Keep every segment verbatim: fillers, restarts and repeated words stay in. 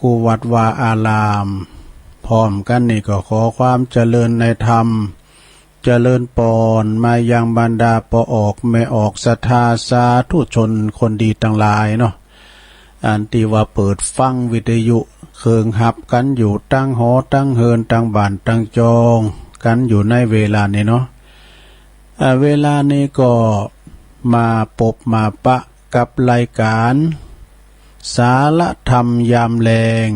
กู้วัดวาอาราม พร้อมกั๋นนี้ก็ขอความเจริญในธรรม เจริญปอนมายังบรรดาป้อออกแม่ออกศรัทธาสาธุชนคนดีตังหลายเนาะ อันตี้ว่าเปิดฟังวิทยุเคิงฮับกั๋นอยู่ตังหอตังเฮินตังบ้านตังจองกั๋นอยู่ในเวลานี้เนาะ อ่า เวลานี้ก็มาปบมาปะกับรายก๋าน สาระธรรมยามแลง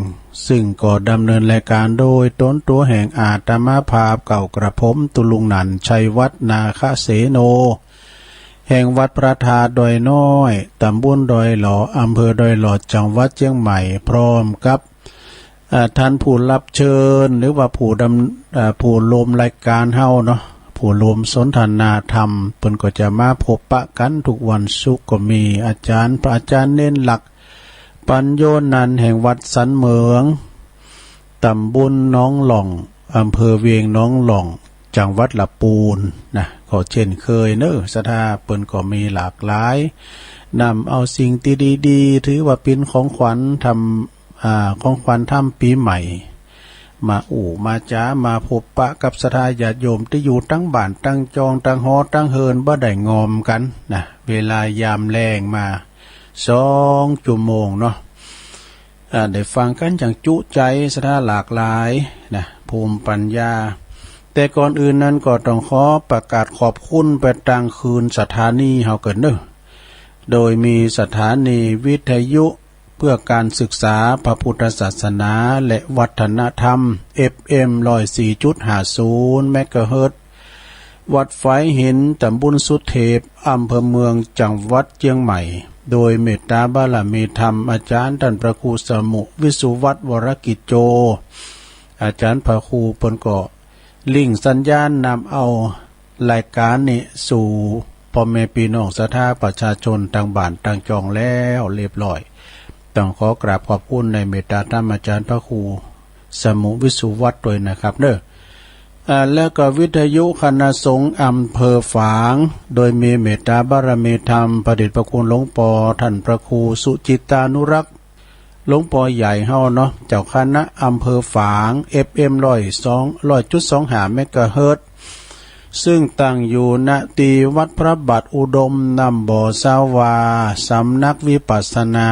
ซึ่งก็ดำเนินรายก๋านโดยต๋นตั๋วแห่งอาตมาภาพเก่ากระผม ตุ๊ลุงหนั่น ชัยวัฒน์ นาคเสโน แห่งวัดพระธาตุดอยน้อย ต๋ำบลดอยหล่อ อำเภอดอยหล่อ จังหวัดเจียงใหม่ พร้อมกับ อ่า ท่านผู้ฮับเชิญ หรือว่าผู้ดำ อ่า ผู้ร่วมรายก๋านเฮาเนาะ ผู้ร่วมสนทนาธรรม เปิ้นก็จะมาปบปะกั๋นกู้วันศุกร์ ก็มีอาจ๋ารย์ พระอาจ๋ารย์เณรหลัก ปัญโญนันท์ แห่งวัดสันเหมิง ต๋ำบลหนองหล่อง อำเภอเวียงหนองหล่อง จังหวัดละปูนนะ ก็เจ้นเกยเนาะ ศรัทธาเปิ้นก็มีหลากหลาย นำเอาสิ่งตี้ดีๆ ถือว่าเป๋นของขวัญธรรม อ่า ของขวัญธรรมปี๋ใหม่ มาอู้มาจ๋า มาปบปะกับศรัทธาญาติโยมตี้อยู่ตังบ้านตังจองตังหอตังเฮินบ่ได้งอมกั๋นนะ เวลายามแลงมาสองจั่วโมงเนาะ อ่า ได้ฟังกั๋นอย่างจุใจ๋ ศรัทธาหลากหลายนะ ภูมิปัญญา แต่ก่อนอื่นนั้นก็ต้องขอประกาศขอบคุณไปตางคืนสถานีเฮาก่อนเนาะ โดยมีสถานีวิทยุ เพื่อการศึกษาพระพุทธศาสนาและวัฒนธรรม เอฟเอ็ม ร้อยสี่จุดห้าศูนย์ เมกะเฮิรตซ์ วัดฝายหิน ต๋ำบลสุเทพ อำเภอเมือง จังหวัดเจียงใหม่ โดยเมตตาบารมีธรรมอาจ๋ารย์ต้านพระครูสมุ วิสุวัฒน์ วรกิจโจ อาจ๋ารย์พระครูเปิ้นก็ลิงก์สัญญาณนำเอา รายก๋านนี้สู่ป้อแม่ปี้น้องศรัทธาประชาชนตังบ้านตังจองแล้วเรียบร้อย ต้องขอกราบขอบคุณในเมตตาธรรมอาจ๋ารย์พระครูสมุวิสุวัฒน์ตวยนะครับเนาะ อ่า แล้วก็วิทยุคณะสงฆ์อำเภอฝาง โดยมีเมตตาบารมีธรรมพระเดชพระคุณหลวงป้อต้านพระครูสุจิตตานุรักษ์ หลวงป้อใหญ่เฮาเนาะ เจ้าคณะอำเภอฝาง เอฟเอ็ม ร้อยสอง ร้อยจุดสองห้า เมกะเฮิรตซ์ ซึ่งตั้งอยู่ ณ ตี้วัดพระบาทอุดม น้ำบ่อสาวา สำนักวิปัสสนา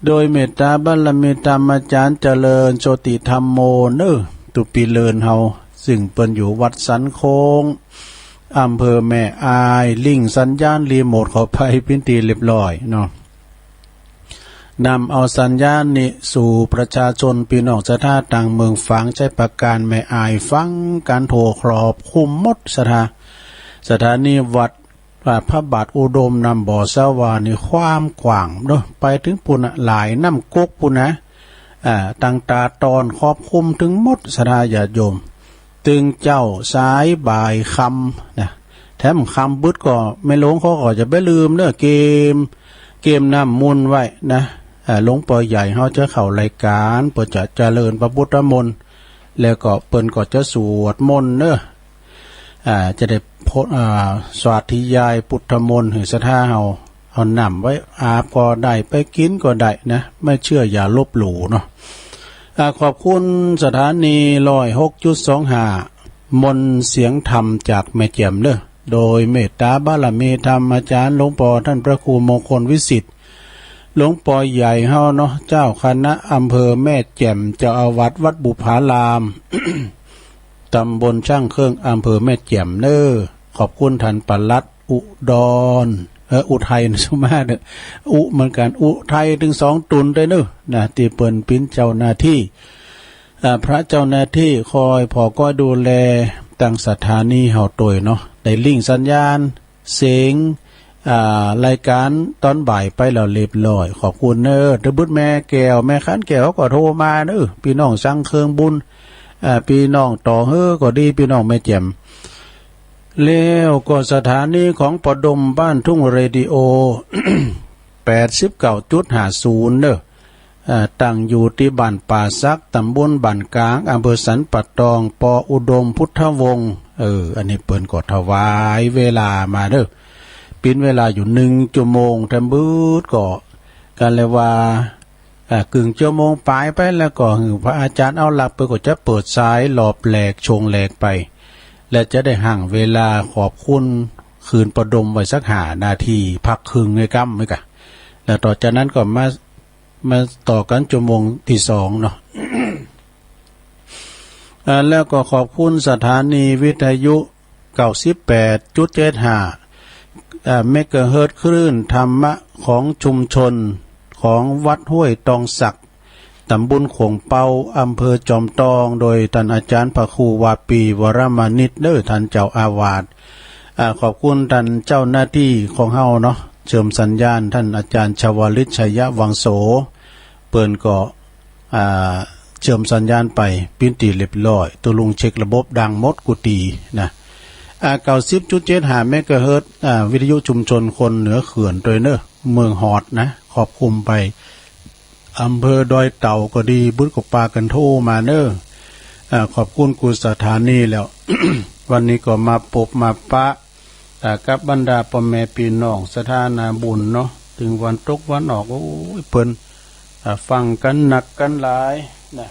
โดยเมตตาบารมีธรรมอาจ๋ารย์เจริญโชติธัมโมเนาะ ตุ๊ปีเลินเฮา ซึ่งเปิ้นอยู่วัดสันโค้ง อำเภอแม่อาย ลิงก์สัญญาณรีโมทเข้าไปเป๋นตี้เรียบร้อยเนาะ นำเอาสัญญาณนี้สู่ประชาชนปี้น้องศรัทธาตังเมืองฝาง ชัยปราการ แม่อาย ฟังกั๋นทั่วครอบคลุมหมดศรัทธา สถานีวัด อ่า พระบาทอุดม น้ำบ่อสาวานี่ความกว้างเนาะ ไปเถิงปู๊นน่ะ หลายน้ำก๊กปู๊นนะ อ่า ตังต๋าตอนครอบคลุมเถิงหมดศรัทธาญาติโยม ตึงเจ๊า สาย บ่าย ค่ำนะ แถมค่ำบึดก็แม่หลวงเขาก็จะบ่ลืมเนาะ เกียม เกียมน้ำมนต์ไว้นะ อ่า หลวงป้อใหญ่เฮาจะเข้ารายก๋าน เปิ้นจะเจริญพระพุทธมนต์ แล้วก็เปิ้นก็จะสวดมนต์เนาะ อ่า จะได้พด อ่า สาธยายพุทธมนต์หื้อศรัทธาเฮา เอาน้ำไว้อาบก็ได้ ไปกิ๋นก็ได้นะ ไม่เชื่ออย่าลบหลู่เนาะ อ่า ขอบคุณสถานี ร้อยหกจุดสองห้า มนต์เสียงธรรมจากแม่แจ่มเนาะ โดยเมตตาบารมีธรรมอาจ๋ารย์หลวงป้อต้านพระครูมงคลวิสิทธิ์ หลวงป้อใหญ่เฮาเนาะ เจ้าคณะอำเภอแม่แจ่ม เจ้าอาวาสวัดบุพาราม ตำบลช่างเครื่อง อำเภอแม่แจ่มเนาะ ขอบคุณต้านปลัดอุดร เออ อุทัยนะ สุมาเนาะ อุเหมือนกั๋น อุทัยเถิงสองต๋นตวยเนาะ นะ ตี้เปิ้นเป๋นเจ้าหน้าตี้ อ่า พระเจ้าหน้าตี้คอยผ่อคอยดูแลตังสถานีเฮาตวยเนาะ ได้ลิงก์สัญญาณ เสียง อ่า รายก๋านต๋อนบ่ายไปแล้วเรียบร้อย ขอบคุณเนาะ ตะบึดแม่แก้ว แม่ขันแก้วก็โทรมาเนาะ ปี้น้องสังเครื่องบุญ อ่า ปี้น้องต่อเฮอก็ดี ปี้น้องแม่แจ่ม แล้วก็สถานีของป้อดมบ้านทุ่งเรดิโอ แปดสิบเก้าจุดห้าศูนย์เนาะ อ่า ตั้งอยู่ตี้บ้านป่าสัก ตำบลบ้านก๋าง อำเภอสันป่าตอง ป้ออุดม พุทธวงศ์ เออ อันนี้เปิ้นก็ถวายเวลามาเนาะ เป๋นเวลาอยู่หนึ่งจั่วโมง แถมบึดก็ ก็เลยว่า อ่า กึ่งจั๊วโมงป๋ายไป แล้วก็หื้อพระอาจารย์เอาหลัก เปิ้นก็จะเปิดสายรอบแรก ช่วงแรกไป และจะได้หั้งเวลาขอบคุณคืนประดมไว้สักห้านาที พักครึ่งในกำไว้ก่ะ แล้วต่อจากนั้นก็มา มาต่อกั๋นจั๊วโมงตี้สองเนาะ อ่า แล้วก็ขอบคุณสถานีวิทยุ เก้าสิบแปดจุดเจ็ดห้า อ่า เมกะเฮิรตซ์ คลื่นธรรมะของชุมชนของวัดห้วยตองสัก ต๋ำบลโข่งเป๊า อำเภอจอมตอง โดยต้านอาจ๋ารย์พระครูวาปี วรมานิต เน้อ ต้านเจ้าอาวาส อ่า ขอบคุณต้านเจ้าหน้าตี้ของเฮาเนาะ เชื่อมสัญญาณ ต้านอาจ๋ารย์ชวลิต ชัยวังโส เปิ้นก็ อ่า เชื่อมสัญญาณไป เป๋นตี้เรียบร้อย ตุ๊ลุงเช็คระบบดังหมดกู้ตี้นะ อ่า เก้าสิบจุดเจ็ดห้า เมกะเฮิรตซ์ อ่า วิทยุชุมชนคนเหนือเขื่อนตวยเน้อ เมืองฮอดนะ ครอบคลุมไป อำเภอดอยเต่าก็ดี บุญก็ปากั๋นโทรมาเน้อ อ่า ขอบคุณกู้สถานีแล้ว วันนี้ก็มาปบมาปะ อ่า กับบรรดาป้อแม่ปี้น้องศรัทธานาบุญเนาะ เถิงวันตกวันออก โอ้ย เปิ้น อ่า ฟังกั๋นนักกั๋นหลายนะ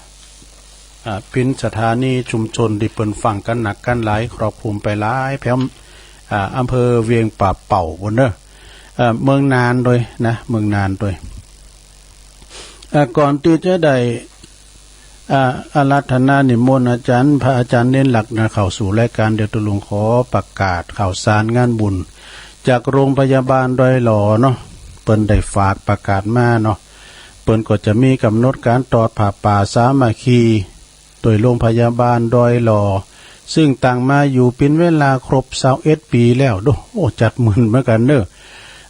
อ่า เป๋นสถานีชุมชนตี้เปิ้นฟังกั๋นนักกั๋นหลาย ครอบคลุมไปหลายแผ่น อ่า อำเภอเวียงป่าเป้าปู๊นเน้อ อ่า เมืองน่านตวยนะ เมืองน่านตวย อ่า ก่อนตี้จะได้ อ่า อาราธนานิมนต์อาจ๋ารย์ พระอาจ๋ารย์เณรหลักนะ เข้าสู่รายก๋าน เดี๋ยวตุ๊ลุงขอประกาศข่าวสารงานบุญ จากโรงพยาบาลดอยหล่อเนาะ เปิ้นได้ฝากประกาศมาเนาะ เปิ้นก็จะมีก๋ำหนดก๋านตอดผ้าป่าสามัคคี โดยโรงพยาบาลดอยหล่อ ซึ่งตั้งมาอยู่เป๋นเวลาครบซาวเอ็ดปี๋แล้ว โด โอ้ จัดมึนเหมือนกั๋นเน้อ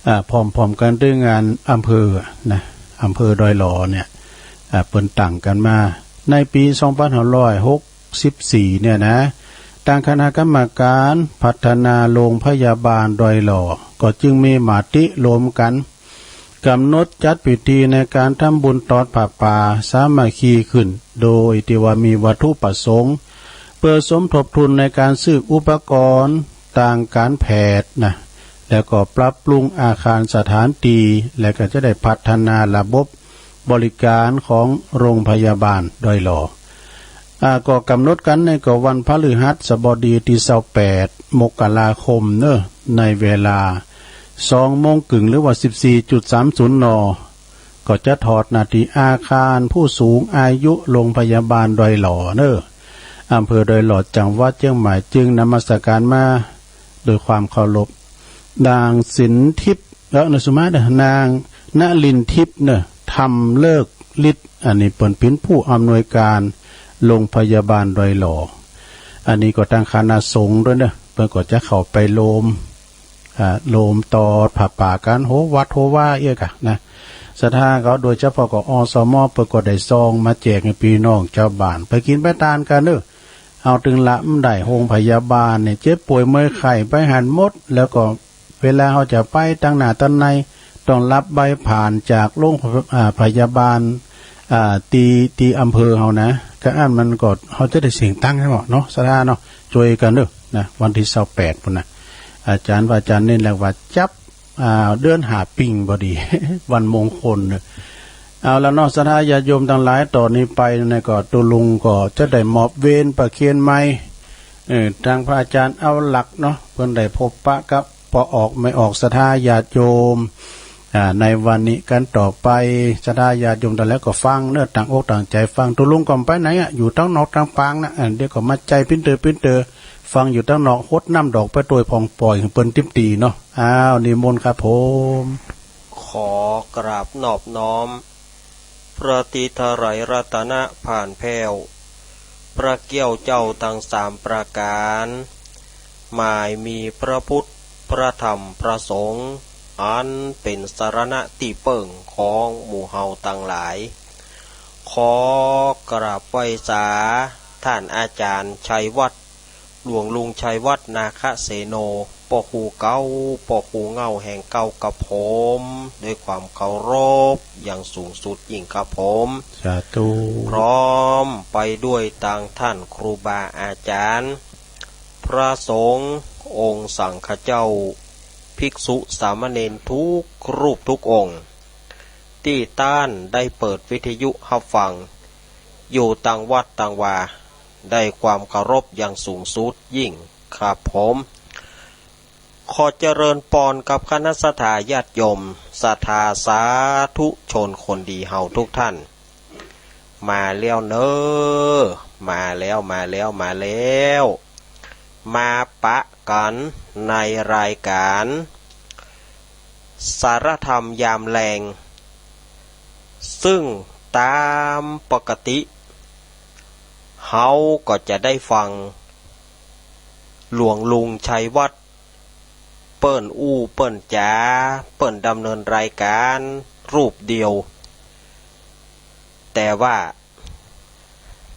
อ่า พร้อมๆ กั๋นด้วยงานอำเภอนะ อำเภอดอยหล่อเนี่ย อ่า เปิ้นตั้งกั๋นมา ในปี๋สองปันห้าร้อยหกสิบสี่เนี่ยนะ ตางคณะกรรมก๋านพัฒนาโรงพยาบาลดอยหล่อ ก็จึงมีมติรวมกั๋น ก๋ำหนดจัดพิธีในก๋านทำบุญตอดผ้าป่าสามัคคีขึ้น โดยตี้ว่ามีวัตถุประสงค์ เปื้อสมทบทุนในก๋านซื้ออุปกรณ์ตางก๋านแพทย์นะ แล้วก็ปรับปรุงอาคารสถานตี้ แล้วก็จะได้พัฒนาระบบบริก๋านของโรงพยาบาลดอยหล่อ อ่า ก็ก๋ำหนดกั๋นในก็วันพฤหัสบดีตี้ซาวแปด มกราคมเน้อ ในเวลาสองโมงกึ่ง หรือว่าสิบสี่จุดสามศูนย์ น. ก็จะถอดหน้าตี้อาคารผู้สูงอายุโรงพยาบาลดอยหล่อเน้อ อำเภอดอยหล่อ จังหวัดเจียงใหม่ จึงนมัสการมาโดยความเคารพ นางสินทิพย์ เอ่อ นางสุมาเด้อ นางนลินทิพย์เน้อ ธรรมเลิกฤทธิ์ อันนี้เปิ้นเป๋นผู้อำนวยก๋านโรงพยาบาลดอยหล่อ อันนี้ก็ตางคณะสงฆ์ตวยเน้อ เปิ้นก็จะเข้าไปโฮม อ่า โฮมตอดผ้าป่ากั๋น โฮวัดโฮวาเอี้ยก่ะนะ ศรัทธาเขา โดยเฉพาะก็ อสม. เปิ้นก็ได้ซองมาแจกหื้อปี้น้องจาวบ้าน ไปกิ๋นไปตานกั๋นเน้อ เอาตึงละ บ่ได้ โฮงพยาบาลเนี่ย เจ็บป่วยเมื่อยไข้ไปหั้นหมด แล้วก็เวลาเฮาจะไปตางหน้าตางใน ต้องรับใบผ่านจากโรง อ่า พยาบาล อ่า ตี้ ตี้อำเภอเฮานะ กาอั้นมันก็ เฮาจะได้เสียตังค์ใช่บ่เนาะ ศรัทธาเนาะ จ้วยกั๋นเน้อนะ วันตี้ซาวแปดปู๊นนะ อาจ๋ารย์ พระอาจ๋ารย์เณรหลักว่าจับ อ่า เดือนห้าปิงพอดี วันมงคลเน้อ เอาละเนาะ ศรัทธาญาติโยมตังหลาย ต่อนี้ไปเนี่ยก็ตุ๊ลุงก็จะได้มอบเวรประเคนใหม่ เออ ตางพระอาจ๋ารย์เอาหลักเนาะ เปิ้นได้พบปะกับป้อออกแม่ออก ศรัทธาญาติโยม อ่า ในวันนี้กั๋นต่อไป ศรัทธาญาติโยมตังหลายก็ฟังเน้อ ตั้งอกตั้งใจ๋ฟัง ตุ๊ลุงก็บ่ไปไหนอะ อยู่ตางนอกตางปางนะ อ่า เดี๋ยวก็มาใจ๋ปิ้นเต๋อปิ้นเต๋อ ฟังอยู่ตางนอก หดน้ำดอกไปตวยผ่องป่อยหื้อเปิ้นติ๊มตี้เนาะ อ้าว นิมนต์ครับผม ขอกราบนอบน้อม พระตรีไตรรัตนผาลแผ้ว พระเกี้ยวเจ้าตังสามประก๋าน หมายมีพระพุทธ พระธรรม พระสงฆ์ อันเป๋นสรณะตี้เปิ้งของหมู่เฮาตังหลาย ขอกราบไหว้สา ต้านอาจ๋ารย์ชัยวัฒน์ หลวงลุงชัยวัฒน์ นาคเสโน ป้อครูเก๊า ป้อครูเหง้าแห่งเก๊ากับผม ด้วยความเคารพอย่างสูงสุดยิ่งครับผม สาธุ พร้อมไปด้วยตางต้านครูบาอาจ๋ารย์ พระสงฆ์ องค์สังฆเจ้า ภิกษุสามเณรทุกรูปทุกองค์ ตี้ต้านได้เปิดวิทยุฮับฟัง อยู่ตางวัดตางวา ได้ความเคารพอย่างสูงสุดยิ่งครับผม ขอเจริญปอนกับคณะศรัทธาญาติโยม ศรัทธาสาธุชนคนดีเฮาทุกท่าน มาแล้วเน้อ มาแล้ว มาแล้ว มาแล้ว มาปะกั๋นในรายก๋าน สารธรรมยามแลง ซึ่งต๋ามปกติ เฮาก็จะได้ฟัง หลวงลุงชัยวัฒน์ เปิ้นอู้เปิ้นจ๋า เปิ้นดำเนินรายก๋านรูปเดียว แต่ว่า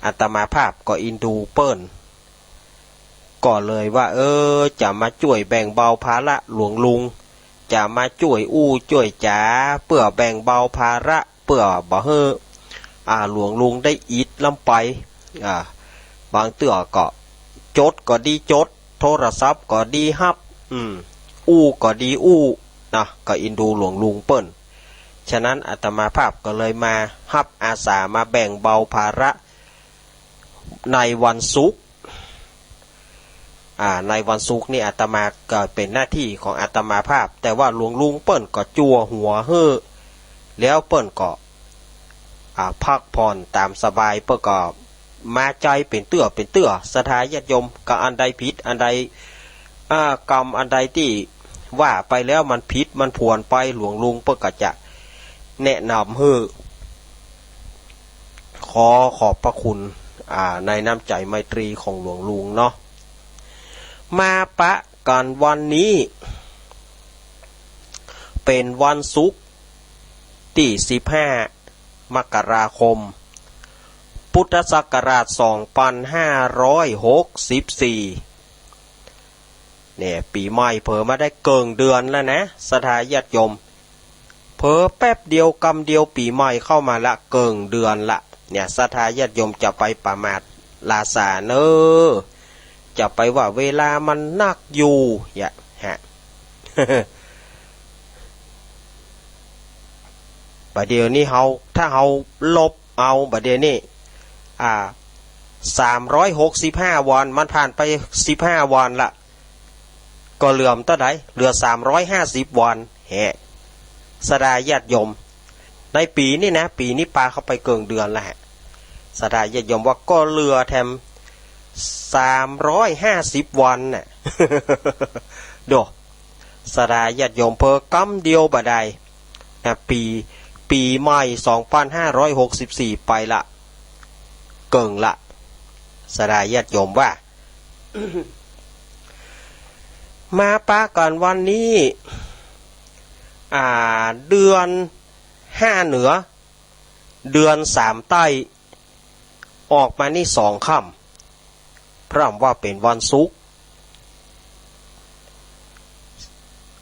อาตมาภาพก็อินดูเปิ้น ก็เลยว่า เออ จะมาจ้วยแบ่งเบาภาระหลวงลุง จะมาจ้วยอู้จ้วยจ๋า เปื้อแบ่งเบาภาระ เปื้อบ่หื้อ อ่า หลวงลุงได้อิดลำไป อ่า บางเตื้อก็จดก็ดีจด โทรศัพท์ก็ดีฮับ อืม อู้ก็ดีอู้ นะ ก็อินดูหลวงลุงเปิ้น ฉะนั้นอาตมาภาพก็เลยมาฮับอาสามาแบ่งเบาภาระ ในวันศุกร์ อ่า ในวันศุกร์นี่อาตมาก็เป๋นหน้าตี้ของอาตมาภาพ แต่ว่าหลวงลุงเปิ้นก็จั่วหัวหื้อ แล้วเปิ้นก็ อ่า พักผ่อนต๋ามสบาย เปิ้นก็มาใจ๋เป๋นเตื้อเป๋นเตื้อ ศรัทธาญาติโยม ก็อันใดผิด อันใด อ่า กำอันใดตี้ว่าไปแล้วมันผิดมันผวนไป หลวงลุงเปิ้นก็จะแนะนำหื้อ ขอขอบพระคุณ อ่า ในน้ำใจ๋ไมตรีของหลวงลุงเนาะ มาปะกั๋นวันนี้ เป๋นวันศุกร์ตี้สิบห้า มกราคม พุทธศักราชสองปันห้าร้อยหกสิบสี่ เนี่ย ปี๋ใหม่เผลอมาได้เกิ่งเดือนแล้วนะ ศรัทธาญาติโยม เผลอแป๊บเดียวกำเดียวปี๋ใหม่เข้ามาละ เกิ่งเดือนละ เนี่ย ศรัทธาญาติโยมจะไปประมาทราสาเน้อ จะไปว่าเวลามันนักอยู่ อย่า ฮะ บ่าเดี่ยวนี้เฮา ถ้าเฮาลบเอาบ่าเดี่ยวนี้ อ่า สามร้อยหกสิบห้าวัน มันผ่านไปสิบห้าวันละ ก็เหลือเต้าใด เหลือสามร้อยห้าสิบวัน แหะ ศรัทธาญาติโยม ในปี๋นี้นะ ปี๋นี้ปาเข้าไปเกิ่งเดือนแล้วฮะ ศรัทธาญาติโยมว่าก็เหลือแถมสามร้อยห้าสิบวันน่ะ โด ศรัทธาญาติโยม เผลอกำเดียวบ่าดายนะ ปี๋ ปี๋ใหม่สองปันห้าร้อยหกสิบสี่ไปละ เกิ่งละ ศรัทธาญาติโยมว่า มาปะกั๋นวันนี้ อ่า เดือนห้าเหนือ เดือนสามใต้ ออกมานี่สองค่ำ พร่ำว่าเป๋นวันศุกร์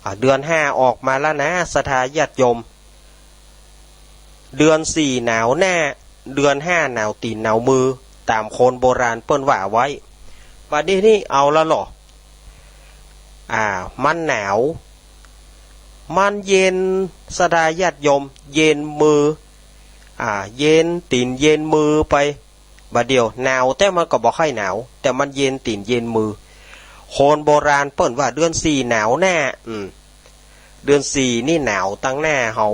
อ่า เดือนห้าออกมาแล้วนะ ศรัทธาญาติโยม เดือนสี่หนาวหน้า เดือนห้าหนาวตี๋นหนาวมือ ต๋ามคนโบราณเปิ้นว่าไว้ บ่าเดี่ยวนี้เอาละลอ อ่า มันหนาว มันเย็น ศรัทธาญาติโยม เย็นมือ อ่า เย็นตี๋นเย็นมือไป บ่าเดี่ยวหนาว แต่มันก็บ่ใค่หนาว แต่มันเย็นตี๋นเย็นมือ คนโบราณเปิ้นว่าเดือนสี่หนาวหน้า อืม เดือนสี่นี่หนาวตังหน้าเฮา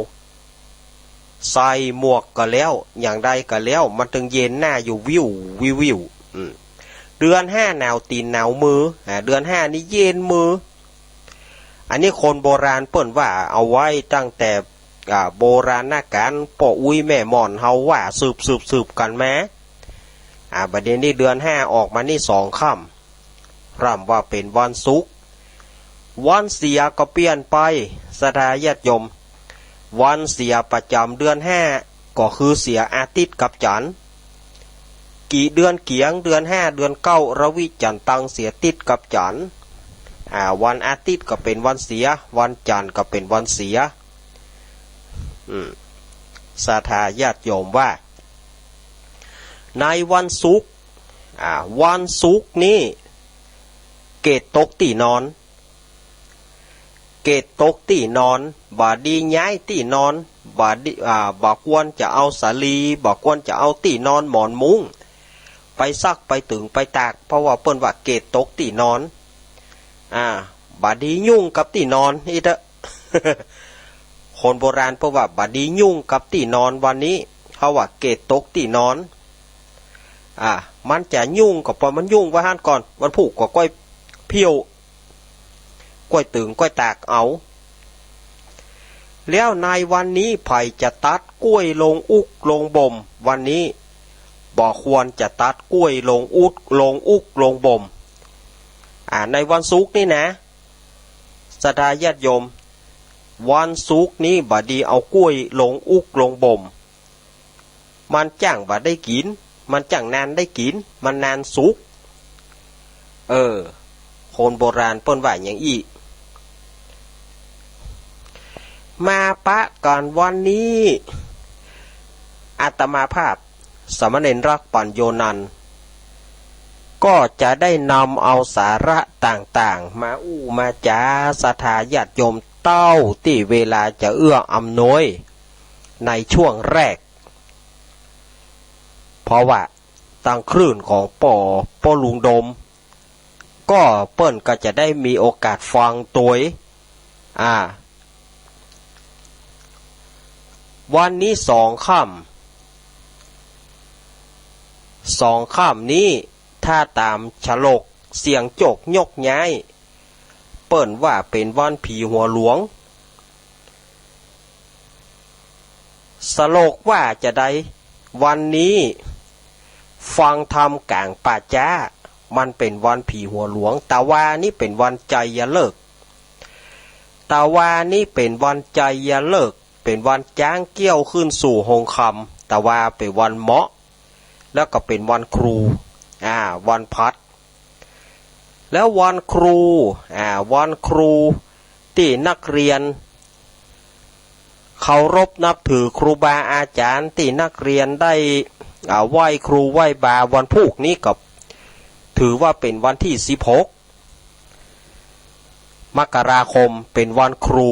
ใส่หมวกก็แล้ว อย่างใดก็แล้ว มันตึงเย็นหน้าอยู่วิววิววิว อืม เดือนห้าหนาวตี๋นหนาวมือ อ่า เดือนห้านี่เย็นมือ อันนี้คนโบราณเปิ้นว่าเอาไว้ตั้งแต่ อ่า โบราณกาล ป้ออุ๊ยแม่หม่อนเฮาว่าสืบสืบสืบกั๋นมา อ่า บ่าเดี่ยวนี้เดือนห้าออกมานี่สองค่ำ พร่ำว่าเป๋นวันศุกร์ วันเสียก็เปลี่ยนไป ศรัทธาญาติโยม วันเสียประจ๋ำเดือนห้า ก็คือเสียอาทิตย์กับจันทร์ กี่เดือนเกียง เดือนห้า เดือนเก้า ระวิจันตัง เสียอาทิตย์กับจันทร์ อ่า วันอาทิตย์ก็เป๋นวันเสีย วันจันทร์ก็เป๋นวันเสีย อืม ศรัทธาญาติโยมว่า ในวันศุกร์ อ่า วันศุกร์นี่ เกตตกตี้นอน เกตตกตี้นอน บ่ดีย้ายตี้นอน บ่ดี อ่า บ่ควรจะเอาสาลี บ่ควรจะเอาตี้นอนหมอนมุ้ง ไปซักไปตึงไปตาก เพราะว่าเปิ้นว่าเกตตกตี้นอน อ่า บ่ดียุ่งกับตี้นอน อี้เต๊อะ คนโบราณเปิ้นว่าบ่ดียุ่งกับตี้นอนวันนี้ เพราะว่าเกตตกตี้นอน อ่า มันจะยุ่งก็ปล่อยมันยุ่งไว้หั้นก่อน วันพูกก็ก้อยเผี้ยว ก้อยตึงก้อยตากเอา แล้วในวันนี้ใผจะตัดกล้วยลงอุ๊กลงบ่ม วันนี้บ่ควรจะตัดกล้วยลงอุ๊ก ลงอุ๊กลงบ่ม อ่า ในวันศุกร์นี่นะ ศรัทธาญาติโยม วันศุกร์นี้บ่ดีเอากล้วยลงอุ๊กลงบ่ม มันจั้งบ่ได้กิ๋น มันจั้งนานได้กิ๋น มันนานสุก เออ คนโบราณเปิ้นว่าอย่างอี้ มาปะกั๋นวันนี้ อาตมาภาพ สามเณรรักปัญโญนันท์ ก็จะได้นำเอาสาระต่างๆ มาอู้มาจ๋าศรัทธาญาติโยมเต้าตี้เวลาจะเอื้ออำนวยในช่วงแรก เพราะว่าตางคลื่นของป้อ ป้อลุงดม ก็เปิ้นก็จะได้มีโอกาสฟังตวย อ่า วันนี้สองค่ำ สองค่ำนี้ ถ้าต๋ามฉลกเสี่ยงโจคยกย้าย เปิ้นว่าเป๋นวันผีหัวหลวง ฉลกว่าจาใด วันนี้ฟังธรรมก๋างป่าจ๊า มันเป๋นวันผีหัวหลวง ตะวานี้เป๋นวันไชยฤกษ์ ตะวานี้เป๋นวันไชยฤกษ์ เป๋นวันจ๊างเกี้ยวขึ้นสู่ฮงคำ ตะวาเป๋นวันเหมาะ แล้วก็เป๋นวันครู อ่า วันพลัส แล้ววันครู อ่า วันครูตี้นักเรียนเคารพนับถือครูบาอาจ๋ารย์ ตี้นักเรียนได้ อ่า ไหว้ครูไหว้บา วันพูกนี้ก็ถือว่าเป๋นวันตี้สิบหก มกราคมเป๋นวันครู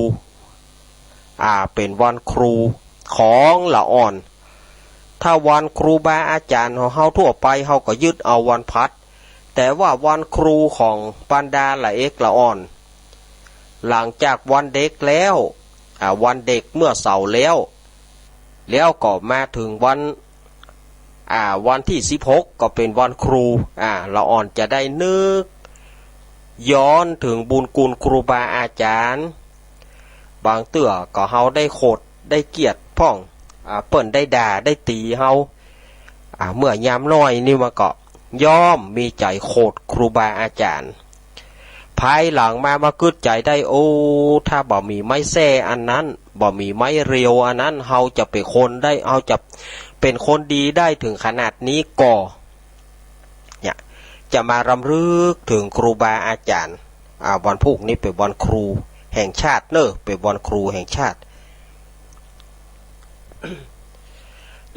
อ่า เป๋นวันครูของละอ่อน ถ้าวันครูบาอาจ๋ารย์ของเฮาทั่วไป เฮาก็ยึดเอาวันพลัส แต่ว่าวันครูของบรรดาละเอกละอ่อน หลังจากวันเด็กแล้ว อ่า วันเด็กเมื่อเสาร์แล้ว แล้วก็มาเถิงวัน อ่า วันตี้สิบหกก็เป๋นวันครู อ่า ละอ่อนจะได้นึกย้อนเถิงบุญคุณครูบาอาจ๋ารย์ บางเตื้อก็เฮาได้โขดได้เกียรติพ่อง อ่า เปิ้นได้ด่าได้ตี๋เฮา อ่า เมื่อยามน้อยนี่มันก็ย่อมมีใจ๋โขดครูบาอาจ๋ารย์ ภายหลังมา มากึ๊ดใจ๋ได้ โอ้ ถ้าบ่มีไม้แส้อันนั้น บ่มีไม้เรียวอันนั้น เฮาจะเป๋นคนได้ เฮาจะเป๋นคนดีได้เถิงขนาดนี้ก่อ เนี่ย จะมารำลึกเถิงครูบาอาจ๋ารย์ อ่า วันพูกนี้เป๋นวันครูแห่งชาติเน่อ เป๋นวันครูแห่งชาติ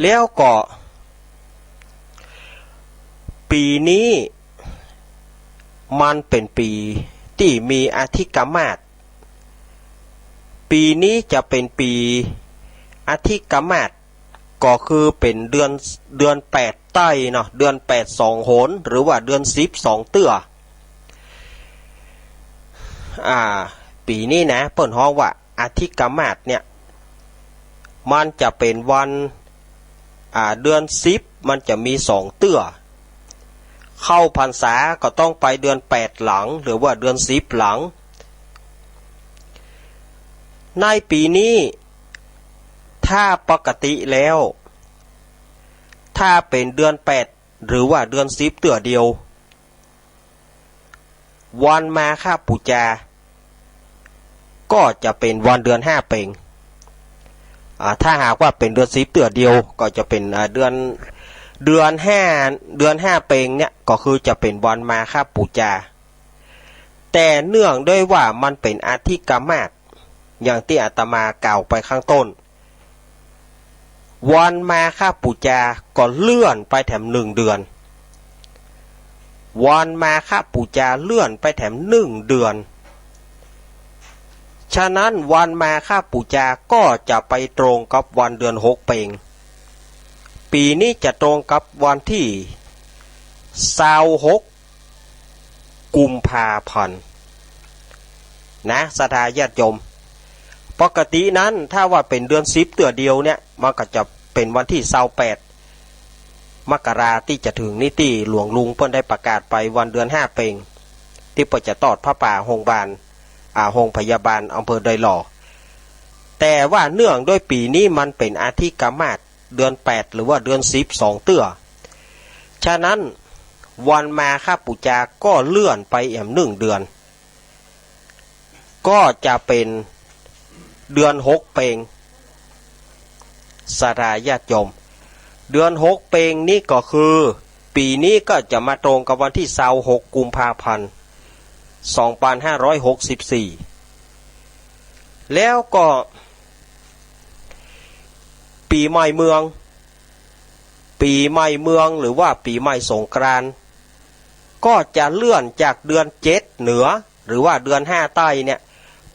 แล้วก็ ปี๋นี้มันเป๋นปี๋ตี้มีอธิกมาส ปี๋นี้จะเป๋นปี๋อธิกมาส ก็คือเป๋นเดือน เดือนแปดใต้เนาะ เดือนแปดสองหน หรือว่าเดือนสิบสองเตื้อ อ่า ปี๋นี้นะ เปิ้นฮ้องว่าอธิกมาสเนี่ย มันจะเป๋นวัน อ่า เดือนสิบ มันจะมีสองเตื้อ เข้าพรรษาก็ต้องไปเดือนแปดหลัง หรือว่าเดือนสิบหลัง ในปี๋นี้ ถ้าปกติแล้ว ถ้าเป๋นเดือนแปด หรือว่าเดือนสิบเตื้อเดียว วันมาฆปู๋จา ก็จะเป๋นวันเดือนห้าเป็ง อ่า ถ้าหากว่าเป๋นเดือนสิบเตื้อเดียว ก็จะเป๋น อ่า เดือน เดือนห้า เดือนห้าเป็งเนี่ย ก็คือจะเป๋นวันมาฆปู๋จา แต่เนื่องด้วยว่ามันเป๋นอธิกมาส อย่างตี้อาตมากล่าวไปข้างต้น วันมาฆปู๋จาก็เลื่อนไปแถมหนึ่งเดือน วันมาฆปู๋จาเลื่อนไปแถมหนึ่งเดือน ฉะนั้นวันมาฆปู๋จาก็จะไปตรงกับวันเดือนหกเปง ปี๋นี้จะตรงกับวันตี้ซาวหก กุมภาพันธ์ นะ ศรัทธาญาติโยม ปกตินั้นถ้าว่าเป๋นเดือนสิบเตื้อเดียวเนี่ย มันก็จะเป๋นวันตี้ซาวแปด มกราตี้จะเถิงนี้ ตี้หลวงลุงเปิ้นได้ประกาศไปวันเดือนห้าเปง ตี้เปิ้นจะตอดผ้าป่าโฮงบาล อ่า โฮงพยาบาลอำเภอดอยหล่อ แต่ว่าเนื่องด้วยปี๋นี้มันเป๋นอธิกมาสเดือนแปด หรือว่าเดือนสิบสองเตื้อ ฉะนั้นวันมาฆปู๋จาก็เลื่อนไปแหมหนึ่งเดือน ก็จะเป๋นเดือนหกเปง ศรัทธาญาติโยม เดือนหกเปงนี้ก็คือ ปี๋นี้ก็จะมาตรงกับวันตี้ซาวหก กุมภาพันธ์ สองปันห้าร้อยหกสิบสี่ แล้วก็ ปี๋ใหม่เมือง ปี๋ใหม่เมืองหรือว่าปี๋ใหม่สงกรานต์ ก็จะเลื่อนจากเดือนเจ็ดเหนือ หรือว่าเดือนห้าใต้เนี่ย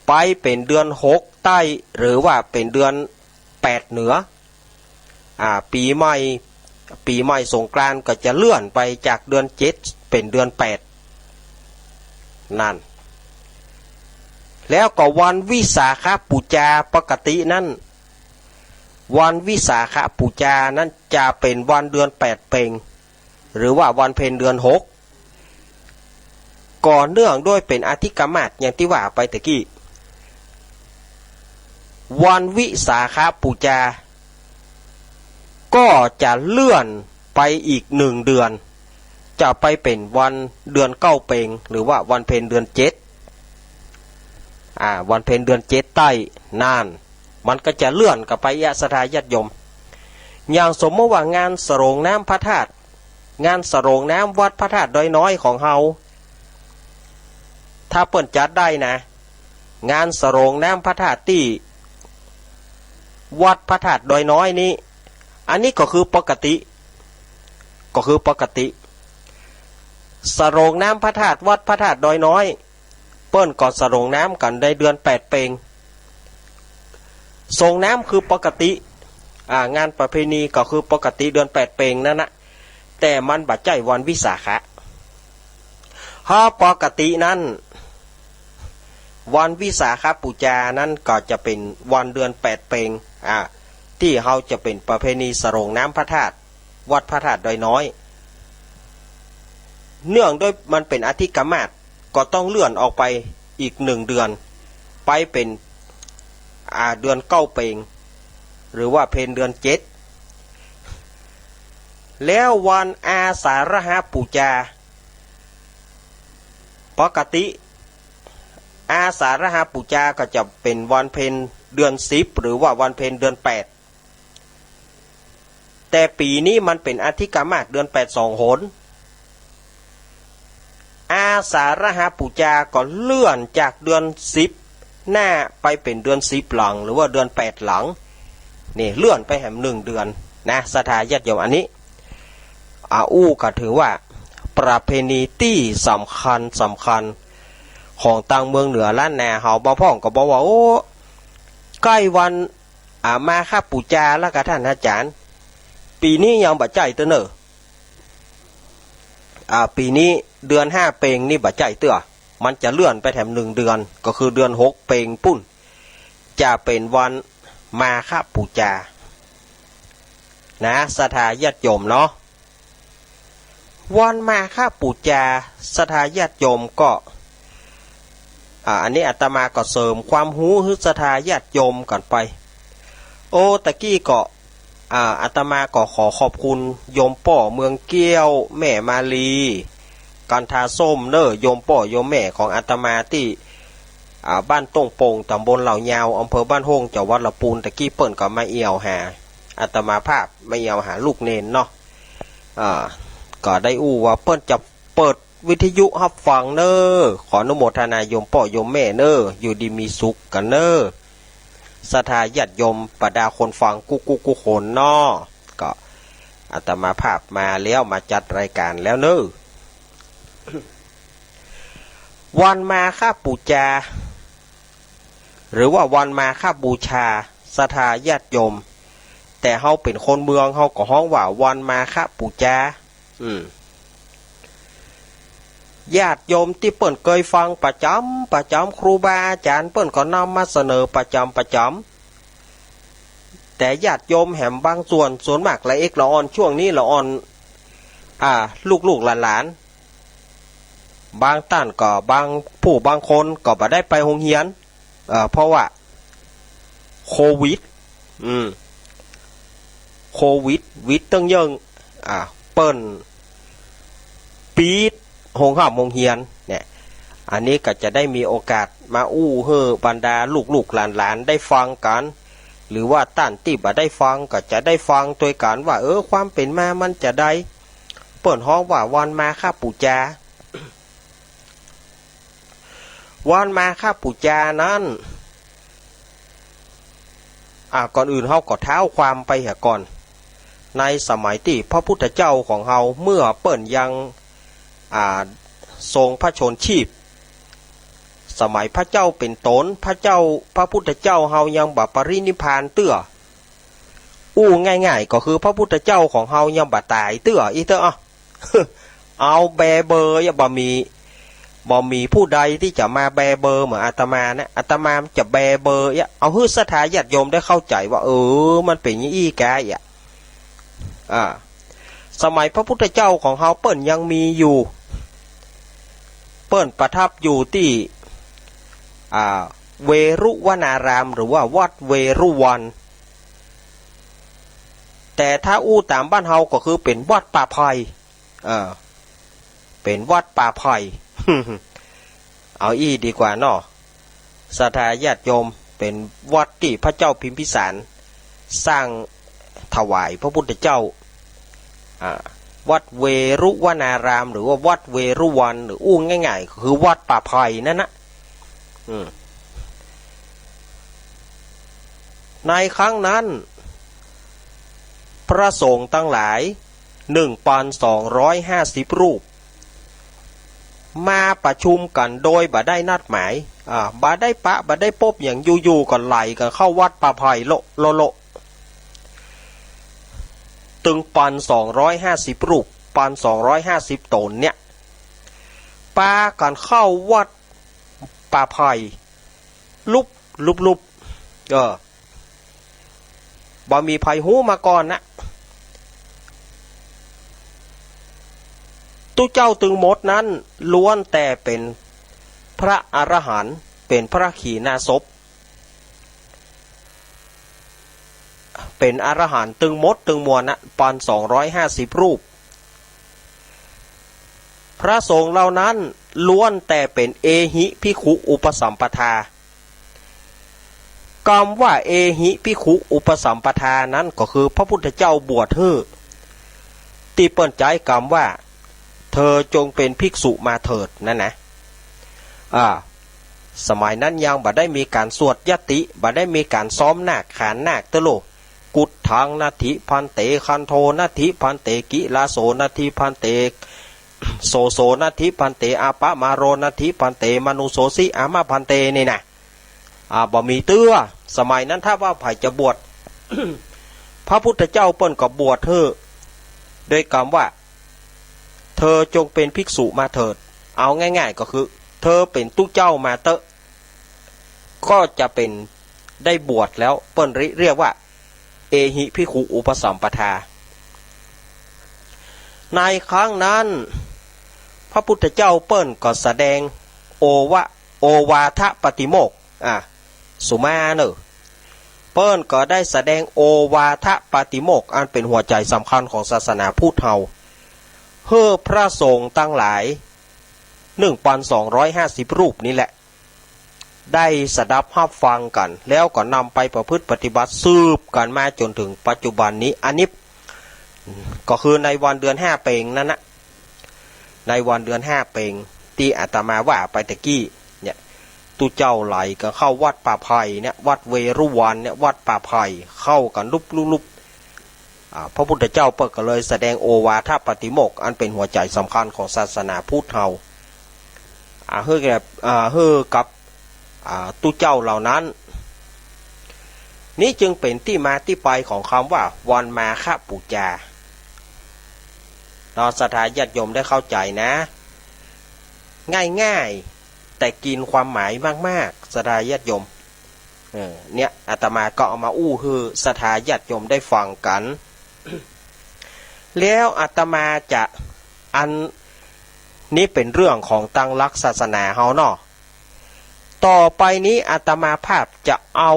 ไปเป๋นเดือนหกใต้ หรือว่าเป๋นเดือนแปดเหนือ อ่า ปี๋ใหม่ ปี๋ใหม่สงกรานต์ก็จะเลื่อนไปจากเดือนเจ็ดเป๋นเดือนแปด นั่น แล้วก็วันวิสาขปู๋จา ปกตินั้น วันวิสาขปู๋จานั้นจะเป๋นวันเดือนแปดเปง หรือว่าวันเพ็ญเดือนหก ก็เนื่องด้วยเป๋นอธิกมาสอย่างตี้ว่าไปตะกี้ วันวิสาขปู๋จา ก็จะเลื่อนไปอีกหนึ่งเดือน จะไปเป๋นวันเดือนเก้าเปง หรือว่าวันเพ็ญเดือนเจ็ด อ่า วันเพ็ญเดือนเจ็ดใต้ นั่น มันก็จะเลื่อนกั๋นไปอะ ศรัทธาญาติโยม อย่างสมมติว่างานสรงน้ำพระธาตุ งานสรงน้ำวัดพระธาตุดอยน้อยของเฮา ถ้าเปิ้นจัดได้นะ งานสรงน้ำพระธาตุตี้วัดพระธาตุดอยน้อยนี้ อันนี้ก็คือปกติ ก็คือปกติ สรงน้ำพระธาตุวัดพระธาตุดอยน้อย เปิ้นก็สรงน้ำกั๋นในเดือนแปดเปง สรงน้ำคือปกติ อ่า งานประเพณีก็คือปกติเดือนแปดเปงนั้นนะ แต่มันบ่ใจ้วันวิสาขะ เพราะปกตินั้น วันวิสาขปู๋จานั้นก็จะเป๋นวันเดือนแปดเปง อ่า ตี้เฮาจะเป๋นประเพณีสรงน้ำพระธาตุ วัดพระธาตุดอยน้อย เนื่องด้วยมันเป๋นอธิกมาส ก็ต้องเลื่อนออกไปอีกหนึ่งเดือน ไปเป๋น อ่า เดือนเก้าเปง หรือว่าเพ็ญเดือนเจ็ด แล้ววันอาสาฬหปู๋จา ปกติ อาสาฬหปู๋จาก็จะเป๋นวันเพ็ญเดือนสิบ หรือว่าวันเพ็ญเดือนแปด แต่ปี๋นี้มันเป๋นอธิกมาสเดือนแปดสองหน อาสาฬหปู๋จาก็เลื่อนจากเดือนสิบหน้าไปเป๋นเดือนสิบหลัง หรือว่าเดือนแปดหลัง นี่เลื่อนไปแหมหนึ่งเดือนนะ ศรัทธาญาติโยม อันนี้ อาอู้ก็ถือว่าประเพณีตี้สำคัญสำคัญของตางเมืองเหนือล้านนาเฮา บางพ่องก็บอกว่า โอ้ ใก้วัน อ่า มาฆปู๋จาแล้วกาท่านอาจ๋ารย์ ปี๋นี้ยังบ่ใจ้เตื้อเน่อ อ่า ปี๋นี้เดือนห้าเปงนี่บ่ใจ้เตื้อ มันจะเลื่อนไปแถมหนึ่งเดือน ก็คือเดือนหกเปงปู๊น จะเป๋นวันมาฆปู๋จา นะ ศรัทธาญาติโยมเนาะ วันมาฆปู๋จา ศรัทธาญาติโยมก็ อ่า อันนี้อาตมาก็เสริมความฮู้หื้อศรัทธาญาติโยมกั๋นไป โอ้ ตะกี้ก็ อ่า อาตมาก็ขอขอบคุณโยมป้อเมืองเกี้ยว แม่มาลี กันทาส้มเน่อ โยมป้อโยมแม่ของอาตมาตี้ อ่า บ้านต้งโป่ง ต๋ำบลเหล่ายาว อำเภอบ้านโฮ่ง จังหวัดละปูน ตะกี้เปิ้นก็มาเอี่ยวหาอาตมาภาพ มาเอี่ยวหาลูกเณรเนาะ อ่า ก็ได้อู้ว่าเปิ้นจะเปิดวิทยุฮับฟังเน่อ ขออนุโมทนาโยมป้อโยมแม่เน่อ อยู่ดีมีสุขกั๋นเน่อ ศรัทธาญาติโยม บรรดาคนฟังกู้กู้กู้คนเนาะ ก็อาตมาภาพมาแล้ว มาจัดรายการแล้วเน่อ วันมาฆปู๋จา หรือว่าวันมาฆบูชา ศรัทธาญาติโยม แต่เฮาเป๋นคนเมือง เฮาก็ฮ้องว่าวันมาฆปู๋จา อืม ญาติโยมตี้เปิ้นเกยฟังประจ๋ำประจ๋ำ ครูบาอาจ๋ารย์เปิ้นก็นำมาเสนอประจ๋ำประจ๋ำ แต่ญาติโยมแหมบางส่วน ส่วนมากละเอกละอ่อน ช่วงนี้ละอ่อน อ่า ลูกๆหลานๆ บางต้านก็ บางผู้บางคนก็บ่ได้ไปโฮงเฮียน เอ่อ เพราะว่าโควิด อืม โควิด วิดตึงเยิ่ง อ่า เปิ้นปิดโฮงฮ่ำโฮงเฮียนเนี่ย อันนี้ก็จะได้มีโอกาสมาอู้หื้อบรรดาลูกๆหลานๆได้ฟังกั๋น หรือว่าต้านตี้บ่ได้ฟังก็จะได้ฟังตวยกั๋นว่า เออ ความเป๋นมามันจาใด เปิ้นฮ้องว่าวันมาฆปู๋จา วันมาฆปู๋จานั้น อ่า ก่อนอื่นเฮาก็เท้าความไปเหียก่อน ในสมัยตี้พระพุทธเจ้าของเฮา เมื่อเปิ้นยัง อ่า ทรงพระชนม์ชีพ สมัยพระเจ้าเป๋นต๋น พระเจ้า พระพุทธเจ้าเฮายังบ่ปรินิพพานเตื้อ อู้ง่ายๆ ก็คือพระพุทธเจ้าของเฮายังบ่ต๋ายเตื้อ อี้เต๊อะ เอาแบเบอร์ บ่มี บ่มีผู้ใดตี้จะมาแบเบอร์เหมือนอาตมานะ อาตมาจะแบเบอร์ เอาหื้อศรัทธาญาติโยมได้เข้าใจ๋ว่า เออ มันเป๋นอย่างอี้กา อ่า สมัยพระพุทธเจ้าของเฮาเปิ้นยังมีอยู่ เปิ้นประทับอยู่ตี้ อ่า เวรุวนาราม หรือว่าวัดเวรุวัน แต่ถ้าอู้ต๋ามบ้านเฮาก็คือเป๋นวัดป่าไผ่ เออ เป๋นวัดป่าไผ่ เอาอี้ดีกว่าเนาะ ศรัทธาญาติโยม เป๋นวัดตี้พระเจ้าพิมพิสารสร้างถวายพระพุทธเจ้า อ่า วัดเวรุวนาราม หรือว่าวัดเวรุวัน หรืออู้ง่ายๆ ก็คือวัดป่าไผ่นั่นนะ อืม ในครั้งนั้น พระสงฆ์ตังหลาย หนึ่งพันสองร้อยห้าสิบรูป มาประชุมกั๋นโดยบ่ได้นัดหมาย อ่า บ่ได้ปะ บ่ได้ปบหยัง อยู่ๆ ก็ไหลกั๋นเข้าวัดป่าไผ่โละโละโละ ตึงพันสองร้อยห้าสิบรูป พันสองร้อยห้าสิบต๋นเนี่ย ปากั๋นเข้าวัดป่าไผ่ ลุบลุบลุบ เออ บ่มีใผฮู้มาก่อนนะ ตุ๊เจ้าตึงหมดนั้น ล้วนแต่เป๋นพระอรหันต์ เป๋นพระขีณาสพ เป๋นอรหันต์ตึงหมดตึงมวลนะ พันสองร้อยห้าสิบรูป พระสงฆ์เหล่านั้นล้วนแต่เป๋นเอหิภิกขุอุปสัมปทา กำว่าเอหิภิกขุอุปสัมปทานั้นก็คือพระพุทธเจ้าบวชหื้อ ตี้เปิ้นใจ๊กำว่า เธอจงเป็นภิกษุมาเถิด นั่นนะ อ่า สมัยนั้นยังบ่ได้มีก๋านสวดยัตติ บ่ได้มีก๋านซ้อมนาคขานนาคเต๊อะโล กุฏฐัง นัตถิ ภันเต คัณโฑ นัตถิ ภันเต กิลาโส นัตถิ ภันเต โสโส นัตถิ ภันเต อัปปะมาโร นัตถิ ภันเต มะนุโสสิ อามาภันเต นี่นะ อ่า บ่มีเตื้อ สมัยนั้นถ้าว่าใผจะบวช พระพุทธเจ้าเปิ้นก็บวชหื้อ โดยกำว่า เธอจงเป็นภิกษุมาเถิด เอาง่ายๆ ก็คือ เธอเป๋นตุ๊เจ้ามาเต๊อะ ก็จะเป๋นได้บวชแล้ว เปิ้นเรียกว่า เอหิภิกขุอุปสัมปทา ในครั้งนั้น พระพุทธเจ้าเปิ้นก็แสดงโอวะ โอวาทปาติโมกข์ อ่ะ สุมาเนอะ เปิ้นก็ได้แสดงโอวาทปาติโมกข์ อันเป๋นหัวใจ๋สำคัญของศาสนาพุทธเฮา หื้อพระสงฆ์ตังหลาย หนึ่งพันสองร้อยห้าสิบรูปนี้แหละ ได้สดับฮับฟังกั๋น แล้วก็นำไปประพฤติปฏิบัติสืบกั๋นมาจ๋นเถิงปัจจุบันนี้ อันนี้ก็คือในวันเดือนห้าเป็งนั้นนะ ในวันเดือนห้าเป็งตี้อาตมาว่าไปตะกี้เนี่ย ตุ๊เจ้าไหลกั๋นเข้าวัดป่าไผ่เนี่ย วัดเวรุวันเนี่ย วัดป่าไผ่ เข้ากั๋นลุบลุบลุบ อ่า พระพุทธเจ้าเปิ้นก็เลยแสดงโอวาทปาติโมกข์ อันเป๋นหัวใจ๋สำคัญของศาสนาพุทธเฮา อ่า หื้อกับ อ่า หื้อกับ อ่า ตุ๊เจ้าเหล่านั้น นี้จึงเป๋นตี้มาตี้ไปของกำว่าวันมาฆปู๋จา เนาะ ศรัทธาญาติโยมได้เข้าใจ๋นะ ง่ายๆ แต่กิ๋นความหมายมากๆ ศรัทธาญาติโยม เออ เนี่ย อาตมาก็เอามาอู้หื้อศรัทธาญาติโยมได้ฟังกั๋น แล้วอาตมาจะ อันนี้เป๋นเรื่องของตางหลักศาสนาเฮาเนาะ ต่อไปนี้อาตมาภาพจะเอา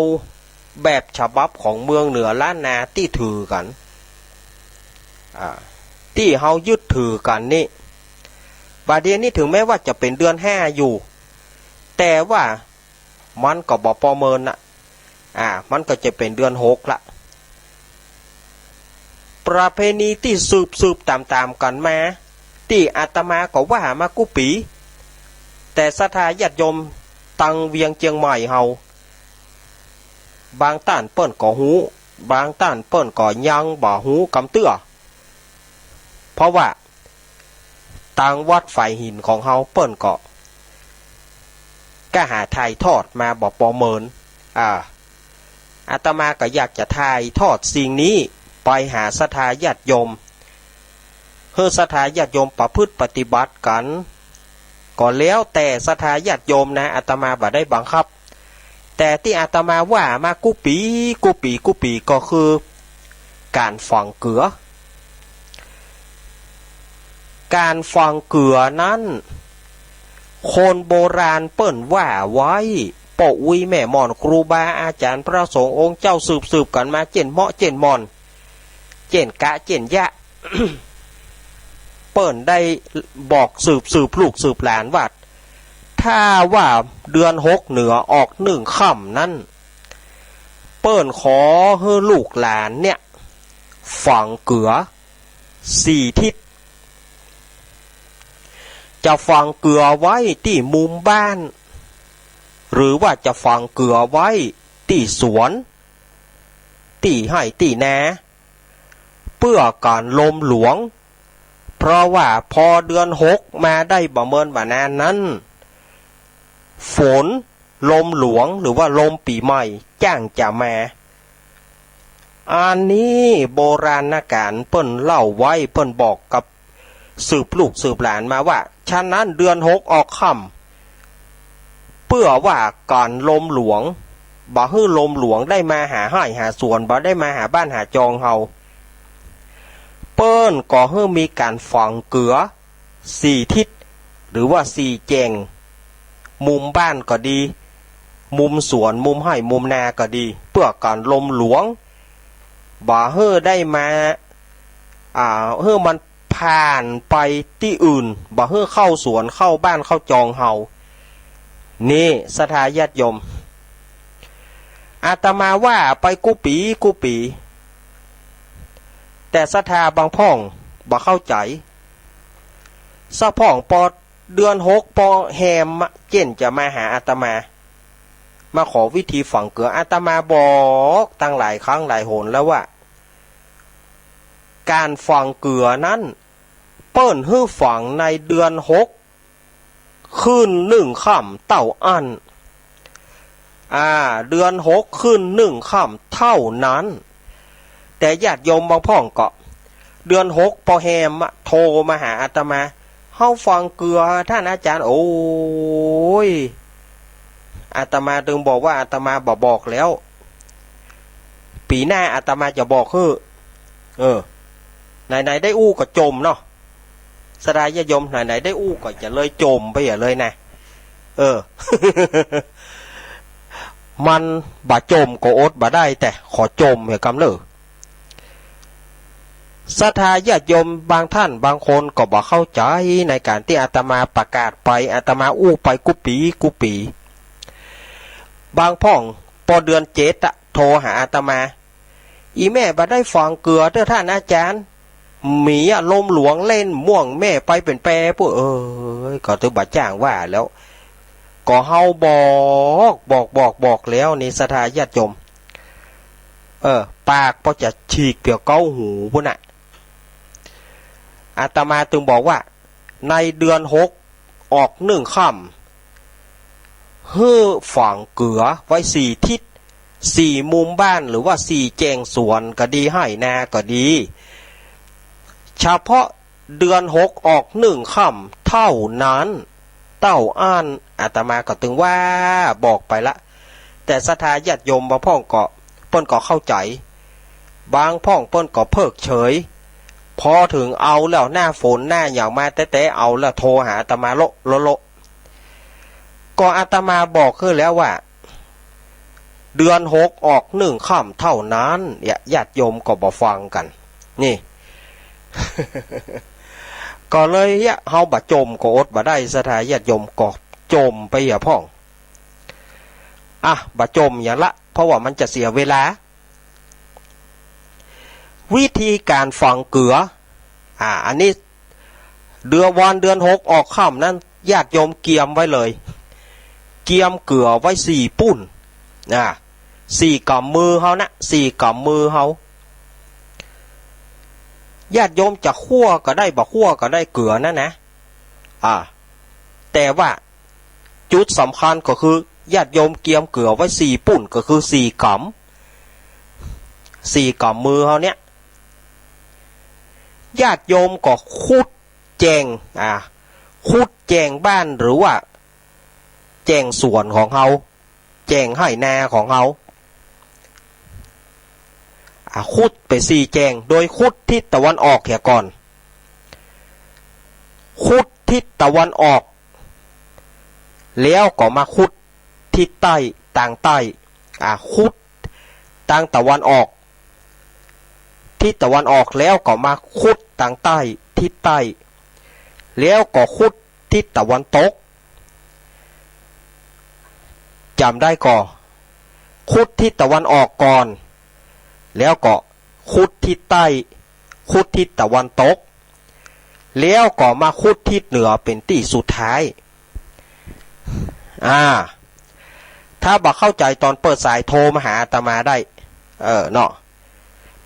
แบบฉบับของเมืองเหนือล้านนาตี้ถือกั๋น อ่า ตี้เฮายึดถือกั๋นนี่ บ่าเดี่ยวนี้เถิงแม้ว่าจะเป๋นเดือนห้าอยู่ แต่ว่ามันก็บ่ปอเมินน่ะ อ่า มันก็จะเป๋นเดือนหกละ ประเพณีตี้สืบๆ ต๋ามๆ กั๋นมา ตี้อาตมาก็ว่ามากู้ปี๋ แต่ศรัทธาญาติโยมตางเวียงเจียงใหม่เฮา บางต้านเปิ้นก็ฮู้ บางต้านเปิ้นก็ยังบ่ฮู้กำเตื้อ เพราะว่า ตางวัดฝายหินของเฮาเปิ้นก็ ก็หาถ่ายทอดมาบ่ปอเมิน อ่า อาตมาก็อยากจะถ่ายทอดสิ่งนี้ไปหาศรัทธาญาติโยม หื้อศรัทธาญาติโยมประพฤติปฏิบัติกั๋น ก็แล้วแต่ศรัทธาญาติโยมนะ อาตมาบ่ได้บังคับ แต่ตี้อาตมาว่ามากู้ปี๋ กู้ปี๋ กู้ปี๋ ก็คือก๋านฝังเกือ ก๋านฝังเกือนั้น คนโบราณเปิ้นว่าไว้ ป้ออุ๊ยแม่หม่อน ครูบาอาจ๋ารย์พระสงฆ์องค์เจ้าสืบๆ กั๋นมา เจ๊นเมาะเจ๊นหม่อน เจ๊นกะเจ๊นยะ เปิ้นได้บอกสืบๆ ลูกสืบหลานว่า ถ้าว่าเดือนหกเหนือออกนึ่งค่ำนั้น เปิ้นขอหื้อลูกหลานเนี่ย ฝังเกือสี่ทิศ จะฝังเกือไว้ตี้มุมบ้าน หรือว่าจะฝังเกือไว้ตี้สวน ตี้ไฮ่ตี้นา เปื้อก๋านลมหลวง เพราะว่าพอเดือนหกมาได้บ่เมินบ่นานนั้น ฝน ลมหลวงหรือว่าลมปี๋ใหม่จ้างจะมา อันนี้โบราณก๋านเปิ้นเล่าไว้ เปิ้นบอกกับสืบลูกสืบหลานมาว่า ฉะนั้นเดือนหกออกค่ำ เปื้อว่าก๋านลมหลวง บ่หื้อลมหลวงได้มาหาไฮ่หาสวน บ่ได้มาหาบ้านหาจองเฮา เปิ้นก็หื้อมีก๋านฝังเกือ สี่ทิศ หรือว่าสี่แจ่ง มุมบ้านก็ดี มุมสวน มุมไฮ่ มุมนาก็ดี เปื้อก๋านลมหลวง บ่หื้อได้มา อ่า หื้อมันผ่านไปตี้อื่น บ่หื้อเข้าสวน เข้าบ้าน เข้าจองเฮา นี่ ศรัทธาญาติโยม อาตมาว่าไปกู้ปี๋ กู้ปี๋ แต่ศรัทธาบางพ่องบ่เข้าใจ๋ สะพ่องปอเดือนหกปอแฮมอะ เจ๊นจะมาหาอาตมา มาขอวิธีฝังเกือ อาตมาบอกตังหลายครั้งหลายหนแล้วว่า ก๋านฝังเกือนั้น เปิ้นหื้อฝังในเดือนหก ขึ้นนึ่งค่ำเต้าอั้น อ่า เดือนหกขึ้นนึ่งค่ำเต้านั้น แต่ญาติโยมบางพ่องก็ เดือนหกปอแฮมอะ โทรมาหาอาตมา เฮาฝังเกือท่านอาจ๋ารย์ โอ้ย อาตมาตึงบอกว่าอาตมาบ่บอกแล้ว ปี๋หน้าอาตมาจะบอกหื้อ เออ ไหนๆ ได้อู้ก็จ่มเนาะ ศรัทธาญาติโยม ไหนๆ ได้อู้ก็จะเลยจ่มไปเหียเลยนะ เออ มันบ่จ่มก็อดบ่ได้ แต่ขอจ่มเหียกำเน่อ ศรัทธาญาติโยมบางท่านบางคนก็บ่เข้าใจ๋ในก๋านตี้อาตมาประกาศไป อาตมาอู้ไปกู้ปี๋ กู้ปี๋ บางพ่องปอเดือนเจ็ดอะ โทรหาอาตมา อี่แม่บ่ได้ฝังเกือเต๊อะท่านอาจ๋ารย์ มีอะลมหลวงเล่นม่วงแม่ไปเป๋นแปปุ้น เอ้ย ก็ตึงบ่จ้างว่าแล้ว ก็เฮาบอก บอก บอก บอกแล้วนี่ ศรัทธาญาติโยม เออ ปากปอจะฉีกเปียกเก๊าหูปุ้นน่ะ อาตมาตึงบอกว่า ในเดือนหกออกนึ่งค่ หื้อฝังเกือไว้สี่ทิศ สี่มุมบ้าน หรือว่าสี่แจ้งสวนก็ดี ไฮ่นาก็ดี เฉพาะเดือนหกออกหนึ่งค่ำเต้านั้น เต้าอั้น อาตมาก็ตึงว่าบอกไปละ แต่ศรัทธาญาติโยมบางพ่องก็ เปิ้นก็เข้าใจ๋ บางพ่องเปิ้นก็เพิกเฉย พอเถิงเอาแล้ว หน้าฝนหน้าหยังมาแต๊ๆ เอาแล้วโทรหาอาตมาโละโละโละ ก็อาตมาบอกหื้อแล้วว่า เดือนหกออกหนึ่งค่ำเต้านั้น เนี่ย ญาติโยมก็บ่ฟังกั๋น นี่ ก็เลยเนี่ย เฮาบ่จ่มก็อดบ่ได้ ศรัทธาญาติโยมก็จ่มไปเหียพ่อง อ่ะ บ่จ่มหยังละ เพราะว่ามันจะเสียเวลา วิธีก๋านฝังเกือ อ่า อันนี้ เดือนวันเดือนหกออกค่ำนั้น ญาติโยมเกียมไว้เลย เกียมเกือไว้สี่ปุ้น อ่า สี่ก๋ำมือเฮานะ สี่ก๋ำมือเฮา ญาติโยมจะคั้วก็ได้ บ่คั้วก็ได้เกือนั้นนะ อ่า แต่ว่าจุดสำคัญก็คือ ญาติโยมเกียมเกือไว้สี่ปุ้น ก็คือสี่ก๋ำ สี่ก๋ำมือเฮาเนี่ย ญาติโยมก็ขุดแจ้ง อ่า ขุดแจ้งบ้านหรือว่าแจ้งสวนของเฮา แจ้งไฮ่นาของเฮา อ่า ขุดไปสี่แจ้ง โดยขุดทิศตะวันออกเหียก่อน ขุดทิศตะวันออก แล้วก็มาขุดทิศใต้ ตางใต้ อ่า ขุดตางตะวันออก ทิศตะวันออก แล้วก็มาขุดตางใต้ ทิศใต้ แล้วก็ขุดทิศตะวันตก จ๋ำได้ก่อ ขุดทิศตะวันออกก่อน แล้วก็ขุดทิศใต้ ขุดทิศตะวันตก แล้วก็มาขุดทิศเหนือเป๋นตี้สุดท้าย อ่า ถ้าบ่เข้าใจ๋ตอนเปิดสายโทรมาหาอาตมาได้ เออ เนาะ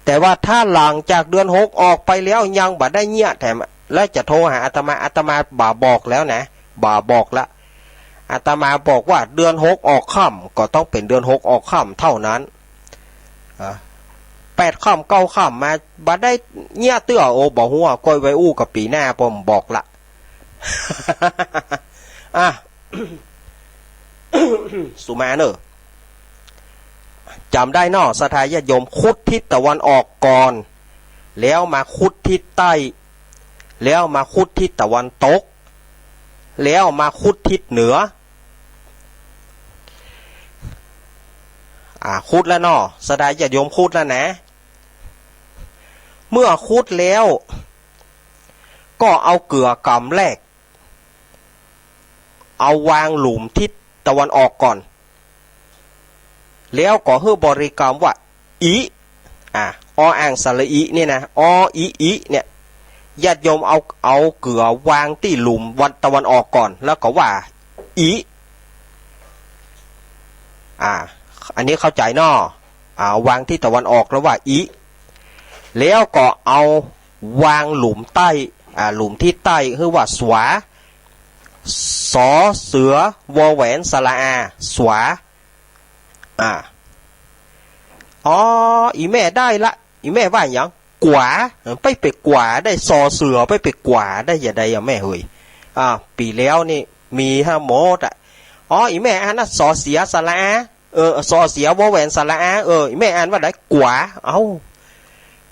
แต่ว่าถ้าหลังจากเดือนหกออกไปแล้วยังบ่ได้เยียะแถม แล้วจะโทรหาอาตมา อาตมาบ่บอกแล้วนะ บ่บอกละ อาตมาบอกว่าเดือนหกออกค่ำก็ต้องเป๋นเดือนหกออกค่ำเต้านั้น อ่ะ แปดค่ำเก้าค่ำมาบ่ได้เยียะเตื้อ โอ้ บ่ฮู้ ก้อยไว้อู้กับปี๋หน้า ป้อมบอกละ อ่ะ สุมาเน่อ จ๋ำได้เนาะ ศรัทธาญาติโยม ขุดทิศตะวันออกก่อน แล้วมาขุดทิศใต้ แล้วมาขุดทิศตะวันตก แล้วมาขุดทิศเหนือ อ่า ขุดแล้วเนาะ ศรัทธาญาติโยม ขุดแล้วนะ เมื่อขุดแล้ว ก็เอาเกือก๋ำแรก เอาวางหลุมทิศตะวันออกก่อน แล้วก็หื้อบริกรรมว่า อิ อ่ะ ออ่างสระอิเนี่ยนะ อ อิ อิ เนี่ย ญาติโยมเอา เอาเกือวางตี้หลุมวันตะวันออกก่อน แล้วก็ว่า อิ อ่า อันนี้เข้าใจ๋เนาะ อ่า วางทิศตะวันออกแล้วว่า อิ แล้วก็เอาวางหลุมใต้ อ่า หลุมทิศใต้ หื้อว่า สวา สอเสือ วอแหวน สระอา สวา อ่า อ๋อ อี่แม่ได้ละ อี่แม่ว่าหยัง ก๋วา เออ ไป ไปก๋วาได้ สอเสือ ไป ไปก๋วาได้ จะใดอะแม่เหย อ่า ปี๋แล้วนี่มีห้าหมดอะ อ๋อ อี่แม่อ่านนะ สอเสีย สระอา เออ สอเสีย วอแหวน สระอา เออ อี่แม่อ่านว่าใด ก๋วา เอ้า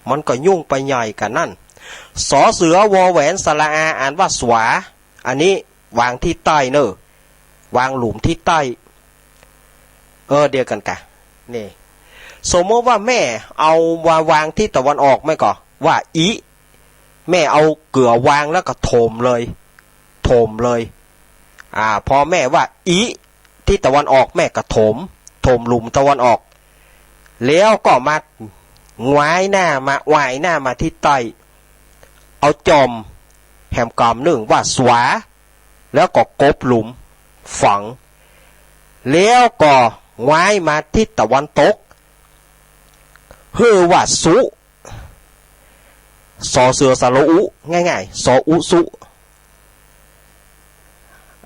มันก็ยุ่งไปใหญ่กั๋นนั่น สอเสือ วอแหวน สระอา อ่านว่า สวา อันนี้วางทิศใต้เน่อ วางหลุมทิศใต้ เออ เดียวกั๋นกะ นี่ สมมติว่าแม่เอาวา วางทิศตะวันออก แม่ก็ว่า อิ แม่เอาเกือวางแล้วก็ถมเลย ถมเลย อ่า พอแม่ว่า อิ ทิศตะวันออก แม่ก็ถม ถมหลุมตะวันออก แล้วก็มาหงายหน้ามา หงายหน้ามาทิศใต้ เอาจ่อมแหมก๋ำนึ่งว่า สวา แล้วก็กบหลุมฝัง แล้วก็หงายมาทิศตะวันตก หื้อว่า สุ สอเสือ สระอุ ง่ายๆ สออุสุ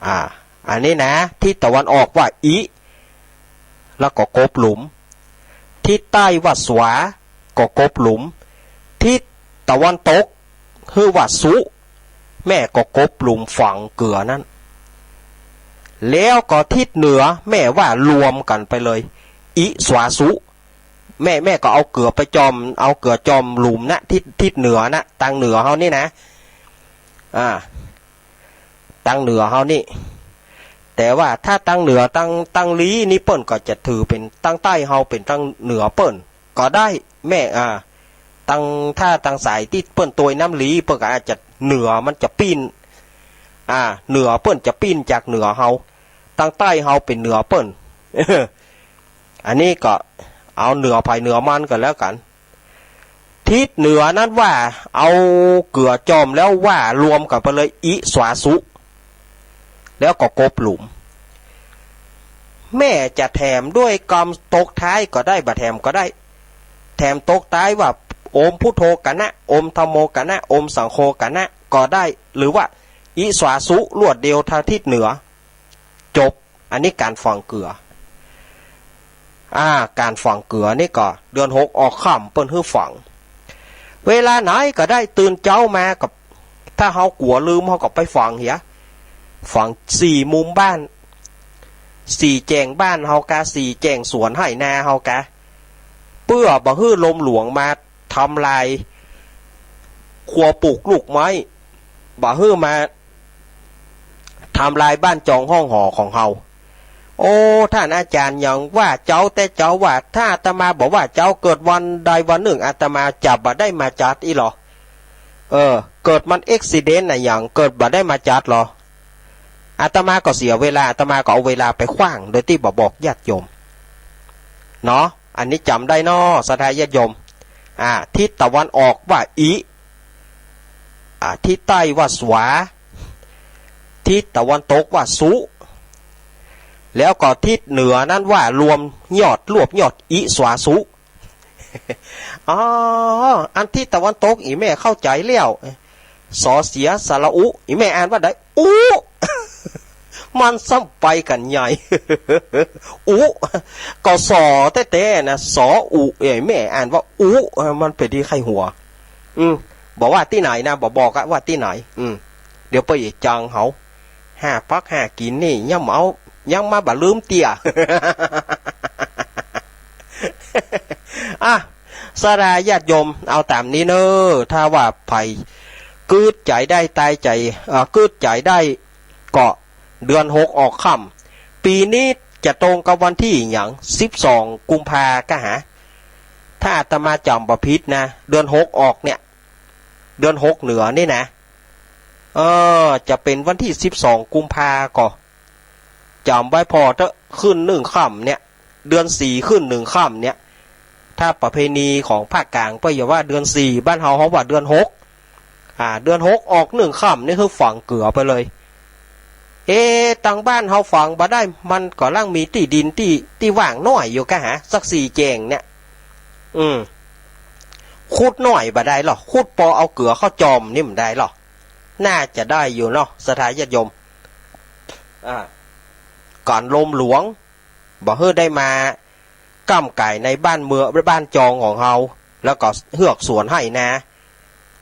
อ่า อันนี้นะ ทิศตะวันออกว่าอิ แล้วก็กบหลุม ทิศใต้ว่าสวา ก็กบหลุม ทิศตะวันตก หื้อว่าสุ แม่ก็กบหลุมฝังเกือนั้น แล้วก็ทิศเหนือแม่ว่ารวมกั๋นไปเลย อิสวาสุ แม่ แม่ก็เอาเกือไปจ่อม เอาเกือจ่อมหลุมนะ ทิศ ทิศเหนือนะ ตางเหนือเฮานี่นะ อ่า ตางเหนือเฮานี่ แต่ว่าถ้าตางเหนือ ตาง ตางลี้นี่เปิ้นก็จะถือเป๋นตางใต้เฮาเป๋นตางเหนือเปิ้นก็ได้ แม่ อ่า ตาง ถ้าตางสายตี้เปิ้นตวยน้ำลี้ เปิ้นก็อาจจะเหนือมันจะปิ้น อ่า เหนือเปิ้นจะปิ้นจากเหนือเฮา ตางใต้เฮาเป๋นเหนือเปิ้น อันนี้ก็เอาเหนือใผเหนือมันก็แล้วกั๋น ทิศเหนือนั้นว่า เอาเกือจ่อมแล้วว่ารวมกั๋นไปเลย อิสวาสุ แล้วก็กบหลุม แม่จะแถมด้วยกำตกท้ายก็ได้ บ่แถมก็ได้ แถมตกท้ายว่า โอมพุทโธกะนะ โอมธัมโมกะนะ โอมสังโฆกะนะ ก็ได้ หรือว่า อิสวาสุ รวดเดียวทางทิศเหนือ จบ อันนี้ก๋านฝังเกือ อ่า ก๋านฝังเกือนี่ก็เดือนหกออกค่ำเปิ้นหื้อฝัง เวลาไหนก็ได้ ตื่นเจ๊ามาก็ ถ้าเฮากั๋วลืมเฮาก็ไปฝังเหีย ฝังสี่มุมบ้าน สี่แจ้งบ้านเฮากา สี่แจ้งสวนไฮ่นาเฮากา เปื้อบ่หื้อลมหลวงมาทำลายครัวปลูกลูกไม้ บ่หื้อมา ทำลายบ้านจองห้องหอของเฮา โอ้ ต้านอาจ๋ารย์หยังว่าเจ๊าแต๊เจ๊าว่า ถ้าอาตมาบ่ว่าเจ๊า เกิดวันใดวันนึ่งอาตมาจะบ่ได้มาจัดอี้ลอ เออ เกิดมันเอ็กซิเดนต์อะหยัง เกิดบ่ได้มาจัดลอ อาตมาก็เสียเวลา อาตมาก็เอาเวลาไปขว้างโดยตี้บ่บอกญาติโยม เนาะ อันนี้จ๋ำได้เนาะ ศรัทธาญาติโยม อ่า ทิศตะวันออกว่าอิ อ่า ทิศใต้ว่าสวา ทิศตะวันตกว่าสุ แล้วก็ทิศเหนือนั้นว่ารวมยอด รวบยอด อิสวาสุ อ๋อ อันทิศตะวันตก อี่แม่เข้าใจ๋แล้ว สอเสียสระอุ อี่แม่อ่านว่าใด อุ มันซ้ำไปกั๋นใหญ่ อุ ก็สอแต๊ๆ นะ สออุ เอ้ย แม่อ่านว่าอุ มันเป๋นดีใค่หัว อืม บ่ว่าตี้ไหนนะ บ่บอกอะว่าตี้ไหน อืม เดี๋ยวไปจังเฮา ห้าปักห้ากิ๋นนี่ ยังเอา ยังมาบ่ลืมเตื้อ อ่ะ ศรัทธาญาติโยม เอาต๋ามนี้เน่อ ถ้าว่าใผกึ๊ดใจ๋ได้ตายใจ๋ เอ่อ กึ๊ดใจ๋ได้ ก็เดือนหกออกค่ำ ปี๋นี้จะตรงกับวันตี้หยัง สิบสองกุมภาก้าหา ถ้าอาตมาจ๋ำบ่ผิดนะ เดือนหกออกเนี่ย เดือนหกเหนือนี่นะ เออ จะเป๋นวันตี้สิบสองกุมภาก็ จ๋ำไว้ผ่อเต๊อะ ขึ้นนึ่งค่ำเนี่ย เดือนสี่ขึ้นนึ่งค่ำเนี่ย ถ้าประเพณีของภาคกลางเปิ้นจะว่าเดือนสี่ บ้านเฮา เฮาว่าเดือนหก อ่า เดือนหกออกนึ่งค่ำนี่คือฝังเกือไปเลย เอ๊ะ ตางบ้านเฮาฝังบ่ได้ มันก็ลังมีตี้ดินตี้ ตี้ว่างน้อยอยู่ก้าหา สักสี่แจ้งเนี่ย อืม ขุดน้อยบ่ได้ลอ ขุดปอเอาเกือเข้าจ่อมนี่บ่ได้ลอ น่าจะได้อยู่เนาะ ศรัทธาญาติโยม อ่า ก๋านลมหลวง บ่หื้อได้มาก้ำก๋ายในบ้านเมือง บ้านจองของเฮา แล้วก็เฮือกสวนไฮ่นา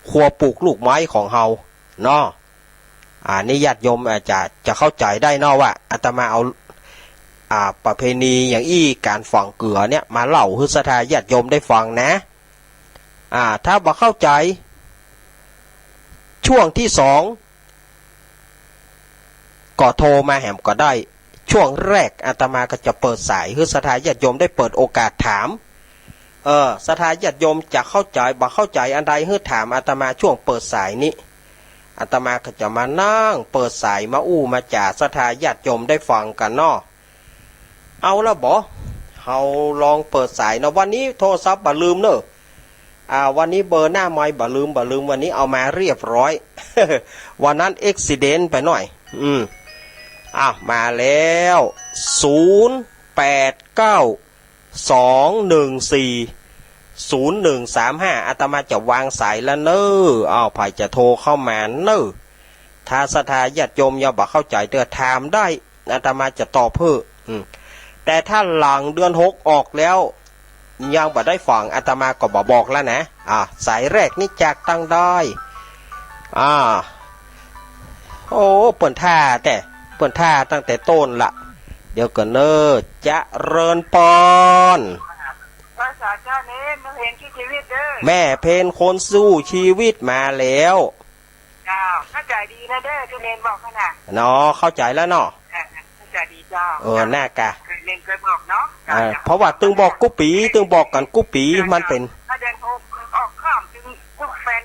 ครัวปลูกลูกไม้ของเฮา เนาะ อ่า นี่ญาติโยมอาจจะ จะเข้าใจ๋ได้เนาะว่า อาตมาเอา อ่า ประเพณีอย่างอี้ ก๋านฝังเกือเนี่ย มาเล่าหื้อศรัทธาญาติโยมได้ฟังนะ อ่า ถ้าบ่เข้าใจ๋ ช่วงตี้สอง ก็โทรมาแหมก็ได้ ช่วงแรกอาตมาก็จะเปิดสาย หื้อศรัทธาญาติโยมได้เปิดโอกาสถาม เออ ศรัทธาญาติโยมจะเข้าใจ๋ บ่เข้าใจ๋อันใด หื้อถามอาตมาช่วงเปิดสายนี้ อาตมาก็จะมานั่งเปิดสาย มาอู้มาจ๋า ศรัทธาญาติโยมได้ฟังกั๋นเนาะ เอาละบ่ เฮาลองเปิดสายเนาะ วันนี้โทรศัพท์บ่ลืมเน่อ อ่า วันนี้เบอร์หน้าไมค์บ่ลืม บ่ลืม วันนี้เอามาเรียบร้อย วันนั้นเอ็กซิเดนต์ไปหน่อย อืม อ่ะ มาแล้ว ศูนย์แปดเก้า สองหนึ่งสี่ ศูนย์หนึ่งสามห้า อาตมาจะวางสายแล้วเน่อ อ้าว ใผจะโทรเข้ามาเน่อ ถ้าศรัทธาญาติโยมยังบ่เข้าใจ๋เตื้อ ถามได้ อาตมาจะตอบหื้อ อืม แต่ถ้าหลังเดือนหกออกแล้ว ยังบ่ได้ฝัง อาตมาก็บ่บอกแล้วนะ อ่า สายแรกนี้จากตังใด อ่า โอ้ เปิ้นท่าแต๊ เปิ้นท่าตั้งแต่ต้นละ เดี๋ยวก่อนเน่อ เจริญปอน ภาษาเจ้าเน้น แม่เพ็ญสู้ชีวิตเด้อ แม่เพ็ญคนสู้ชีวิตมาแล้ว เจ้า เข้าใจ๋ดีนะเด้อ ตี้เน้นบอกหั้นน่ะ เนาะ เข้าใจ๋แล้วเนาะ เออ เข้าใจ๋ดีเจ้า เออ เจ้า น่ากะ เน้นก็บอกเนาะ เออ เจ้า เพราะว่าตึงบอกกู้ปี๋ ตึงบอกกั๋นกู้ปี๋ เจ้า มันเป๋น เจ้า ถ้าเดือนหกออกข้ามตึงกู้แฟน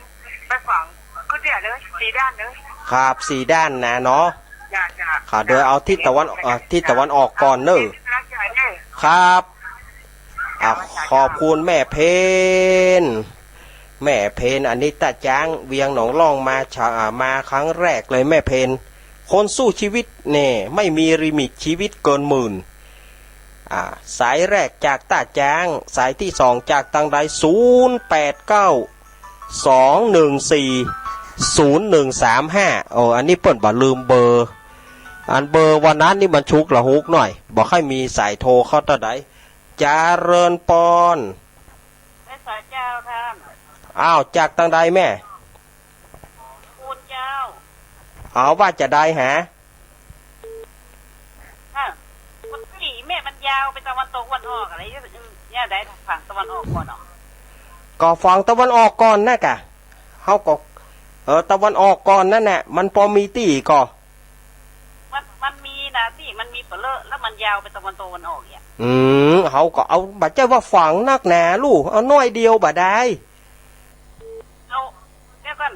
ไปฝัง กู้เตี้ยเลย สี่ด้านเลย ครับ สี่ด้านนะเนาะ เจ้า เจ้า ครับ เดี๋ยวเอาทิศตะวัน เอ่อ ทิศตะวันออกก่อนเน่อ ครับ อ่ะ ขอบคุณแม่เพ็ญ แม่เพ็ญ อันนี้ต้าจ๊าง เวียงหนองล่อง มาชะ อ่า มาครั้งแรกเลย แม่เพ็ญ คนสู้ชีวิตเนี่ย ไม่มีลิมิตชีวิตเกินหมื่น อ่า สายแรกจากต้าจ๊าง สายตี้สองจากตังใด ศูนย์แปดเก้า สองหนึ่งสี่ ศูนย์หนึ่งสามห้า โอ้ อันนี้เปิ้นบ่ลืมเบอร์ อันเบอร์วันนั้นนี่มันฉุกละหุกหน่อย บ่ค่อยมีสายโทรเข้าเต้าใด เจริญปอน แม่สายเจ้าท่าน อ้าว จากตังใดแม่ ปูนเจ้า เอาว่าจะใดหา ฮะ มันตี้แม่มันยาวไปตะวันตกวันออกอะไรอย่างเงี้ย อืม เนี่ยได้ฝั่งตะวันออกก่อนเนาะ ก็ฝั่งตะวันออกก่อนนะกะ เฮาก็ เออ ตะวันออกก่อนนั่นแหละ มันปอมีตี้ก่อ มัน มันมีนะตี้ มันมีเป๋อเลอะ แล้วมันยาวไปตะวันตกวันออกเนี่ย อืม เฮาก็เอา บ่ใจ้ว่าฝั่งนักหนาลูก เอาหน้อยเดียวบ่ได้ เอา เดี๋ยวก่อน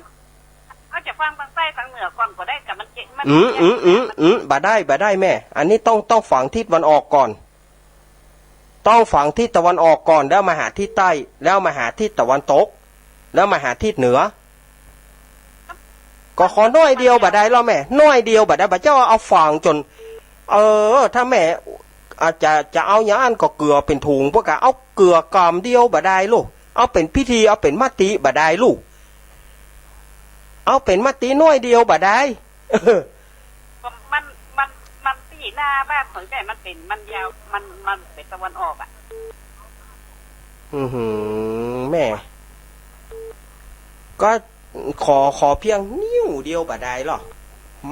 เขาจะฟังตังใต้ตังเหนือก่อนก็ได้ แต่มันเจ็บ มัน อืม อืม อืม อืม บ่ได้ บ่ได้แม่ อันนี้ต้อง ต้องฝั่งทิศตะวันออกก่อน ต้องฝั่งทิศตะวันออกก่อน แล้วมาหาทิศใต้ แล้วมาหาทิศตะวันตก แล้วมาหาทิศเหนือ ก็ขอหน้อยเดียวบ่ได้ลอแม่ หน้อยเดียวบ่ได้ บ่เจ้าเอาฝั่งจ๋น เออ ถ้าแม่อาจจะ จะเอาอย่างอั้นก็เกือเป๋นถุง พวกกะเอาเกือกำเดียวบ่ได้ลูก เอาเป๋นพิธี เอาเป๋นมติบ่ได้ลูก เอาเป๋นมติหน้อยเดียวบ่ได้ มัน มัน มันตี้หน้าบ้านของใหญ่มันเป๋น มันยาว มัน มันเป๋นตะวันออกอะ อือหือ แม่ ก็ขอ ขอเพียงนิ้วเดียวบ่ได้ลอ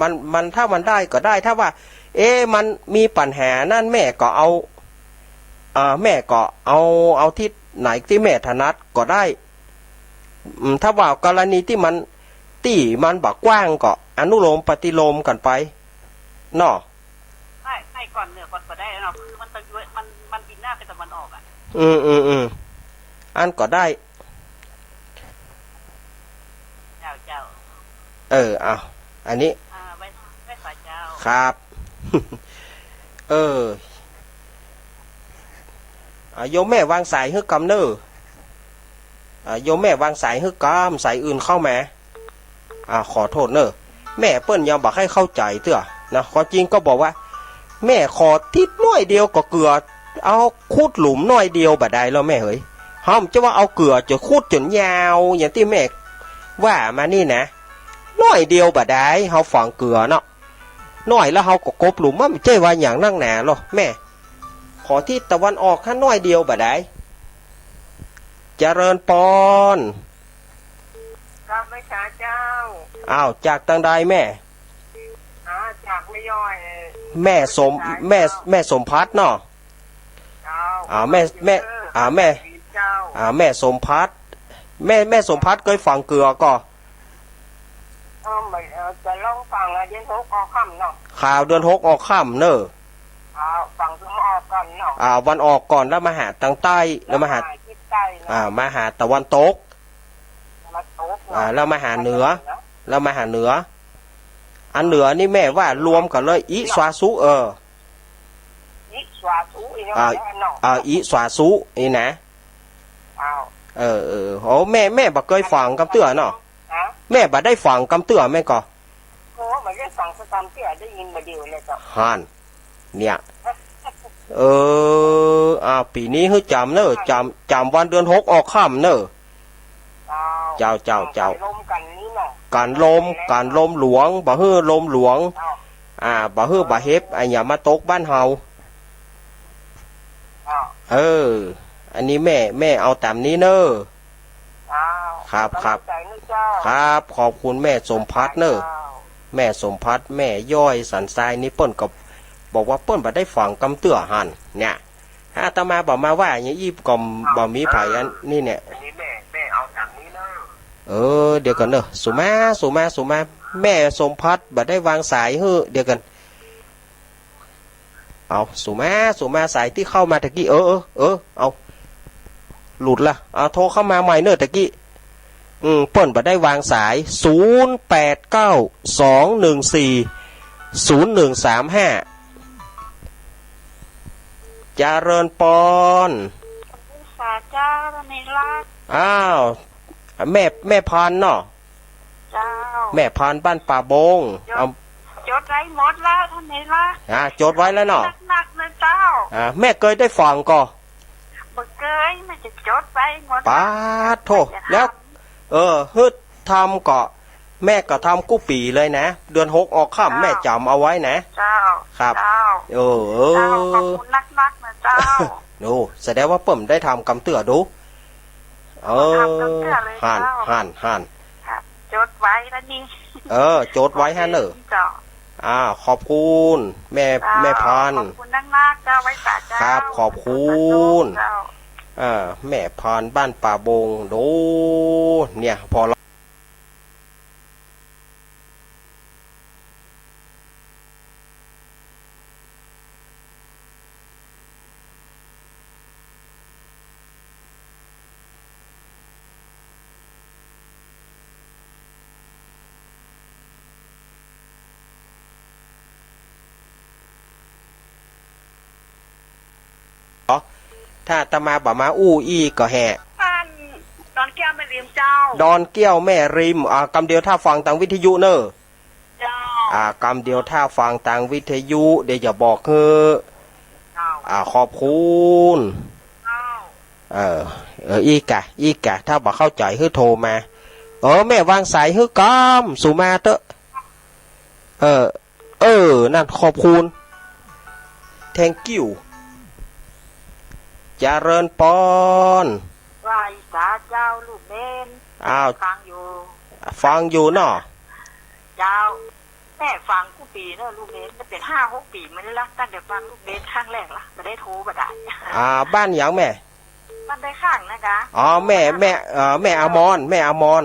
มัน มัน ถ้ามันได้ก็ได้ ถ้าว่า เอ๊ะ มันมีปัญหานั่น แม่ก็เอา อ่า แม่ก็เอา เอาทิศไหนตี้แม่ถนัดก็ได้ อืม ถ้าว่ากรณีตี้มัน ตี้มันบ่กว้างก็อนุโลมปฏิโลมกั๋นไป เนาะ ใต้ ใต้ก่อนเหนือก่อนก็ได้เนาะ คือมันต้องย้วย มัน มันบินหน้าไปตะวันออกอะ อืม อืม อืม อั้นก็ได้ เจ้า เจ้า เออ เอา อันนี้ อ่า ไหว้ ไหว้สาเจ้า ครับ เออ อ่า โยมแม่วางสายหื้อกำเน่อ อ่า โยมแม่วางสายหื้อกำ สายอื่นเข้ามา อ่า ขอโต้ษเน่อ แม่เปิ้นยังบ่ใค่เข้าใจ๋เตื้อนะ ความจริงก็บอกว่า แม่ขอทิศหน้อยเดียวก็เกือ เอาขุดหลุมหน้อยเดียวบ่ได้ลอแม่เหย เฮาจะว่าเอาเกือจะขุดจ๋นยาว อย่างตี้แม่ว่ามานี่นะ หน้อยเดียวบ่ได้ เฮาฝังเกือเนาะ หน้อยแล้วเฮาก็กบหลุม มันบ่ใจ้ว่าหยังนักหนาลอแม่ ขอทิศตะวันออกหั้นหน้อยเดียวบ่ได้ เจริญปอน ครับ ไหว้สาเจ้า อ้าว จากตังใดแม่ อ่า จากแม่ย้อย แม่สม แม่ แม่สมภัทรเนาะ เจ้า อ่า แม่ แม่ อ่า แม่ เจ้า อ่า แม่สมภัทร แม่ แม่สมภัทรเกยฝังเกือก่อ เออ ไม่ เออ จะลองฝัง เดือนหกออกค่ำเนาะ ข่าวเดือนหกออกค่ำเน่อ อ่า ฝังตะวันออกก่อนเนาะ อ่า วันออกก่อน แล้วมาหาตังใต้ แล้วมาหา แล้วมาหาทิศใต้เนาะ อ่า มาหาตะวันตก ตะวันตกเนาะ อ่า แล้วมาหาเหนือ แล้วมาหาเหนือ อันเหนือนี่แม่ว่ารวมกั๋นเลย อิสวาสุ เออ อิสวาสุ อีกเนาะ อ่า เนาะ อ่า อิสวาสุ นี่นะ อ้าว เออ เออ โอ้ แม่ แม่บ่เกยฝังกำเตื้อเนาะ ฮะ แม่บ่ได้ฝังกำเตื้อแม่ก่อ โอ้ บ่ได้ฝังสักกำเตื้อ ได้ยินบ่าเดี่ยวเลยเจ้า หั้น เนี่ย เออ อ่า ปี๋นี้หื้อจ๋ำเน่อ จ๋ำ จ๋ำวันเดือนหกออกค่ำเน่อ เจ้า เจ้า เจ้า เจ้า กั๋นลมกั๋นนี่เนาะ กั๋นลม กั๋นลมหลวง บ่หื้อลมหลวง เจ้า อ่า บ่หื้อบ่าเห็บอะหยังมาตกบ้านเฮา อ้าว เออ อันนี้แม่ แม่เอาต๋ามนี้เน่อ อ้าว ครับ ครับ กำลังใจ๋นะเจ้า ครับ ขอบคุณแม่สมภัทรเน่อ เจ้า แม่สมภัทร แม่ย้อยสันทรายนี่เปิ้นก็บอกว่าเปิ้นบ่ได้ฟังกำเตื้อหั้นเนี่ย อาตมาบ่มาว่าหยังอี้ ก็บ่มีใผอันนี้เนี่ย อันนี้แม่ แม่เอาต๋ามนี้เน่อ เออ เดี๋ยวก่อนเน่อ สุมา สุมา สุมา แม่สมภัทรบ่ได้วางสายหื้อ เดี๋ยวก่อน เอา สุมา สุมา สายตี้เข้ามาตะกี้ เออ เออ เออ เอา หลุดละ เอา โทรเข้ามาใหม่เน่อตะกี้ อืม เปิ้นบ่ได้วางสาย ศูนย์แปดเก้า สองหนึ่งสี่ ศูนย์หนึ่งสามห้า เจริญปอน สาเจ้า ท่านเณรัตน์ อ้าว แม่ แม่พรเนาะ เจ้า แม่พรบ้านป่าบง จด เอา จดไว้หมดแล้ว ท่านเณรัตน์ อ่า จดไว้แล้วเนาะ หนักๆ นะเจ้า อ่า แม่เกยได้ฟังก่อ บ่เกย แม่จะจดไว้หมด ป๊าดโธ่ จะถาม แล้ว เออ หื้อทำก่อ แม่ก็ทำกู้ปี๋เลยนะ เดือนหกออกค่ำ เจ้า แม่จ๋ำเอาไว้นะ เจ้า ครับ เจ้า เออ เจ้า ขอบคุณนักๆ นะเจ้า โอ้ แสดงว่าเปิ้นได้ทำกำเตื้อดู เออ ทำกำเตื้อเลย หั้น เจ้า หั้น หั้น ครับ จดไว้แล้วนี่ เออ จดไว้หั้นเน่อ เจ้า อ่า ขอบคุณ แม่ เจ้า แม่พร ขอบคุณนักๆ เจ้า ไหว้สาเจ้า ครับ ขอบคุณ เจ้า เออ แม่พรบ้านป่าบง โด เนี่ย พอ ถ้าอาตมาบ่มาอู้อี้ก็แห่ บ้านดอนแก้วแม่ริมเจ้า ดอนแก้วแม่ริม อ่า กำเดียวถ้าฟังตางวิทยุเน่อ เจ้า อ่า กำเดียวถ้าฟังตางวิทยุ เดี๋ยวจะบอกหื้อ เจ้า อ่า ขอบคุณ เจ้า เออ เออ อี้กะ อี้กะ ถ้าบ่เข้าใจ๋หื้อโทรมา เออ แม่วางสายหื้อกำ สุมาเต๊อะ เออ เออ นั่น ขอบคุณ thank you เจริญปอน ไหว้สาเจ้าลูกเณร อ้าว ฟังอยู่ ฟังอยู่เนาะ เจ้า แม่ฟังกู้ปี๋เน่อลูกเณร จะเป๋นห้าหกปี๋มาแล้วละ ตั้งแต่ฟังลูกเณรครั้งแรกละ บ่ได้โทรบ่ได้ อ่า บ้านหยังแม่ บ้านใต้ข้างนะกะ อ๋อ แม่ แม่ เอ่อ แม่อมร แม่อมร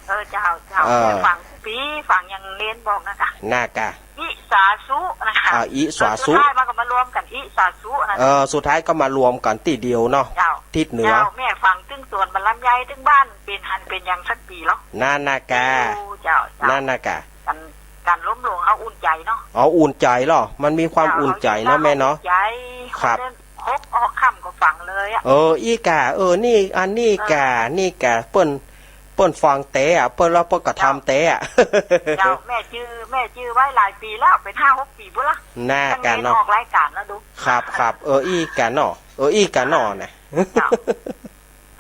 เออ เจ้า เจ้า เออ แม่ฟังกู้ปี๋ ฟังอย่างเณรบอกนะกะ น่ะกะ อิสาสุนะกะ อ่า อิสาสุ สุดท้ายมันก็มารวมกั๋น อิสาสุนะ เออ สุดท้ายก็มารวมกั๋นตี้เดียวเนาะ เจ้า ทิศเหนือ เจ้า แม่ฟังตึงสวนบัลลังก์ใหญ่ ตึงบ้านเป๋นหันเป๋นหยังสักปี๋หรอ นั่นน่ะกะ โอ้ เจ้า เจ้า นั่นน่ะกะ กั๋น กั๋นล้มหลวงเอาอุ่นใจ๋เนาะ เอาอุ่นใจ๋เหรอ มันมีความอุ่นใจ๋เนาะแม่เนาะ เจ้า เอาใจ ครับ คนเล่น หกออกค่ำก็ฟังเลยอะ เออ อี้กะ เออ นี่ อันนี้กะ เออ นี่กะ เปิ้น เปิ้นฟังแต๊อะ เปิ้นแล้วเปิ้นก็ทำแต๊อะ เจ้า แม่จื้อ แม่จื้อไว้หลายปี๋แล้ว เป๋นห้าหกปี๋ปู้นละ น่ะกะเนาะ ตั้งเณรออกรายก๋านแล้วดู ครับ ครับ เออ อี้กะเนาะ เออ อี้กะเนาะนะ เจ้า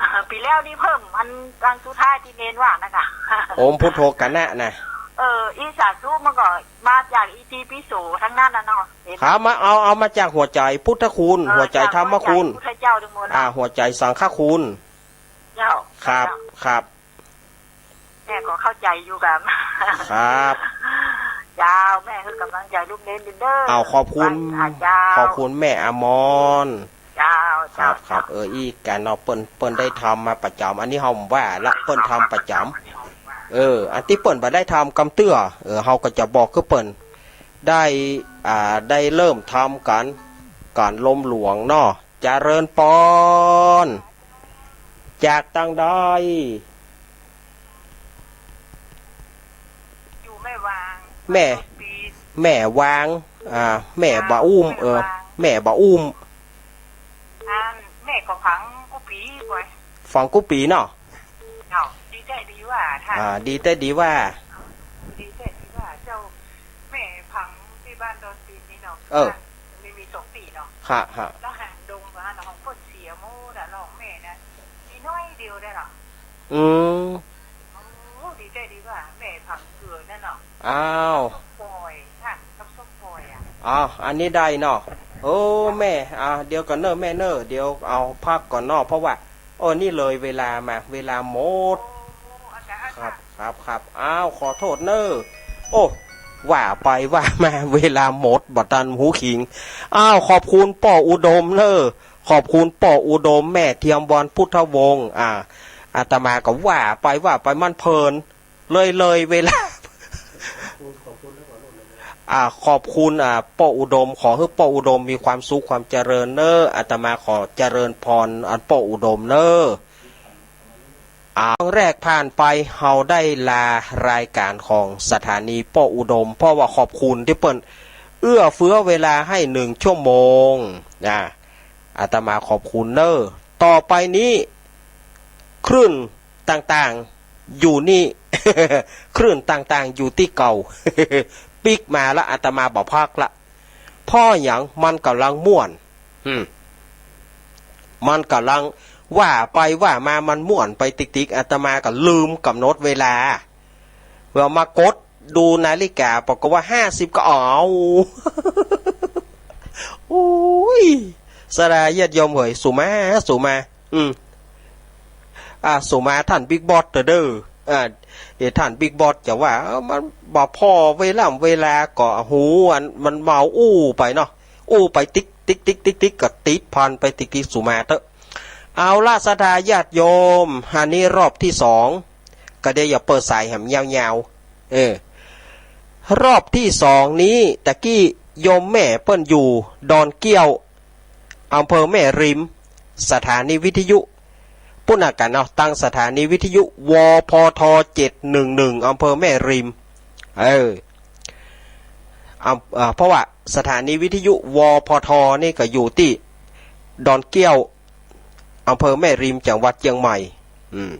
อ่า ปี๋แล้วนี่เปิ้น อัน อันสุดท้ายตี้เณรว่านะกะ โอมพุทโธกะนะนะ เออ อิสาสุมันก็มาจากอิติปิโสตังนั้นน่ะเนาะ เห็น ครับ มาเอา เอามาจากหัวใจ๋พุทธคุณ เออ หัวใจ๋ธรรมคุณ จากหัวใจ๋พุทธเจ้าตังหมด อ่า หัวใจ๋สังฆคุณ เจ้า ครับ เจ้า ครับ แม่ก็เข้าใจ๋อยู่กะ ครับ เจ้า แม่หื้อก๋ำลังใจ๋ลูกเณรอยู่เน่อ อ้าว ขอบคุณ ไหว้สาเจ้า ขอบคุณแม่อมร เจ้า ครับ เจ้า ครับ เจ้า เออ อี้กะเนาะ เปิ้น เปิ้นได้ทำมาประจ๋ำ อันนี้เฮาบ่ว่าละ เปิ้นทำประจ๋ำ เออ อันตี้เปิ้นบ่ได้ทำกำเตื้อ เออ เฮาก็จะบอกคือเปิ้นได้ อ่า ได้เริ่มทำก๋าน ก๋านล้มหลวงเนาะ เจริญปอน จากตางใด อยู่แม่วาง แม่ แม่วาง อ่า แม่บ่าอุ้ม เออ แม่วาง แม่บ่าอุ้ม อันแม่ก็ฟังกู้ปี๋ไป ฟังกู้ปี๋เนาะ เจ้า ดีแต๊ดีว่าท่าน อ่า ดีแต๊ดีว่า ดีแต๊ดีว่าเจ้า แม่ฟังตี้บ้านดอนตีนนี่เนาะ เออ มันมีสองปี๋เนาะ ฮะ ฮะ แล้วห่างดงมาเนาะ ของเปิ้นเสียหมดอะ น้องแม่นะ มีน้อยเดียวได้ล่ะ อืม โอ้ ดีแต๊ดีว่า แม่ฟังเกือนั่นเนาะ อ้าว ส้มปล่อย ท่าน กับส้ม อันนี้ได้เนาะ โอ้ แม่ อ่า เดี๋ยวก่อนเน่อแม่เน่อ เดี๋ยวเอาพักก่อนเนาะ เพราะว่า โอ้ นี่เลยเวลามา เวลาหมด ครับ ครับ ครับ อ้าว ขอโทษเน่อ โอ้ ว่าไปว่ามา เวลาหมด บ่ตันหูขิง อ้าว ขอบคุณป้ออุดมเน่อ ขอบคุณป้ออุดม แม่เทียมวรรณพุทธวงศ์ อ่า อาตมาก็ว่าไปว่าไปมันเพลิน เลย เลยเวลา อ่า ขอบคุณ อ่า ป้ออุดม ขอหื้อป้ออุดมมีความสุขความเจริญเน่อ อาตมาขอเจริญพรอันป้ออุดมเน่อ อ่า ครั้งแรกผ่านไป เฮาได้ลารายการของสถานีป้ออุดม เพราะว่าขอบคุณตี้เปิ้นเอื้อเฟื้อเวลาหื้อหนึ่งชั่วโมง อ่า อาตมาขอบคุณเน่อ ต่อไปนี้ คลื่นต่างๆ อยู่นี่ คลื่นต่างๆ อยู่ตี้เก่า ปิ๊กมาละ อาตมาบ่พักละ เพราะหยัง มันก่ำลังม่วน อืม มันก่ำลังว่าไปว่ามา มันม่วนไปติ๊กๆ อาตมาก็ลืมก๋ำหนดเวลา เพื่อมากดดูนาฬิกา ปรากฏว่าห้าสิบก็เอา โอ้ย ศรัทธาญาติโยมเหย สุมา สุมา อืม อ่า สุมาต้านบิ๊กบอสเต๊อะเด้อ อ่า เดี๋ยวต้านบิ๊กบอสจะว่า เอ้า มันบ่ผ่อเวลา เวลาก็หูอัน มันเมาอู้ไปเนาะ อู้ไปติ๊กติ๊กติ๊กติ๊กติ๊ก ก็ติดพันไปติ๊กติ๊ก สุมาเต๊อะ เอาละ ศรัทธาญาติโยม อันนี้รอบตี้สอง ก็เดี๋ยวจะเปิดสายแหมยาวๆ เออ รอบตี้สองนี้ ตะกี้โยมแม่เปิ้นอยู่ดอนเกี้ยว อำเภอแม่ริม สถานีวิทยุ ปุ้นน่ะกั๋นเนาะ ตั้งสถานีวิทยุ วพท เจ็ดหนึ่งหนึ่ง อำเภอแม่ริม เออ อำ เอ่อ เพราะว่าสถานีวิทยุ วพท นี่ก็อยู่ตี้ดอนเกี้ยว อำเภอแม่ริม จังหวัดเจียงใหม่ อืม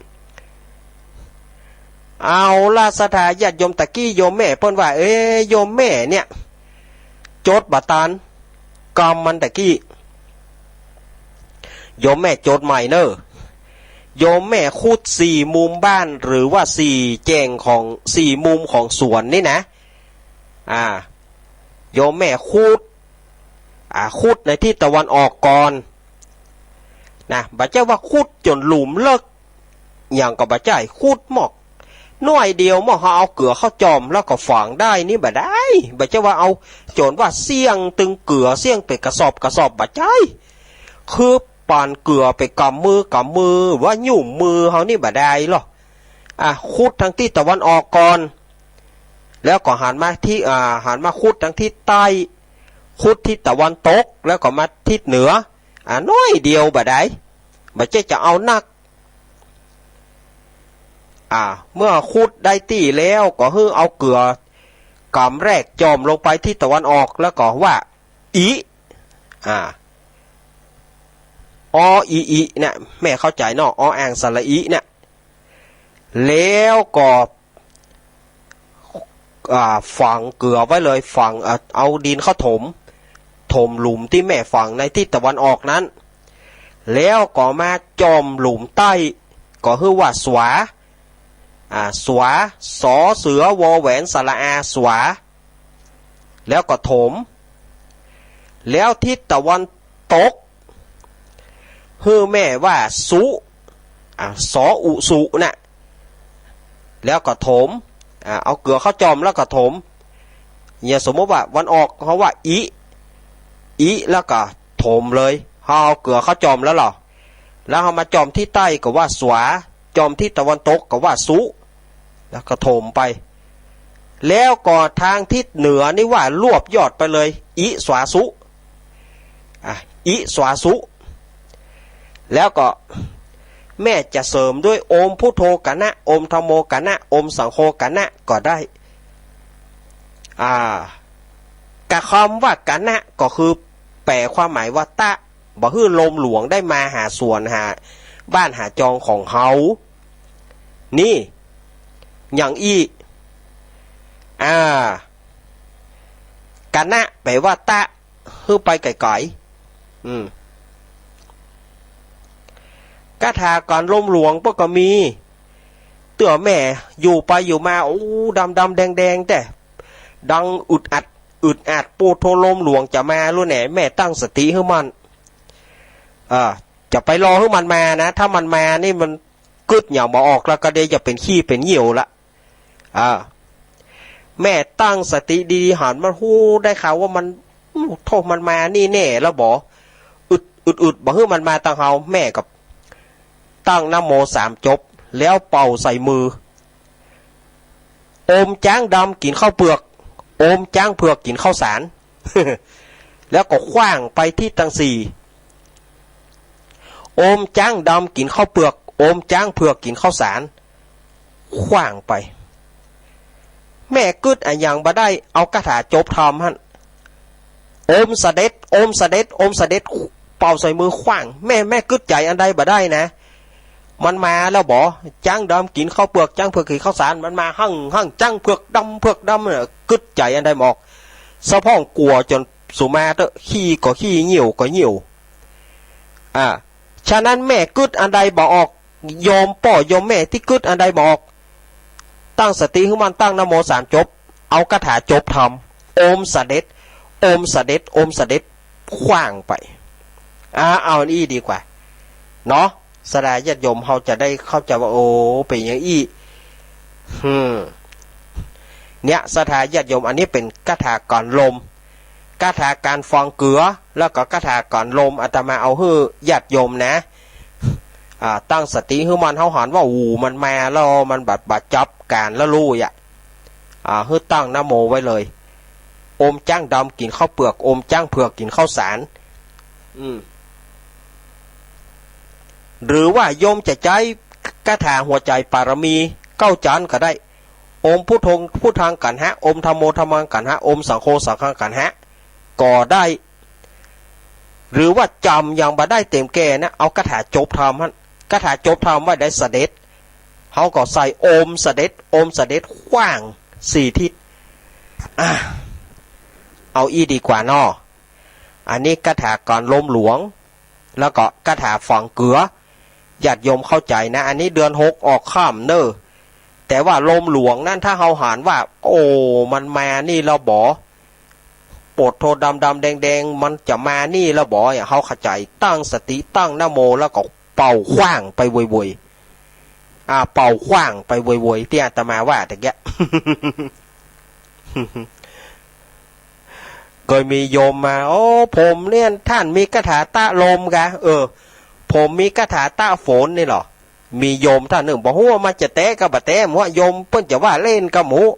เอาละ ศรัทธาญาติโยม ตะกี้โยมแม่เปิ้นว่า เอ๊ะ โยมแม่เนี่ย จดบ่ตัน กำมันตะกี้ โยมแม่จดใหม่เน่อ โยมแม่ขุดสี่มุมบ้าน หรือว่าสี่แจ่งของ สี่มุมของสวนนี่นะ อ่า โยมแม่ขุด อ่า ขุดในทิศตะวันออกก่อน นะ บ่ใจ้ว่าขุดจ๋นหลุมเลิก หยังก็บ่ใจ้ ขุดหมอก น้อยเดียว หมอกเฮาเอาเกือเข้าจ่อมแล้วก็ฝังได้นี่บ่ได้ บ่ใจ้ว่าเอาจ๋นว่าเสี้ยงตึงเกือ เสี้ยงเป๋นกระสอบกระสอบ บ่ใจ้ คือปานเกือเป๋นก๋ำมือก๋ำมือ ว่าหยุมมือเฮานี่บ่ได้หรอก อ่ะ ขุดทางทิศตะวันออกก่อน แล้วก็หันมาที่ อ่า หันมาขุดทางทิศใต้ ขุดทิศตะวันตก แล้วก็มาทิศเหนือ อ่า น้อยเดียวบ่ได้ บ่ใจ้จะเอานัก อ่า เมื่อขุดได้ตี้แล้วก็หื้อเอาเกือกำแรกจ่อมลงไปทิศตะวันออก แล้วก็ว่า อิ อ่า อ อิ อิ เนี่ย แม่เข้าใจ๋เนาะ อ อ่างสระอิ เนี่ย แล้วก็ อ่า ฝังเกือไว้เลย ฝัง อ่า เอาดินเข้าถม ถมหลุมตี้แม่ฝังในทิศตะวันออกนั้น แล้วก็มาจ่อมหลุมใต้ ก็หื้อว่าสวา อ่า สวา สอเสือ วอแหวน สระอา สวา แล้วก็ถม แล้วทิศตะวันตก หื้อแม่ว่าสุ อ่า สออุสุ น่ะ แล้วก็ถม อ่า เอาเกือเข้าจ่อมแล้วก็ถม เนี่ย สมมุติว่าวันออกเฮาว่าอิ อิ แล้วก็ถมเลย เฮาเอาเกือเข้าจ่อมแล้วเหรอ แล้วเฮามาจ่อมทิศใต้ก็ว่าสวา จ่อมทิศตะวันตกก็ว่าสุ แล้วก็ถมไป แล้วก็ทางทิศเหนือนี่ว่ารวบยอดไปเลย อิสวาสุ อ่ะ อิสวาสุ แล้วก็แม่จะเสริมด้วย โอมพุทโธกะนะ โอมธัมโมกะนะ โอมสังโฆกะนะ ก็ได้ อ่า กะคำว่ากะนะ ก็คือแปลความหมายว่าตะ บ่หื้อลมหลวงได้มาหาสวนหาบ้านหาจองของเฮา นี่ อย่างอี้ อ่า กะนะ แปลว่าตะ หื้อไปไก๋ๆ อืม กาถาก๋านลมหลวงเปิ้นก็มี เตื้อแม่อยู่ไปอยู่มา โอ้ ดำๆ แดงๆ แต๊ ดังอึดอัด อึดอัด ปู๊ดโธ่ ลมหลวงจะมาแล้วแหน่ แม่ตั้งสติหื้อมั่น เออ จะไปรอหื้อมันมานะ ถ้ามันมานี่มันกึ๊ดหยังบ่ออกแล้วก็เดี๋ยวจะเป๋นขี้เป๋นเยี่ยวละ อ่า แม่ตั้งสติดีๆ หันมัน ฮู้ได้ข่าวว่ามัน อู้ โธ่ มันมานี่แน่แล้วบ่ อึด อึด อึด บ่หื้อมันมาตังเฮา แม่ก็ตั้งนะโมสามจบ แล้วเป่าใส่มือ อมจ๊างดำกิ๋นข้าวเปือก อมจ๊างเผือกกิ๋นข้าวสาร แล้วก็ขว้างไปทิศตังสี่ อมจ๊างดำกิ๋นข้าวเปือก อมจ๊างเผือกกิ๋นข้าวสาร ขว้างไป แม่กึ๊ดอะหยังบ่ได้ เอาคาถาจบธรรมหั้น อมสะเด็ด อมสะเด็ด อมสะเด็ด เป่าใส่มือขว้าง แม่ แม่กึ๊ดใจ๋อันใดบ่ได้นะ มันมาแล้วบ่ จ๊างดำกิ๋นข้าวเปือก จ๊างเผือกกิ๋นข้าวสาร มันมาหั่ง หั่ง จ๊างเผือกดำ เผือกดำเนี่ย กึ๊ดใจ๋อันใดบ่ออก สะพ่องกั๋วจ๋นสุมาเต๊อะ ขี้ก็ขี้ เยี่ยวก็เยี่ยว อ่า ฉะนั้นแม่กึ๊ดอันใดบ่ออก โยมป้อโยมแม่ตี้กึ๊ดอันใดบ่ออก ตั้งสติหื้อมั่น ตั้งนะโมสามจบ เอาคาถาจบธรรม อมสะเด็ด อมสะเด็ด อมสะเด็ด ขว้างไป อ่า เอาอันอี้ดีกว่า เนาะ ศรัทธาญาติโยมเฮาจะได้เข้าใจ๋ว่า โอ้ เป๋นอย่างอี้ อืม เนี่ย ศรัทธาญาติโยม อันนี้เป๋นคาถาก๋อนลม คาถาก๋านฟองเกือ แล้วก็คาถาก๋อนลม อาตมาเอาหื้อญาติโยมนะ อ่า ตั้งสติหื้อมั่น เฮาหันว่า อู้ มันมาแล้ว มันบ่ บ่จับก๋านละลุยอะ อ่า หื้อตั้งนะโมไว้เลย อมจ๊างดำกิ๋นข้าวเปือก อมจ๊างเผือกกิ๋นข้าวสาร อืม หรือว่าโยมจะใจ๊คาถาหัวใจ๋ปารมีเก้าจันทร์ก็ได้ อมพุทโธ พุทธัง กัณหะ อมธัมโม ธัมมัง กัณหะ อมสังโฆ สังฆัง กัณหะ ก็ได้ หรือว่าจ๋ำยังบ่ได้เต็มแก่นะ เอาคาถาจบธรรมหั้น คาถาจบธรรมว่าได้สะเด็ด เฮาก็ใส่อมสะเด็ด อมสะเด็ดขว้างสี่ทิศ อ่า เอาอี้ดีกว่าเนาะ อันนี้คาถาก๋อนลมหลวง แล้วก็คาถาฟองเกือ ญาติโยมเข้าใจ๋นะ อันนี้เดือนหกออกค่ำเน่อ แต่ว่าลมหลวงนั้น ถ้าเฮาหันว่า โอ้ มันมานี่แล้วบ่ ปู๊ดโธ่ ดำๆ แดงๆ มันจะมานี่แล้วบ่ เฮาเข้าใจ๋ ตั้งสติ ตั้งนะโม แล้วก็เป่าขว้างไปโวยๆ อ่า เป่าขว้างไปโวยๆ ตี้อาตมาว่าตะกี้ เคยมีโยมมา โอ้ ผมเนี่ย ต้านมีคาถาต้านลมกะ เออ ผมมีคาถาต้านฝนนี่เหรอ มีโยมต้านนึ่ง บ่ฮู้ว่ามันจะแต๊กะบ่แต๊ บ่ฮู้ว่าโยมเปิ้นจะว่าเล่นกะบ่ฮู้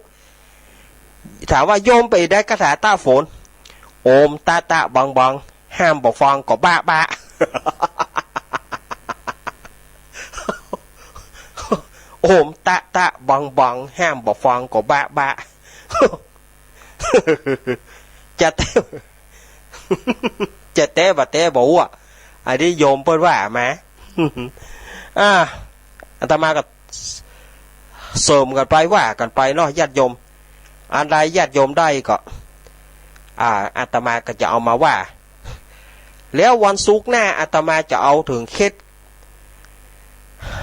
ถามว่าโยมไปได้คาถาต้านฝน โอมตะตะบังบัง ห้ามบ่ฟังก็บ้าบ้า โอมตะตะบังบัง ห้ามบ่ฟังก็บ้าบ้า จะแต๊ จะแต๊บ่แต๊บ่ฮู้อะ อันนี้โยมเปิ้นว่ามา อ่า อาตมาก็เสริมกั๋นไป ว่ากั๋นไปเนาะ ญาติโยม อันใดญาติโยมได้ก็ อ่า อาตมาก็จะเอามาว่า แล้ววันศุกร์หน้าอาตมาจะเอาเถิงเคล็ด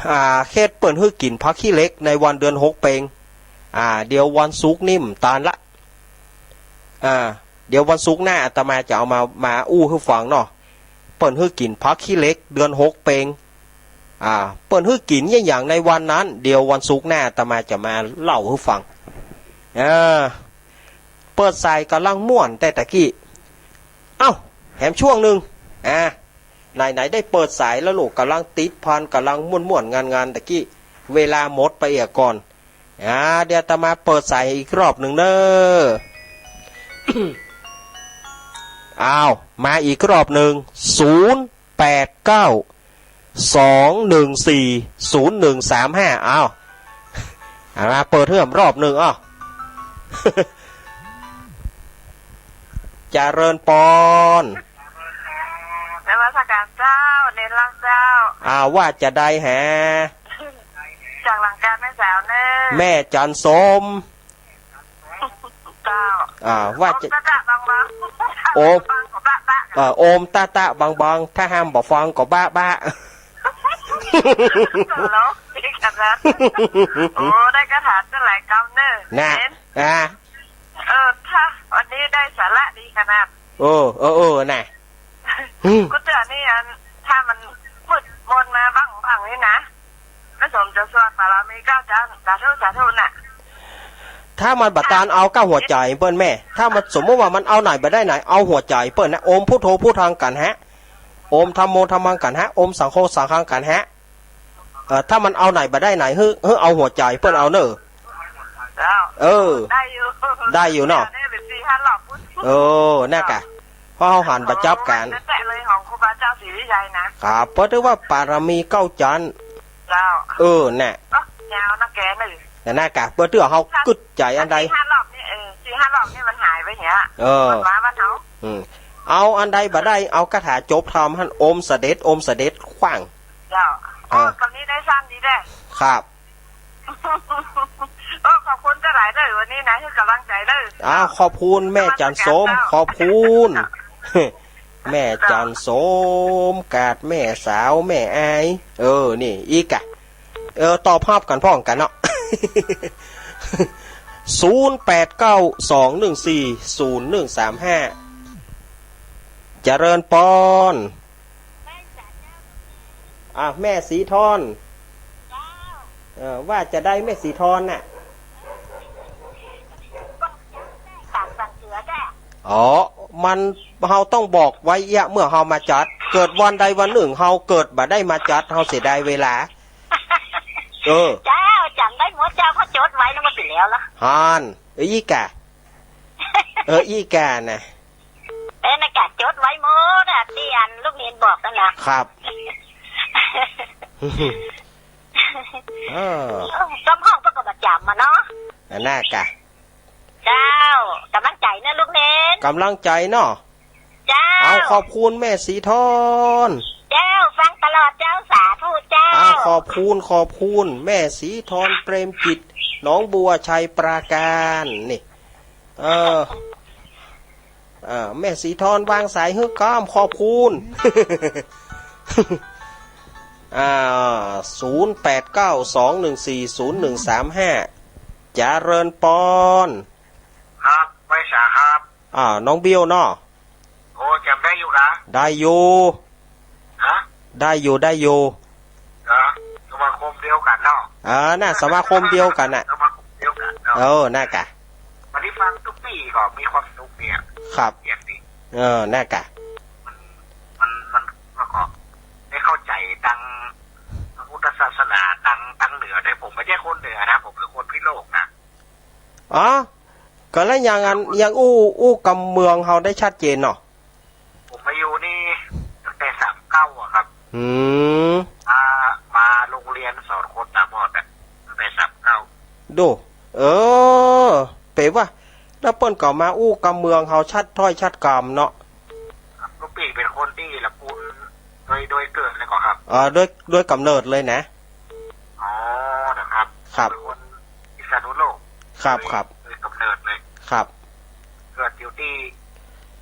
อ่า เคล็ดเปิ้นหื้อกิ๋นผักขี้เหล็กในวันเดือนหกเป็ง อ่า เดี๋ยววันศุกร์นี่บ่ตานละ อ่า เดี๋ยววันศุกร์หน้าอาตมาจะเอามา มาอู้หื้อฟังเนาะ เปิ้นหื้อกิ๋นผักขี้เหล็กเดือนหกเป็ง อ่า เปิ้นหื้อกิ๋นอะหยังในวันนั้น เดี๋ยววันศุกร์หน้าอาตมาจะมาเล่าหื้อฟัง อ่า เปิดสายก๋ำลังม่วนแต่ตะกี้ เอ้า แถมช่วงนึ่ง อ่า ไหนๆ ได้เปิดสายแล้วลูก ก๋ำลังติดพัน ก๋ำลังม่วนๆ งันๆ ตะกี้ เวลาหมดไปเสียก่อน อ่า เดี๋ยวอาตมาเปิดสายอีกรอบนึ่งเน่อ อ้าว มาอีกรอบนึ่ง ศูนย์แปดเก้า สองหนึ่งสี่ ศูนย์หนึ่งสามห้า อ้าว เอามาเปิดเพิ่มรอบนึ่ง อ้าว เจริญปอน นมัสก๋านเจ้า เณรลักษณ์เจ้า อ่า ว่าจะใดแห จากหลังก๋านแม่สาวเน่อ แม่จันทร์สม เจ้า อ่า ว่าจะ โอมตะตะบังบัง โอม ฟังก็บ้าบ้า เอ่อ โอมตะตะบังบัง ถ้าห้ามบ่ฟังก็บ้าบ้า ตลกดีขนาด โอ้ ได้คาถาตั้งหลายกำเน่อ น่ะ เห็น อ่า เออ ถ้าวัน นี่ได้สาระดีขนาด เออ เออ เออ น่ะ อืม กูเตือนนี่อัน ถ้ามันมืดมนมาบ้างๆ นี่นะ พระสงฆ์จะสวดบารมีเก้าจาน สาธุ สาธุ น่ะ ถ้ามันบ่ตันเอาก้าหัวใจ๋เปิ้นแม่ ถ้ามันสมมุติว่ามันเอาไหนบ่ได้ไหน เอาหัวใจ๋เปิ้นนะ โอมพุทโธพุทธังกั๋นฮะ โอมธัมโมธัมมังกั๋นฮะ โอมสังโฆสังฆังกั๋นฮะ เอ่อ ถ้ามันเอาไหนบ่ได้ไหน หื้อ หื้อเอาหัวใจ๋เปิ้นเอาเน่อ เจ้า เออ ได้อยู่ ได้อยู่เนาะ เนี่ยเป็นสี่ห้ารอบพุ้น เออ น่ะก่ะ เพราะเฮาหันบ่จับกั๋น แตะเลยของครูบาเจ้าศรีวิชัยนะ ครับ เพราะถือว่าบารมีเก้าจาน เจ้า เออ น่ะ เอ้อ ยาวนะแกหนึ่ง น่ะ น่ะก่ะ เพราะถือว่าเฮากึ๊ดใจ๋อันใด สี่ห้ารอบนี่ เออ สี่ห้ารอบนี่มันหายไปเหีย เออ มันมาบ้านเฮา อืม เอาอันใดบ่ได้ เอาคาถาจบธรรมหั้น โอมเสด็จ โอมเสด็จ ขว้าง เจ้า เออ โอ้ กำนี้ได้สั้นดีเด้อ ครับ โอ้ ขอบคุณเจ้าหลายเด้อ วันนี้นะ หื้อกำลังใจ๋เด้อ อ้าว ขอบคุณแม่จันทร์สม นมัสก๋านเจ้า ขอบคุณ แม่จันทร์สม กาดแม่สาว แม่อาย เออ นี่ อีกอะ เออ ตอบฮับกั๋นพร้อมกั๋นเนาะ ศูนย์แปดเก้า สองหนึ่งสี่ ศูนย์หนึ่งสามห้า เจริญปอน อ่ะ แม่สีทอน เออ ว่าจะได้แม่สีทอนน่ะ อ๋อ มัน เฮาต้องบอกไว้เอี้ย เมื่อเฮามาจัด เกิดวันใดวันนึ่งเฮาเกิดบ่ได้มาจัด เฮาเสียดายเวลา เออ เจ้า จ๋ำได้หมดเจ้า เขาจดไว้แล้วมันเสร็จแล้วล่ะ ฮั่น เอ้ย อีกะ เออ อีกะน่ะ เออ น่ะก่ะ จดไว้หมดอะ ตี้อันลูกเณรบอกนั่นน่ะ ครับ เออ สมห้องเปิ้นก็บ่จ๋ำอะเนาะ อันน่ะก่ะ เจ้า กำลังใจ๋เนาะลูกเณร กำลังใจ๋เนาะ เจ้า เอา ขอบคุณแม่สีทอน เจ้า ฟังตลอดเจ้า สาธุเจ้า เอา ขอบคุณ ขอบคุณ แม่สีทอน เปรมจิต หนองบัว ชัยปราการ นี่ เออ อ่า แม่สีทอนวางสายหื้อก้าม ขอบคุณ อ่า ศูนย์แปดเก้า สองหนึ่งสี่ ศูนย์หนึ่งสามห้า เจริญปอน ครับ ไหว้สาครับ อ่า น้องเบี้ยวเนาะ โอ้ จ๋ำได้อยู่กะ ได้อยู่ ฮะ ได้อยู่ ได้อยู่ เหรอ สมาคมเดียวกั๋นเนาะ อ่า น่ะ สมาคมเดียวกั๋นน่ะ สมาคมเดียวกั๋นเนาะ เออ น่ะก่ะ วันนี้ฟังตุ๊กปี้ก็มีความสุขเนี่ย ครับ เสียงดี เออ น่ะก่ะ มัน มัน มันก็ได้เข้าใจ๋ตางพระพุทธศาสนา ตาง ตางเหนือ แต่ผมไม่ใช่คนเหนือนะ ผมเป็นคนพิโลกนะ อ๋อ ก็แล้วอย่างอัน อย่างอู้ อู้กำเมืองเฮาได้ชัดเจนเนาะ ผมมาอยู่นี่ตั้งแต่สามเก้าอะครับ อืม มา มาโรงเรียนสอนคนตาบอดอะ ตั้งแต่สามเก้า ดู เออ เป๋นว่า แล้วเปิ้นก็มาอู้กำเมืองเฮาชัดถ้อยชัดกำเนาะ ครับ ลูกปี้เป็นคนตี้ละปูนโดย โดยเกิดเลยก่อครับ เอ่อ โดย โดยกำเนิดเลยนะ อ๋อ นะครับ ครับ เป็นคนพิษณุโลก ครับ ครับ โดยกำเนิดเลย ครับ เกิดอยู่ตี้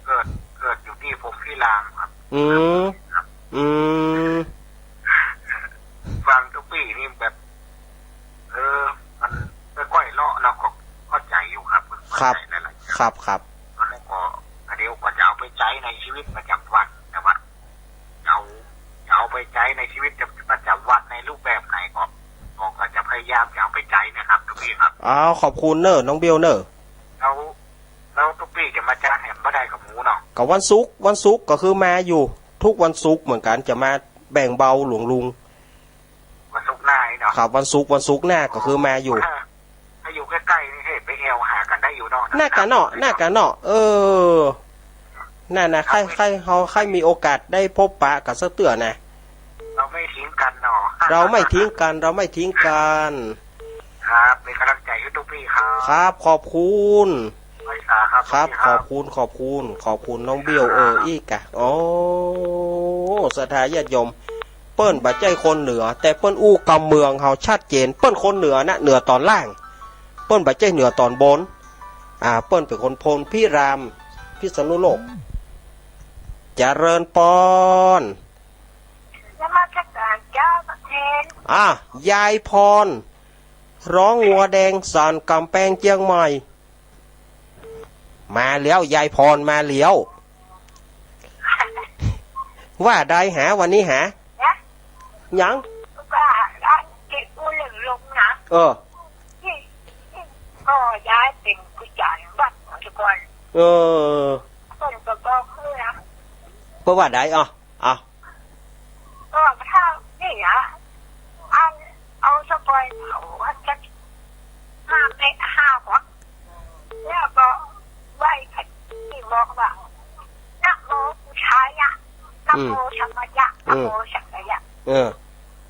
เกิด เกิดอยู่ตี้พรหมพิรามครับ อืม ครับ อืม ฟังตุ๊กปี้นี่แบบ เออ มันไม่ค่อยเลาะ เราก็เข้าใจ๋อยู่ครับ ครับ เข้าใจ๋หลายๆอย่าง ครับ ครับ แล้วก็เดี๋ยวก็จะเอาไปใจ๊ในชีวิตประจ๋ำวัน แต่ว่า จะเอา จะเอาไปใจ๊ในชีวิตประจ๋ำวันในรูปแบบไหนก็ ก็จะพยายามจะเอาไปใจ๊นะครับ ตุ๊กปี้ครับ อ้าว ขอบคุณเน่อ น้องเบี้ยวเน่อ แล้ว แล้วตุ๊กปี้จะมาจัดแหมบ่ได้กับหมูเนาะ ก็วันศุกร์ วันศุกร์ก็คือมาอยู่ ทุกวันศุกร์เหมือนกั๋น จะมาแบ่งเบาหลวงลุง วันศุกร์หน้านี่เนาะ ครับ วันศุกร์ วันศุกร์หน้าก็คือมาอยู่ ถ้า ถ้าอยู่ใก้ๆ นี่ เฮ้ย ไปแอ่วหากั๋นได้อยู่เนาะ น่าก่ะเนาะ น่าก่ะเนาะ เออ นั่นน่ะ ใค่ ใค่ เฮาใค่มีโอกาสได้พบปะกั๋นสักเตื้อนะ เราไม่ทิ้งกันเนาะ เราไม่ทิ้งกัน เราไม่ทิ้งกัน ครับ เป็นกำลังใจ๋หื้อตุ๊กปี้ครับ ครับ ขอบคุณ ไหว้สาครับ ครับ สวัสดีครับ ขอบคุณ ขอบคุณ ขอบคุณน้องเบี้ยว เออ อีกอะ โอ้ ศรัทธาญาติโยม เปิ้นบ่ใจ้คนเหนือ แต่เปิ้นอู้กำเมืองเฮาชัดเจน เปิ้นคนเหนือนะ เหนือต๋อนล่าง เปิ้นบ่ใจ้เหนือต๋อนบน อ่า เปิ้นเป๋นคนพรหมพิราม พิษณุโลก เจริญปอน นมัสก๋านเจ้า ประเคน อ่ะ ยายพร ร้องงัวแดงสานก๋ำแปงเจียงใหม่ มาแล้ว ยายพรมาแล้ว ว่าใดหา วันนี้หา นะ หยัง ก็ว่าเก็บกู้เรื่องลมนะ เออ นี่ นี่ก็ยายเป๋นผู้จ๋ารวัดมาแต่ก่อน เออ เปิ้นก็บอกคือนะ เปิ้นว่าใด อ้อ อ้าว ก็ถ้านี่นะ อัน เอาสะกอยเผาสักห้าเม็ด ห้าหัว แล้วก็ไหว้พระที่บอกว่า นะโมพุทธายะ นะโม อืม ธัมมายะ นะโม อืม สังฆายะ เออ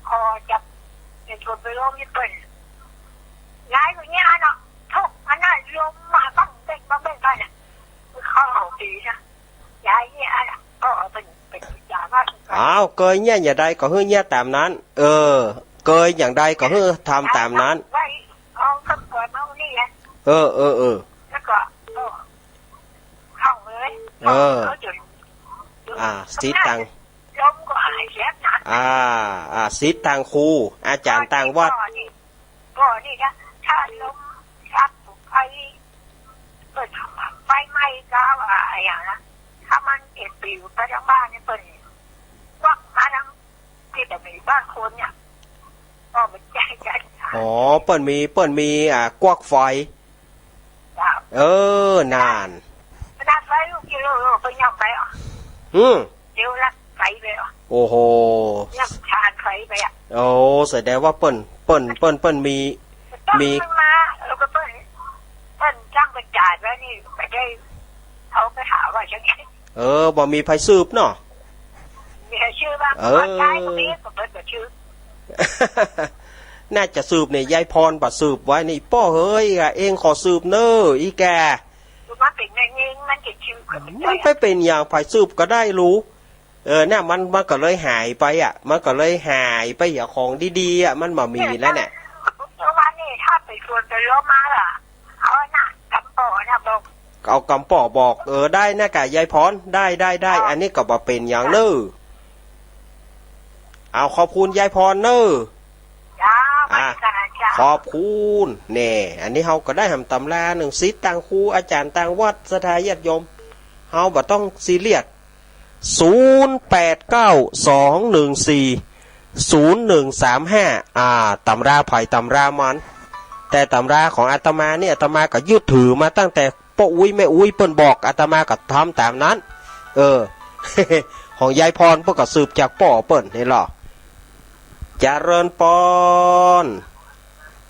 ขอจะเป๋นคนไปร่วมที่เปิ้น ยายก็เนี่ยเนาะ ทุกข์อันนั้นลมมาบ้างเบ่งบ้างเบ่งไปน่ะ เข้าเอาปีนะ ยายเนี่ยอันน่ะ ก็เอาเป็น เป็นยาบ้า อ้าว เกยเยียะอย่างใดก็หื้อเยียะต๋ามนั้น เออ เกยอย่างใดก็หื้อทำต๋ามนั้น ไว้ เอาคำสอนเอานี่แหละ เออ เออ เออ แล้วก็ ก็ ท่องเลย เออ ท่องเขาจน อ่า ศิษย์ต่าง ลมก็หายแสบนะ อ่า อ่า ศิษย์ต่างครู อาจ๋ารย์ต่างวัด ก็นี่ ก็นี่นะ ถ้าลมพัดไป เปิ้นไฟไหม้ก็ว่าอย่างนั้น ถ้ามันเอ็ดปิวไปทางบ้านนี่เปิ้นควักมาทางที่จะมีบ้านคนเนี่ย ก็มันใจใจ อ๋อ เปิ้นมี เปิ้นมี อ่า กวักไฟ เจ้า เออ นั่น ขนาดไฟลูกกิโล เปิ้นยังไปอ่ะ อืม เดี๋ยวละ ไฟไปอ่ะ โอ้โห ยังทานไฟไปอ่ะ โอ้ แสดงว่าเปิ้น เปิ้น เปิ้น เปิ้นมี ต้อง มี มันมา แล้วก็เปิ้น เปิ้นจ้างไปจ่ายไว้นี่ ไปได้ เขาไปหาว่าจังไง เออ บ่มีใผสืบเนาะ มีใผสืบบ้าง เออ คนตายก็มี ก็เปิ้นบ่สืบ น่าจะสืบเนี่ย ยายพรบ่สืบไว้นี่ ป้อเหย อ่ะ เองขอสืบเน้อ อีแก่ มันเป๋นอย่างนี้ มันจะสืบก็บ่ได้ มันไปเป๋นอย่างใผสืบก็ได้ลูก เออ เนี่ย มัน มันก็เลยหายไปอ่ะ มันก็เลยหายไปอย่างของดีๆ อ่ะ มันบ่มีแล้วเนี่ย เมื่อวานนี่ถ้าไปชวนไปล้อมมาล่ะ เอาน่ะ กำปอน่ะบอก เอากำปอบอก เออ ได้นะกะ ยายพร ได้ ได้ ได้ อ๋อ อันนี้ก็บ่เป๋นอย่างเน้อ เอา ขอบคุณยายพรเน้อ จ้า อ่ะ สวัสดีค่ะ ขอบคุณ แน่ อันนี้เฮาก็ได้หำตำราหนึ่ง ศิษย์ต่างครู อาจ๋ารย์ต่างวัด ศรัทธาญาติโยม เฮาบ่ต้องซีเรียส ศูนย์แปดเก้า สองหนึ่งสี่ ศูนย์หนึ่งสามห้า อ่า ตำราใผตำรามัน แต่ตำราของอาตมาเนี่ย อาตมาก็ยึดถือมาตั้งแต่ป้ออุ๊ยแม่อุ๊ยเปิ้นบอก อาตมาก็ทำต๋ามนั้น เออ ของยายพรเปิ้นก็สืบจากป้อเปิ้นนี่ลอ เจริญปอน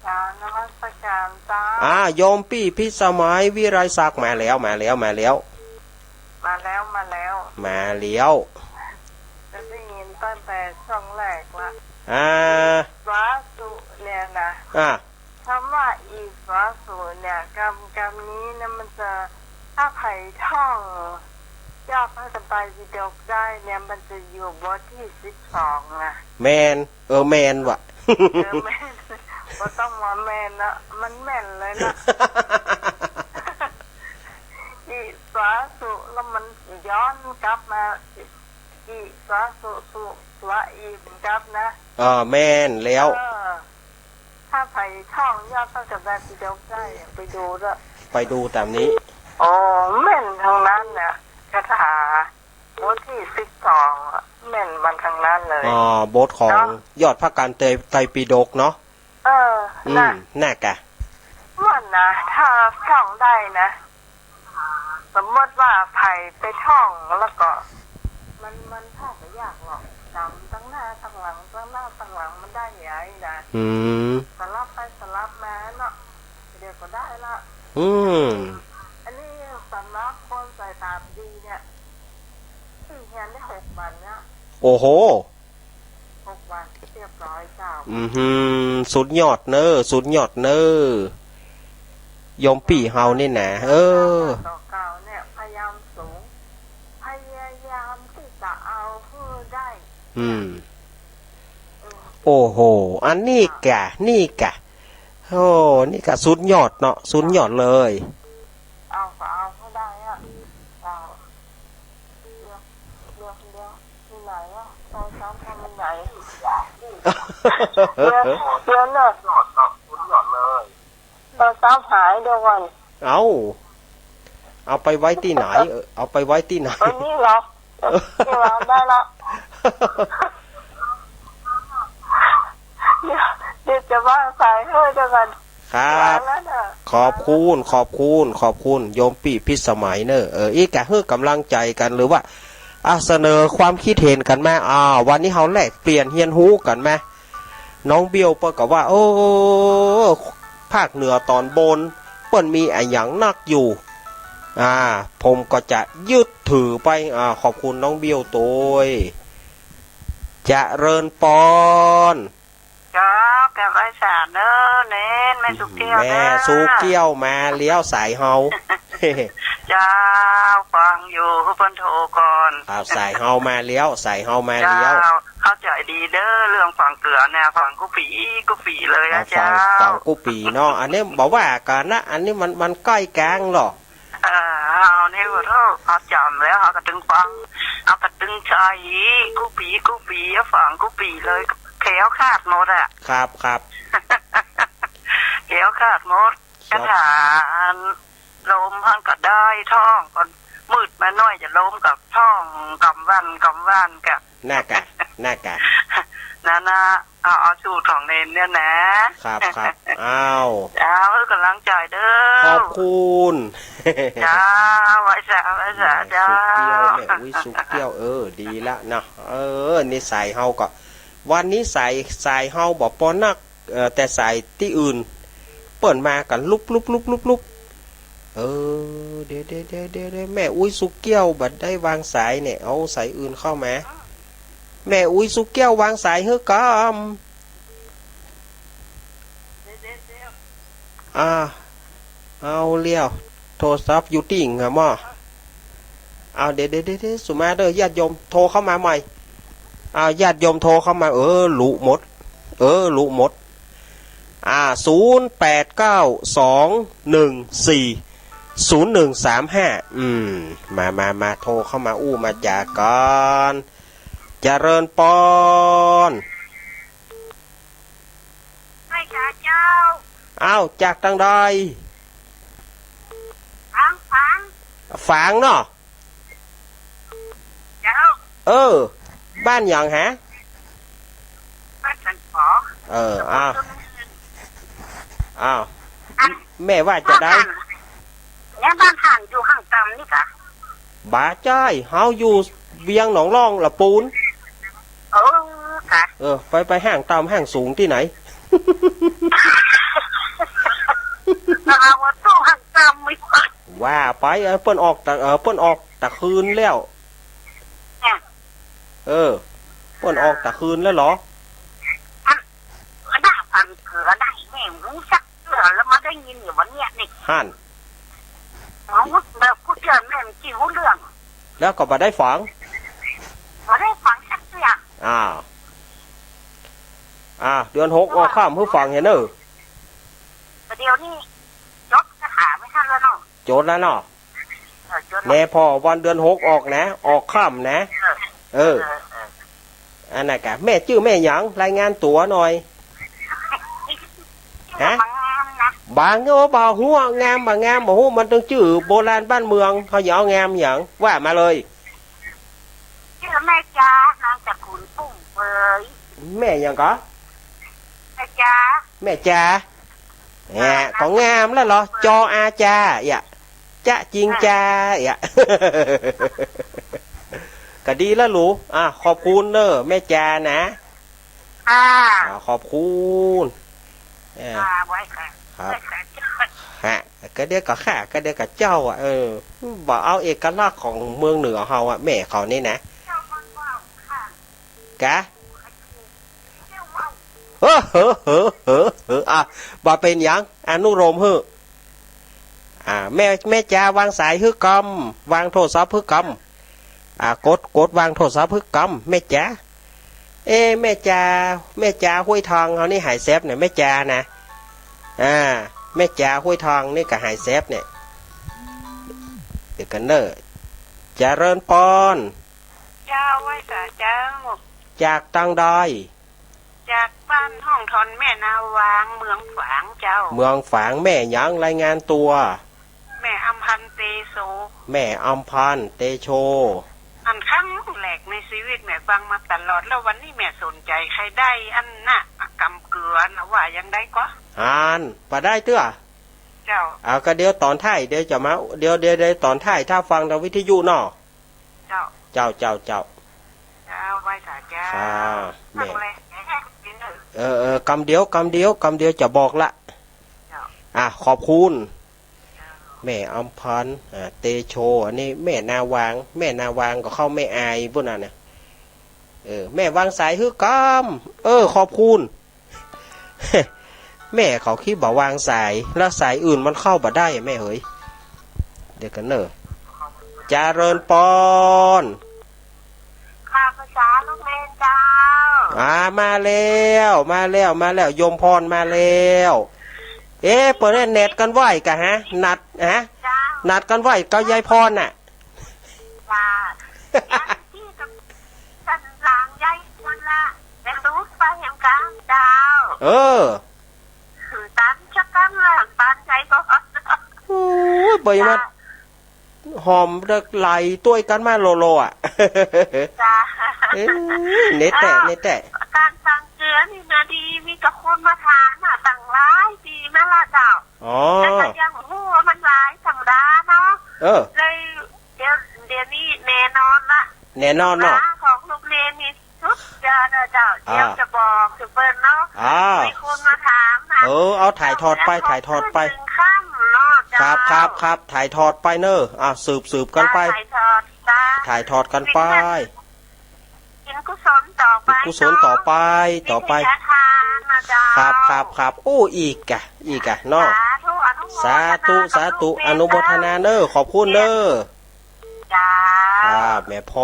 กราบนมัสการเจ้า อ่า โยมปี้พิสมัย วิไลศักดิ์ มาแล้ว มาแล้ว มาแล้ว มาแล้ว มาแล้ว จะได้ยินตั้งแต่ช่วงแรกละ อ่า อิสวาสุเนี่ยนะ อ่า คำว่าอิสวาสุเนี่ย กำ กำนี้เนี่ยมันจะ ถ้าใผท่องยอดพระไตรปิฎกได้เนี่ย มันจะอยู่บทที่สิบสองนะ แม่น เออ แม่นว่ะ เออ แม่น บ่ต้องว่าแม่นนะ มันแม่นเลยนะ อิสวาสุ แล้วมันย้อนกลับมา อิสวาสุ สุ สวะอี มันกลับนะ อ่า แม่นแล้ว เออ ถ้าใผท่องยอดพระไตรปิฎกได้ ไปดูเถอะ ไปดูต๋ามนี้ โอ้ แม่นตังนั้นน่ะ คาถาบทที่สิบสองอะ แม่นมันตังนั้นเลย อ๋อ บทของ เนาะ ยอดพระกัณฑ์ไตร ไตรปิฎกเนาะ เออ อืม น่ะ น่ากะ ม่วนนะ ถ้าท่องได้นะ สมมติว่าใผไปท่องแล้วก็ มัน มันท่องบ่ยากหรอก จำตังหน้าตังหลัง ตังหน้าตังหลังมันได้ใหญ่นะ อืม สลับไปสลับมาเนาะ เดี๋ยวก็ได้ละ อืม อันนี้สำหรับคนสายตาดีเนี่ย ที่เฮียนได้หกวันเนี่ย โอ้โห หกวันเรียบร้อยเจ้า อือหือ สุดยอดเน้อ สุดยอดเน้อ โยมปี้เฮานี่นะ เออ ต่อเก่าเนี่ยพยายามสูง พยายามที่จะเอาให้ได้ อืม อืม โอ้โห อันนี้กะ นี่กะ โอ้ นี่กะสุดยอดเนาะ สุดยอดเลย เอาก็เอาให้ได้อะ เอา เดี๋ยว เดี๋ยว เดี๋ยว อยู่ไหนอะ โทรศัพท์ทำอยู่ไหน เดี๋ยว เดี๋ยวเนอะ โทรศัพท์หาย เดี๋ยวก่อน เอ้า เอาไปไว้ตี้ไหน เออ เอาไปไว้ตี้ไหน เออ นี่เหรอ เออ นี่เหรอ ได้ละ เดี๋ยว เดี๋ยวจะวางสายหื้อเดี๋ยวก่อน ครับ วางแล้วน่ะ ขอบคุณ ขอบคุณ ขอบคุณ โยมปี้พิสมัยเน่อ เออ อี้กะหื้อก๋ำลังใจ๋กั๋น หรือว่า อ่ะ เสนอความคิดเห็นกั๋นมา อ่า วันนี้เฮาแลกเปลี่ยนเฮียนฮู้กั๋นมา น้องเบี้ยวเปิ้นก็ว่า เออ ภาคเหนือต๋อนบน เปิ้นมีอะหยังนักอยู่ อ่า ผมก็จะยึดถือไป อ่า ขอบคุณน้องเบี้ยวตวย เจริญปอน เจ้า แก้วไหว้สาเน่อ เน้น แม่สุเกี้ยว แม่ เน้อ สุเกี้ยวมาแล้วสายเฮา เจ้า ฟังอยู่ หื้อเปิ้นโทรก่อน ครับ สายเฮามาแล้ว สายเฮามาแล้ว เจ้า เข้าใจ๋ดีเน่อ เรื่องฝังเกือเนี่ย ฝังกู้ปี๋กู้ปี๋เลยอะ อ่า ฝัง เจ้า ฝังกู้ปี๋เนาะ อันนี้บ่ว่ากั๋นนะ อันนี้มัน มันใก้แก๊งหรอก เออ เฮานี่ ขอโทษ เฮาจ๋ำแล้ว เฮากะตึงฟัง เฮากะตึงใจ๋ กู้ปี๋กู้ปี๋ ฝังกู้ปี๋เลย แคล้วคลาดหมดอะ ครับ ครับ แคล้วคลาดหมด ครับ กะถาอัน ลมหั้นกะได้ ท้องก่อน มืดมาหน้อยจะลมกับท้อง กำวันกำวันกะ น่ากะ น่ากะ นั่นนะ เอา เอาสูตรของเน้นเนี่ยนะ ครับ ครับ อ้าว เจ้า หื้อก๋ำลังใจ๋เน่อ ขอบคุณ เจ้า ไหว้สา ไหว้สา แม่ เจ้า สุเกี้ยว แม่อุ๊ยสุเกี้ยว เออ ดีละเนาะ เออ นิสัยเฮาก็ วันนี้สาย สายเฮาบ่ปอนัก เอ่อ แต่สายตี้อื่น เปิ้นมากั๋นลุบลุบลุบลุบลุบ เออ เดี๋ยว เดี๋ยว เดี๋ยว เดี๋ยว เดี๋ยว แม่อุ๊ยสุเกี้ยวบ่ได้วางสายเนี่ย เอาสายอื่นเข้ามา แม่อุ๊ยสุเกี้ยววางสายหื้อก่ำ อ่า เอาแล้ว โทรศัพท์อยู่ตี้หนหม้อ เอา เดี๋ยว เดี๋ยว เดี๋ยว เดี๋ยว สุมาเน่อ ญาติโยมโทรเข้ามาใหม่ เอา ญาติโยมโทรเข้ามา เออ ลุหมด เออ ลุหมด อ่า ศูนย์แปดเก้าสองหนึ่งสี่ศูนย์หนึ่งสามห้า อืม มา มา มา โทรเข้ามาอู้มาจ๋ากั๋น เจริญปอน ไหว้สาเจ้า อ้าว จากตางใด ฝาง ฝาง ฝางเนาะ เจ้า เออ บ้านหยังฮะ บ้านสันป๋อ เออ อ้าว อ้าว อัน แม่ว่าจะได้ บ้านหัน เนี่ยบ้านหันอยู่ห้างต่ำนี่กะ บ่ใจ้ เฮาอยู่เวียงหนองล่องละปูน เออกะ เออ ไป ไปห้างต่ำห้างสูงตี้ไหน เอาว่าต้องห้างต่ำไม่ว่า ว่าไป เออ เปิ้นออกตะ เออ เปิ้นออกตะคืนแล้ว เนี่ย เออ เปิ้นออกตะคืนแล้วเหรอ อัน อันน่ะ ฝังเกือได้ แม่งฮู้จักเตื้อ แล้วมาได้ยินอยู่วันเนี้ยนี่ หั้น ฮู้แบบผู้เจ้าแม่งจิ๋วเรื่อง แล้วก็บ่ได้ฝัง บ่ได้ฝังจักเตื้อ อ้าว อ้าว เดือนหกออกค่ำหื้อฝังเหียเน่อ ประเดี๋ยวนี้จดคาถาไม่ทันแล้วเนาะ จดแล้วเนาะ เออ จดแล้ว แน่พอวันเดือนหกออกนะ ออกค่ำนะ เออ เออ เออ เออ อันนั้นกะ แม่จื้อแม่หยัง รายงานตั๋วหน่อย ฮะ บางงามนะ บาง โอ้ บ่ฮู้ งามบ่งามบ่ฮู้ มันต้องจื้อโบราณบ้านเมือง เขาจะเอางามหยัง ว่ามาเลย จื้อแม่จา นามสกุลปุ้มเปย แม่หยังกะ แม่จา แม่จา แหม ก็งามแล้วเหรอ จออาจา อย่า จะจิงจา อย่า ก็ดีแล้วลูก อ่ะ ขอบคุณเน่อ แม่จานะ อ่า อ่า ขอบคุณ เออ อ่า ไหว้ค่ะ ครับ ไหว้ค่ะ ฮะ ก็เดี๋ยวก็ข้า ก็เดี๋ยวก็เจ้าอ่ะ เออ บ่เอาเอกลักษณ์ของเมืองเหนือเฮาอ่ะ แม่เขานี่นะ เจ้ามันว่าค่ะ กะ เออ เออ เออ เออ เออ อ่ะ บ่เป๋นหยัง อนุโลมหื้อ อ่า แม่ แม่จ๋าวางสายหื้อกำ วางโทรศัพท์หื้อกำ อ่า กด กดวางโทรศัพท์หื้อกำ แม่จ๋า เอ๊ะ แม่จ๋า แม่จ๋าห้วยทองเฮานี่หายแซบเนี่ย แม่จ๋านะ อ่า แม่จ๋าห้วยทองนี่ก็หายแซบเนี่ย เดี๋ยวก่อนเน่อ เจริญปอน เจ้า ไหว้สาเจ้า จากตางใด จากบ้านห้องทอนแม่นาวาง เมืองฝางเจ้า เมืองฝาง แม่หยัง รายงานตั๋ว แม่อำพัน เตโช แม่อำพันธ์ เตโช อันครั้งแรกในชีวิตแม่ฟังมาตลอด แล้ววันนี้แม่สนใจ๋ ใค่ได้อันน่ะ กำเกือน่ะ ว่ายังไงก็ หัน บ่ได้เตื้อ เจ้า เอา ก็เดี๋ยวต๋อนท้าย เดี๋ยวจะมา เดี๋ยว เดี๋ยว เดี๋ยวต๋อนท้าย ถ้าฟังตางวิทยุเนาะ เจ้า เจ้า เจ้า เจ้า เจ้า ไหว้สาเจ้า ค่ะ ฟัง แม่ เลย เออ เออ กำเดียว กำเดียว กำเดียวจะบอกละ เจ้า อ่ะ ขอบคุณ แม่อำพันธ์ อ่า เตโช อันนี้แม่นาวาง แม่นาวางก็เข้าแม่อายปู้นน่ะเนี่ย เออ แม่วางสายหื้อกำ เออ ขอบคุณ แม่เขาคิดบ่าวางสาย แล้วสายอื่นมันเข้าบ่ได้อะแม่เหย เดี๋ยวก่อนเน่อ เจริญปอน ข้าพเจ้าลูกเณรเจ้า อ่า มาแล้ว มาแล้ว มาแล้ว โยมพรมาแล้ว เอ๊ะ เปิ้นได้นัดกั๋นไว้ก่ะฮะ นัด ฮะ เจ้า นัดกั๋นไว้กับยายพรน่ะ จ้า ยายตี้กับสันหลังยายพรละ แม่ตุ๊กไปแหมกั๋นเจ้า เออ หือตันชักกั๋นละ ตันใจก็ โอ้ย ใบมัน จ้า หอมไหลตวยกั๋นมาโลโลอะ จ้า เอ๊ะ เน็ตแตะ เน็ตแตะ ก๋านสั่งเจือนี่นะดี มีแต่คนมาถามมาตั้งหลายปี๋มาละเจ้า อ๋อ แต่ก็ยังบ่ฮู้ว่ามันหลายส่ำใดเนาะ เออ เลย เดี๋ยว เดี๋ยวนี้แน่นอนละ แน่นอนเนาะ ของลูกเณรนี่สุดยอดนะเจ้า อ่า เดี๋ยวจะบอกจะเปิ้นเนาะ อ่า มีคนมาถามนะ เออ เอาถ่ายทอดไป ถ่ายทอดไป ถึงค่ำเนาะเจ้า ครับ ครับ ครับ ถ่ายทอดไปเน่อ อ่ะ สืบ สืบกั๋นไป จ้า ถ่ายทอด จ้า ถ่ายทอดกั๋นไป กิ๋นกุศลต่อไป กิ๋นกุศลต่อไป เนาะ ต่อไป มีทานนะเจ้า ครับ ครับ ครับ โอ้ อีกอะ อีกอะเนาะ สาธุ อนุโมทนา สาธุ สาธุ กับลูกเณร อนุโมทนาเน่อ ขอบคุณเน่อ เจ้า ครับ แม่พ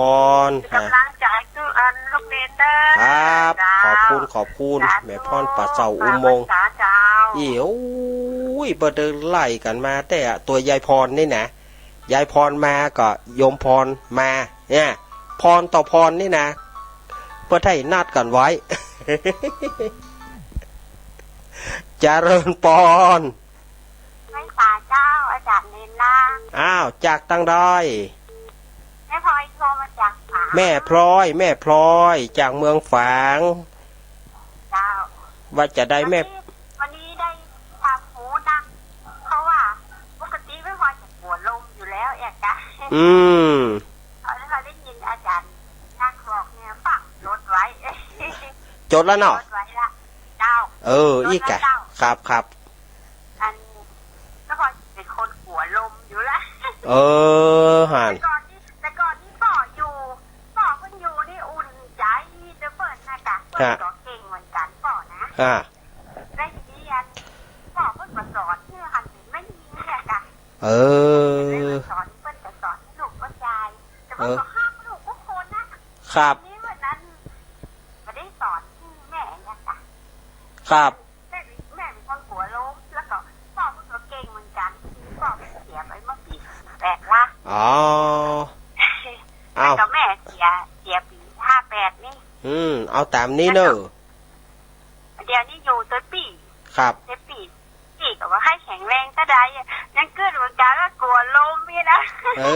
ร เป็นก๋ำลังใจ๋หื้ออันลูกเณรเน่อ ครับ เจ้า ขอบคุณ ขอบคุณ สาธุ แม่พร ป่าเจ้าอุโมงค์ สาธุ เจ้า อี้ โอ้ย บ่ได้ไล่กั๋นมา แต่ตัวยายพรนี่นะ ยายพรมาก็โยมพรมา เนี่ย พรต่อพรนี่นะ เปิ้นได้นัดกั๋นไว้ เจริญปอน ไหว้สาเจ้า อาจ๋ารย์เณรล่าง อ้าว จากตางใด แม่พลอยโทรมาจากฝาง แม่พลอย แม่พลอย จากเมืองฝาง เจ้า ว่าจะได้แม่ วันนี้ วันนี้ได้ทำหูดัง เพราะว่าปกติแม่พลอยจะกั๋วลมอยู่แล้วเอกะ อืม เอา แล้วพอได้ยินอาจ๋ารย์นักบอกเนี่ย ฟัง จดไว้ จดแล้วเนาะ จดไว้ละ เจ้า เออ จดแล้ว อีกอะ เจ้า ครับ ครับ อัน แม่พลอยเป๋นคนกั๋วลมอยู่ละ เออ หัน แต่ก่อนนี้ แต่ก่อนนี้ป้ออยู่ ป้อเปิ้นอยู่นี่อุ่นใจ๋ แต่เปิ้นน่ะกะ เปิ้น ฮะ ก็เก่งเหมือนกั๋นป้อนะ ฮะ แล้วทีนี้อัน ป้อเปิ้นก็สอนเนี่ยค่ะ ไม่มีเนี่ยกะ เออ สอน เปิ้นก็สอนลูกก็จาย แต่เปิ้นก็ฮักลูกกู้คนนะ ครับ ทีนี้วันนั้น บ่ได้สอนแม่เนี่ยกะ ครับ แม่ แม่เป๋นคนกั๋วลม แล้วก็ป้อเปิ้นก็เก่งเหมือนกั๋น ป้อเปิ้นเสียไปเมื่อปี๋แปดละ อ๋อ แล้วก็ อ้าว แม่เสีย เสียปี๋ห้าแปดนี่ อืม เอาต๋ามนี้เน่อ แล้วก็ เดี๋ยวนี้อยู่ตวยปี้ ครับ ตวยปี้ ปี้ก็ว่าใค่แข็งแรงเต้าใดอะ ยังกึ๊ดเหมือนกั๋นว่ากั๋วลมนี่นะ เอ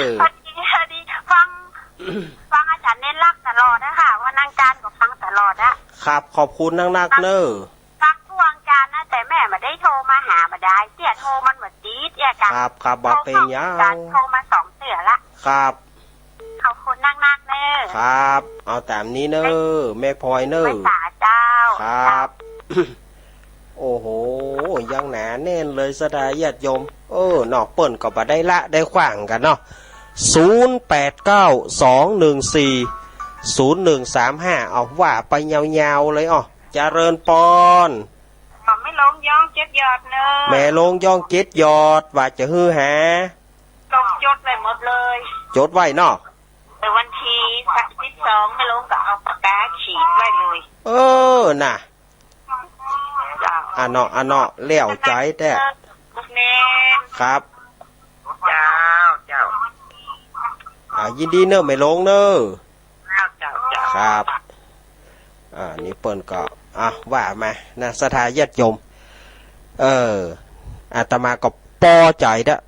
อ พอดี พอดีฟัง ฟังอาจ๋ารย์เณรลักษณ์ตลอดนะคะ ว่านั่งก้านก็ฟังตลอดอะ ครับ ขอบคุณนักๆ เน่อ ฟังทุกวันจันทร์นะ แต่แม่บ่ได้โทรมาหาบ่ได้ เตี้ยโทรมันบ่ติดเอกะ ครับ ครับ บ่เป๋นหยัง โทรมาสองเตื้อละ ครับ ขอบคุณนักๆ เน่อ ครับ เอาต๋ามนี้เน่อ แม่พลอยเน่อ ไหว้สาเจ้า ครับ โอ้โห ยังหนาแน่นเลยศรัทธาญาติโยม เออ เนาะ เปิ้นก็บ่ได้ละได้ขว้างกั๋นเนาะ ศูนย์แปดเก้า สองหนึ่งสี่ ศูนย์หนึ่งสามห้า เอาว่าไปยาวๆ เลย อ้อ เจริญปอน แม่หลวงย่องเจ็ดยอดเน่อ แม่หลวงย่องเจ็ดยอด ว่าจะหื้อหา ลงจดไว้หมดเลย จดไว้เนาะ แต่วันตี้สามสิบสอง แม่หลวงก็เอาปากกาขีดไว้เลย เออ น่ะ เจ้า อะเนาะ อะเนาะ แล้วใจ๋แต๊ ลูกเณร ครับ เจ้า เจ้า อ่า ยินดีเน่อ แม่หลวงเน่อ เจ้า เจ้า เจ้า ครับ อ่า นี่เปิ้นก็ อ่ะ ว่ามานะ ศรัทธาญาติโยม เออ อาตมาก็ปอใจ๋เต๊อะ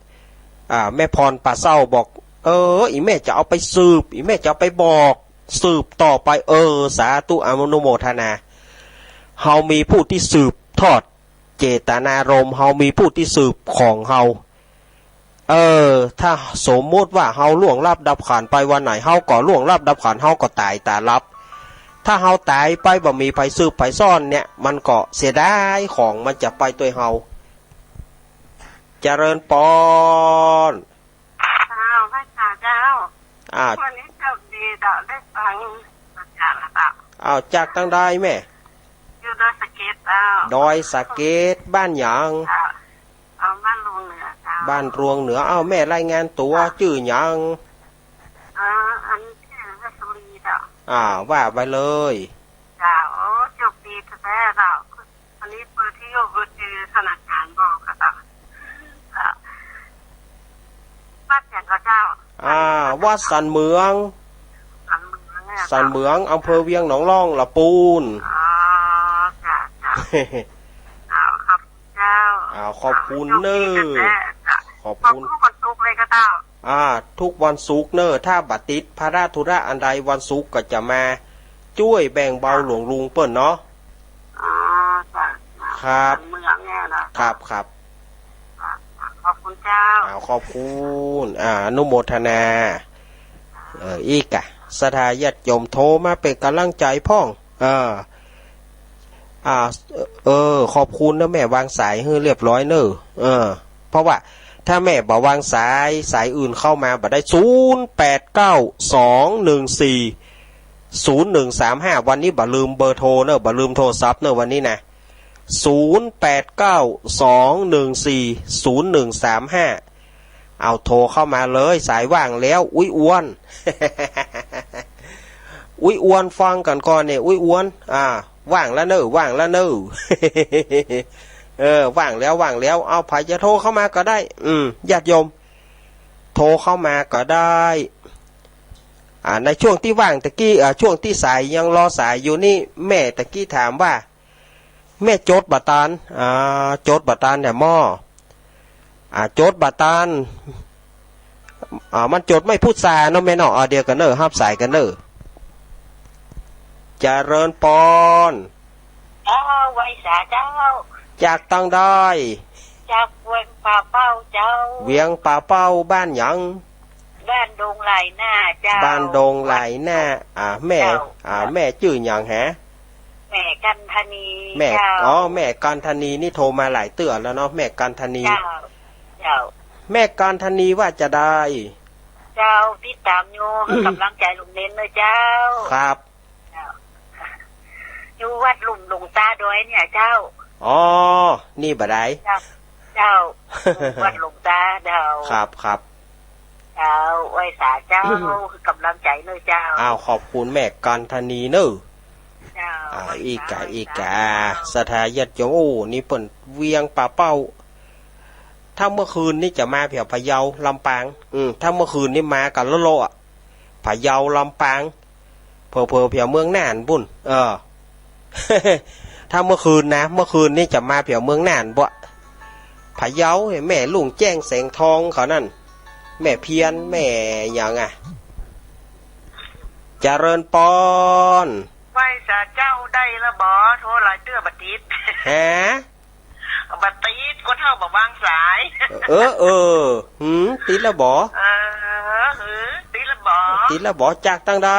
อ่า แม่พรป่าเศร้าบอก เออ อี่แม่จะเอาไปสืบ อี่แม่จะเอาไปบอก สืบต่อไป เออ สาธุ อนุโมทนา เฮามีผู้ตี้สืบทอดเจตนารมณ์ เฮามีผู้ตี้สืบของเฮา เออ ถ้าสมมุติว่าเฮาล่วงลับดับขันไปวันไหน เฮาก็ล่วงลับดับขัน เฮาก็ต๋ายต๋าลับ ถ้าเฮาต๋ายไปบ่มีใผสืบใผซ่อนเนี่ย มันก็เสียดายของมันจะไปตวยเฮา เจริญปอน อ้าว ไหว้สาเจ้า อ่า วันนี้โชคดีเจ้า ได้ฟังอาจารย์แล้วเจ้า อ้าว จากตังใดแม่ อยู่ดอยสะเก็ดเจ้า ดอยสะเก็ด บ้านหยัง อ่า เอาบ้านรวงเหนือเจ้า บ้านรวงเหนือ อ้าว แม่รายงานตั๋ว อ่า จื้อหยัง อ่า อันนี้ชื่อราชบุรีเจ้า อ่า ว่าไปเลย เจ้า โอ้ โชคดีแท้ๆเจ้า อันนี้เบอร์ที่อยู่ เบอร์ที่ธนาคารบอกอะเจ้า อ่า วัดหยังก็เจ้า อ่า วัดสันเหมือง สันเหมืองเนี่ย สันเหมือง เจ้า อำเภอเวียงหนองล่อง ละปูน อ๋อ เจ้า เจ้า อ้าว ขอบคุณเจ้า อ้าว ขอบคุณเน้อ โชคดีแท้ๆเจ้า ขอบคุณ ขอบคุณ วันศุกร์เลยก็เจ้า อ่า ทุกวันศุกร์เน้อ ถ้าบ่ติดภาระธุระอันใด วันศุกร์ก็จะมาจ้วยแบ่งเบาหลวงลุงเปิ้นเนาะ อ๋อ จ้ะ ครับ เมืองเนี่ยนะครับ ครับ ครับ ขอบคุณเจ้า อ้าว ขอบคุณ อ่า อนุโมทนา เออ อีกอะ ศรัทธาญาติโยมโทรมาเป๋นก๋ำลังใจ๋พ่อง เออ อ่า เออ ขอบคุณเน้อแม่ วางสายหื้อเรียบร้อยเน้อ เออ เพราะว่าถ้าแม่บ่วางสาย สายอื่นเข้ามาบ่ได้ ศูนย์แปดเก้า สองหนึ่งสี่ ศูนย์หนึ่งสามห้า วันนี้บ่ลืมเบอร์โทรเน้อ บ่ลืมโทรศัพท์เน้อวันนี้นะ ศูนย์แปดเก้า สองหนึ่งสี่ ศูนย์หนึ่งสามห้า เอาโทรเข้ามาเลย สายว่างแล้ว อุ๊ยอ้วน อุ๊ยอ้วนฟังกั๋นก่อนเนี่ย อุ๊ยอ้วน อ่า ว่างแล้วเน้อ ว่างแล้วเน้อ เออ ว่างแล้ว ว่างแล้ว เอา ใผจะโทรเข้ามาก็ได้ อืม ญาติโยม โทรเข้ามาก็ได้ อ่า ในช่วงตี้ว่างตะกี้ อ่า ช่วงตี้สายยังรอสายอยู่นี่ แม่ตะกี้ถามว่า แม่จดบ่ตัน อ่า จดบ่ตันแหม อ่า จดบ่ตัน อ่า มันจดไม่พูดจาเนาะแม่เนาะ อ่า เดี๋ยวก่อนเน้อ ฮับสายก่อนเน้อ เจริญปอน อ้าว ไหว้สาเจ้า จากตังใด จากเวียงป่าเป้าเจ้า เวียงป่าเป้า บ้านหยัง บ้านดงหลายหน้าเจ้า บ้านดงหลายหน้า อ่า แม่ เจ้า อ่า แม่จื้อหยังฮะ แม่กันธนี แม่ เจ้า อ๋อ แม่กันธนีนี่โทรมาหลายเตื้อแล้วเนาะ แม่กันธนี เจ้า เจ้า แม่กันธนีว่าจะใด เจ้า ติดต๋ามอยู่ หื้อ หื้อก๋ำลังใจ๋ลุงเณรเน้อเจ้า ครับ เจ้า อยู่วัดลุ่มหลวงตาดอยเนี่ยเจ้า อ๋อ นี่บ่ได้ เจ้า เจ้า วัดหลวงตาเจ้า ครับ ครับ เจ้า ไหว้สาเจ้า หื้อ หื้อก๋ำลังใจ๋เน้อเจ้า อ้าว ขอบคุณแม่กันธนีเน้อ เจ้า อ่า ไหว้สา อีกา ไหว้สา อีกา เจ้า ศรัทธาญาติโยม โอ้ นี่เปิ้นเวียงป่าเป้า ถ้าเมื่อคืนนี่จะมาแถวพะเยา ลำปาง อืม ถ้าเมื่อคืนนี่มากั๋นเลาะๆ อะ พะเยา ลำปาง เผลอๆ แถวเมืองน่านปู้น เออ ถ้าเมื่อคืนนะ เมื่อคืนนี่จะมาแถวเมืองน่านบ่ พะเยา แม่ลุงแจ้งแสงทองเขานั่น แม่เพียร แม่หยังอะ เจริญปอน ไหว้สาเจ้า ได้ละบ่ โทรหลายเตื้อบ่ติด ฮะ บ่ติด คนเฮาบ่วางสาย เออ เออ หืม ติดละบ่ เออ หือ ติดละบ่ ติดละบ่ จากตังใด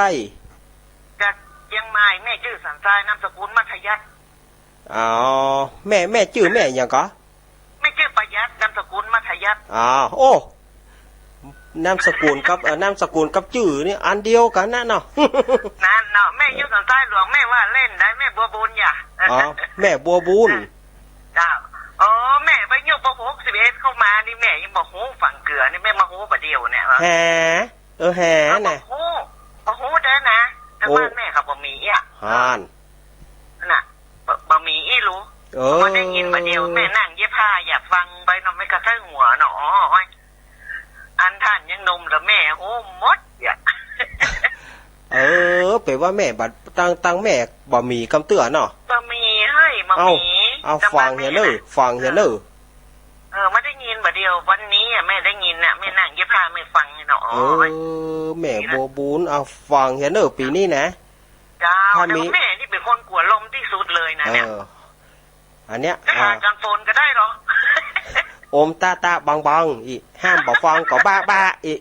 จากเจียงใหม่ แม่จื้อสันทราย นามสกุลมัธยัสถ์ อ๋อ แม่ แม่จื้อแม่หยังก่อ แม่จื้อประยัด นามสกุลมัธยัสถ์ อ๋อ โอ้ นามสกุลกับ เอ่อ นามสกุลกับจื้อนี่อันเดียวกั๋นนะเนาะ นั่นเนาะ แม่อยู่สันทรายหลวง แม่ว่าเล่นได้ แม่บัวบุญหยา อ๋อ แม่บัวบุญ เจ้า อ๋อ แม่ไปอยู่ ป.หก สิบเอ็ด เข้ามานี่ แม่ยังบ่ฮู้ฝั่งเกือนี่ แม่มาฮู้บ่าเดี่ยวเนี่ย แหม เออ แหม เออ น่ะ บ่ฮู้ บ่ฮู้เด้อนะ แต่ โอ้ บ้านแม่เขาบ่มีอ่ะ ห่าน น่ะ บ่ บ่มีอี้ลูก เออ บ่ได้ยินบ่าเดี่ยว แม่นั่งเย็บผ้าอยากฟังไปเนาะ แม่ก็ใส่หัวเนาะ อ๋อ อันท่านยังหนุ่มแล้วแม่ฮู้หมดอ่ะ เออ แป๋ว่าแม่บ่ ตัง ตังแม่บ่มีกำเตื้อเนาะ บ่มี เฮ้ย บ่มี เอ้า เอ้า ฟังเหียเน้อ ฟังเหียเน้อ เออ บ่ได้ยินบ่าเดี่ยว วันนี้ แต่แม่ได้ยินน่ะ แม่นั่งเย็บผ้าแม่ฟังเนี่ยเนาะ อ๋อ เออ แม่บัวบุญ เอาฟังเหียเน่อปี๋นี้นะ เจ้า ถ้ามี แต่แม่นี่เป๋นคนกั๋วลมตี้สุดเลยนะ เออ เนี่ย อันเนี้ย จะหา อ่า อาจารย์โฟนก็ได้เหรอ อมตาตาบังบัง อีก ห้ามบ่ฟังก็บ้าบ้า อีก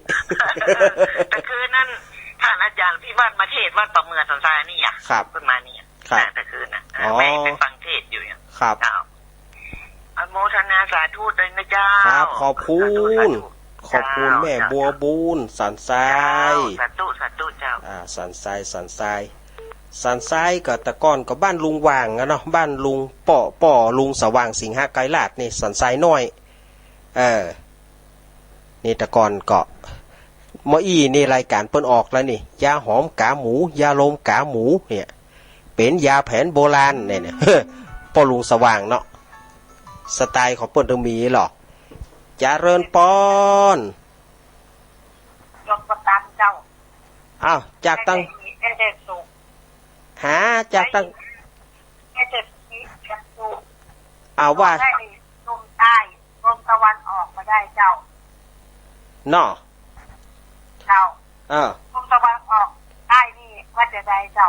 แต่คืนนั้น ท่านอาจารย์พิวัฒน์มาเทศน์วัดป่าเมืองสันทรายนี่อะ ครับ ขึ้นมานี่อะ ครับ แต่คืนน่ะ อ๋อ แม่ไปฟังเทศน์อยู่เนี่ย ครับ เจ้า อนุโมทนาสาธุเลยนะเจ้า ครับ ขอบคุณ สาธุ สาธุ ขอบคุณ เจ้า แม่บัวบุญ สันทราย เจ้า สาธุ สาธุ เจ้า อ่า สันทราย สันทราย สันทรายก็แต่ก่อนก็บ้านลุงหว่างอะเนาะ บ้านลุงป้อ ป้อลุงสว่างสิงหไกรราชนี่ สันทรายน้อย เออ นี่แต่ก่อนก็ เมื่ออี้นี่รายก๋านเปิ้นออกแล้วนี่ ยาหอมก๋าหมู ยาลมก๋าหมูเนี่ย เป๋นยาแผนโบราณเนี่ย เนี่ย ป้อลุงสว่างเนาะ สไตล์ของเปิ้นต้องมีหรอ เจริญปอน หลวงปู่ตันเจ้า อ้าว จากตัง ได้แต่สุข หา จากตัง ได้แต่สุข อ้าว ว่า ได้ลมใต้ ลมตะวันออกก็ได้เจ้า เนาะ เจ้า เออ ลมตะวันออกใต้นี่ว่าจะใดเจ้า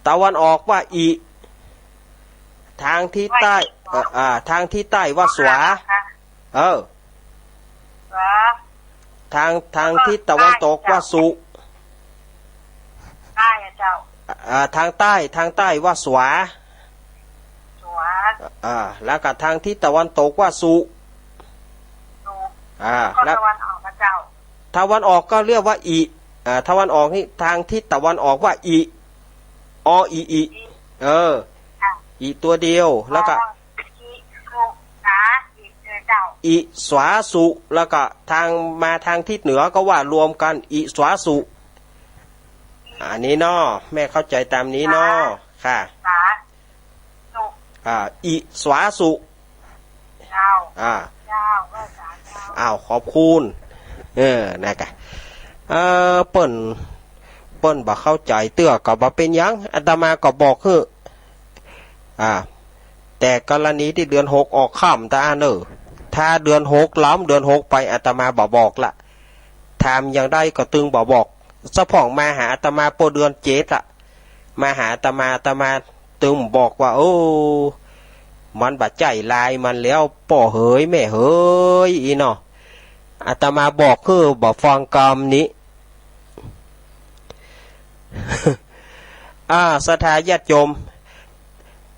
ตะวันออกว่าอิ ทางทิศใต้ ว่าอิ เออ อ่า ทางทิศใต้ว่าสวา ค่ะ เออ สวา ทาง ทางทิศตะวันตกว่าสุ ใต้อะเจ้า อ่า ทางใต้ ทางใต้ว่าสวา สวา อ่า แล้วก็ทางทิศตะวันตกว่าสุ สุ อ่า ก็ แล้ว ตะวันออกอะเจ้า ตะวันออกก็เรียกว่าอิ อ่า ตะวันออกนี่ ทางทิศตะวันออกว่าอิ ออ อิ อิ อิ เออ ค่ะ อิตัวเดียว แล้วก็ ออ อิ สุ สา อิ เออ เจ้า อิ สวาสุ แล้วก็ทาง มาทางทิศเหนือก็ว่ารวมกัน อิสวาสุ อันนี้เนาะ แม่เข้าใจ๋ต๋ามนี้เนาะ ค่ะ สา สุ อ่า อิสวาสุ เจ้า อ่า เจ้า ว่าสาเจ้า อ้าว ขอบคุณ เออ นะกะ เออ เปิ้น เปิ้นบ่เข้าใจ๋เตื้อก็บ่เป๋นหยัง อาตมาก็บอกหื้อ อ่า แต่กรณีตี้เดือนหกออกค่ำตาเน่อ ถ้าเดือนหกล้ำเดือนหกไป อาตมาบ่บอกละ ถามอย่างใดก็ตึงบ่บอก สะพ่องมาหาอาตมาป้อเดือนเจ็ดละ มาหาอาตมา อาตมาตึงบอกว่า โอ้ มันบ่ใจ้ลายมันแล้ว ป้อเหยแม่เหย อี้เนาะ อาตมาบอกหื้อบ่ฟังกำนี้ อ่า ศรัทธาญาติโยม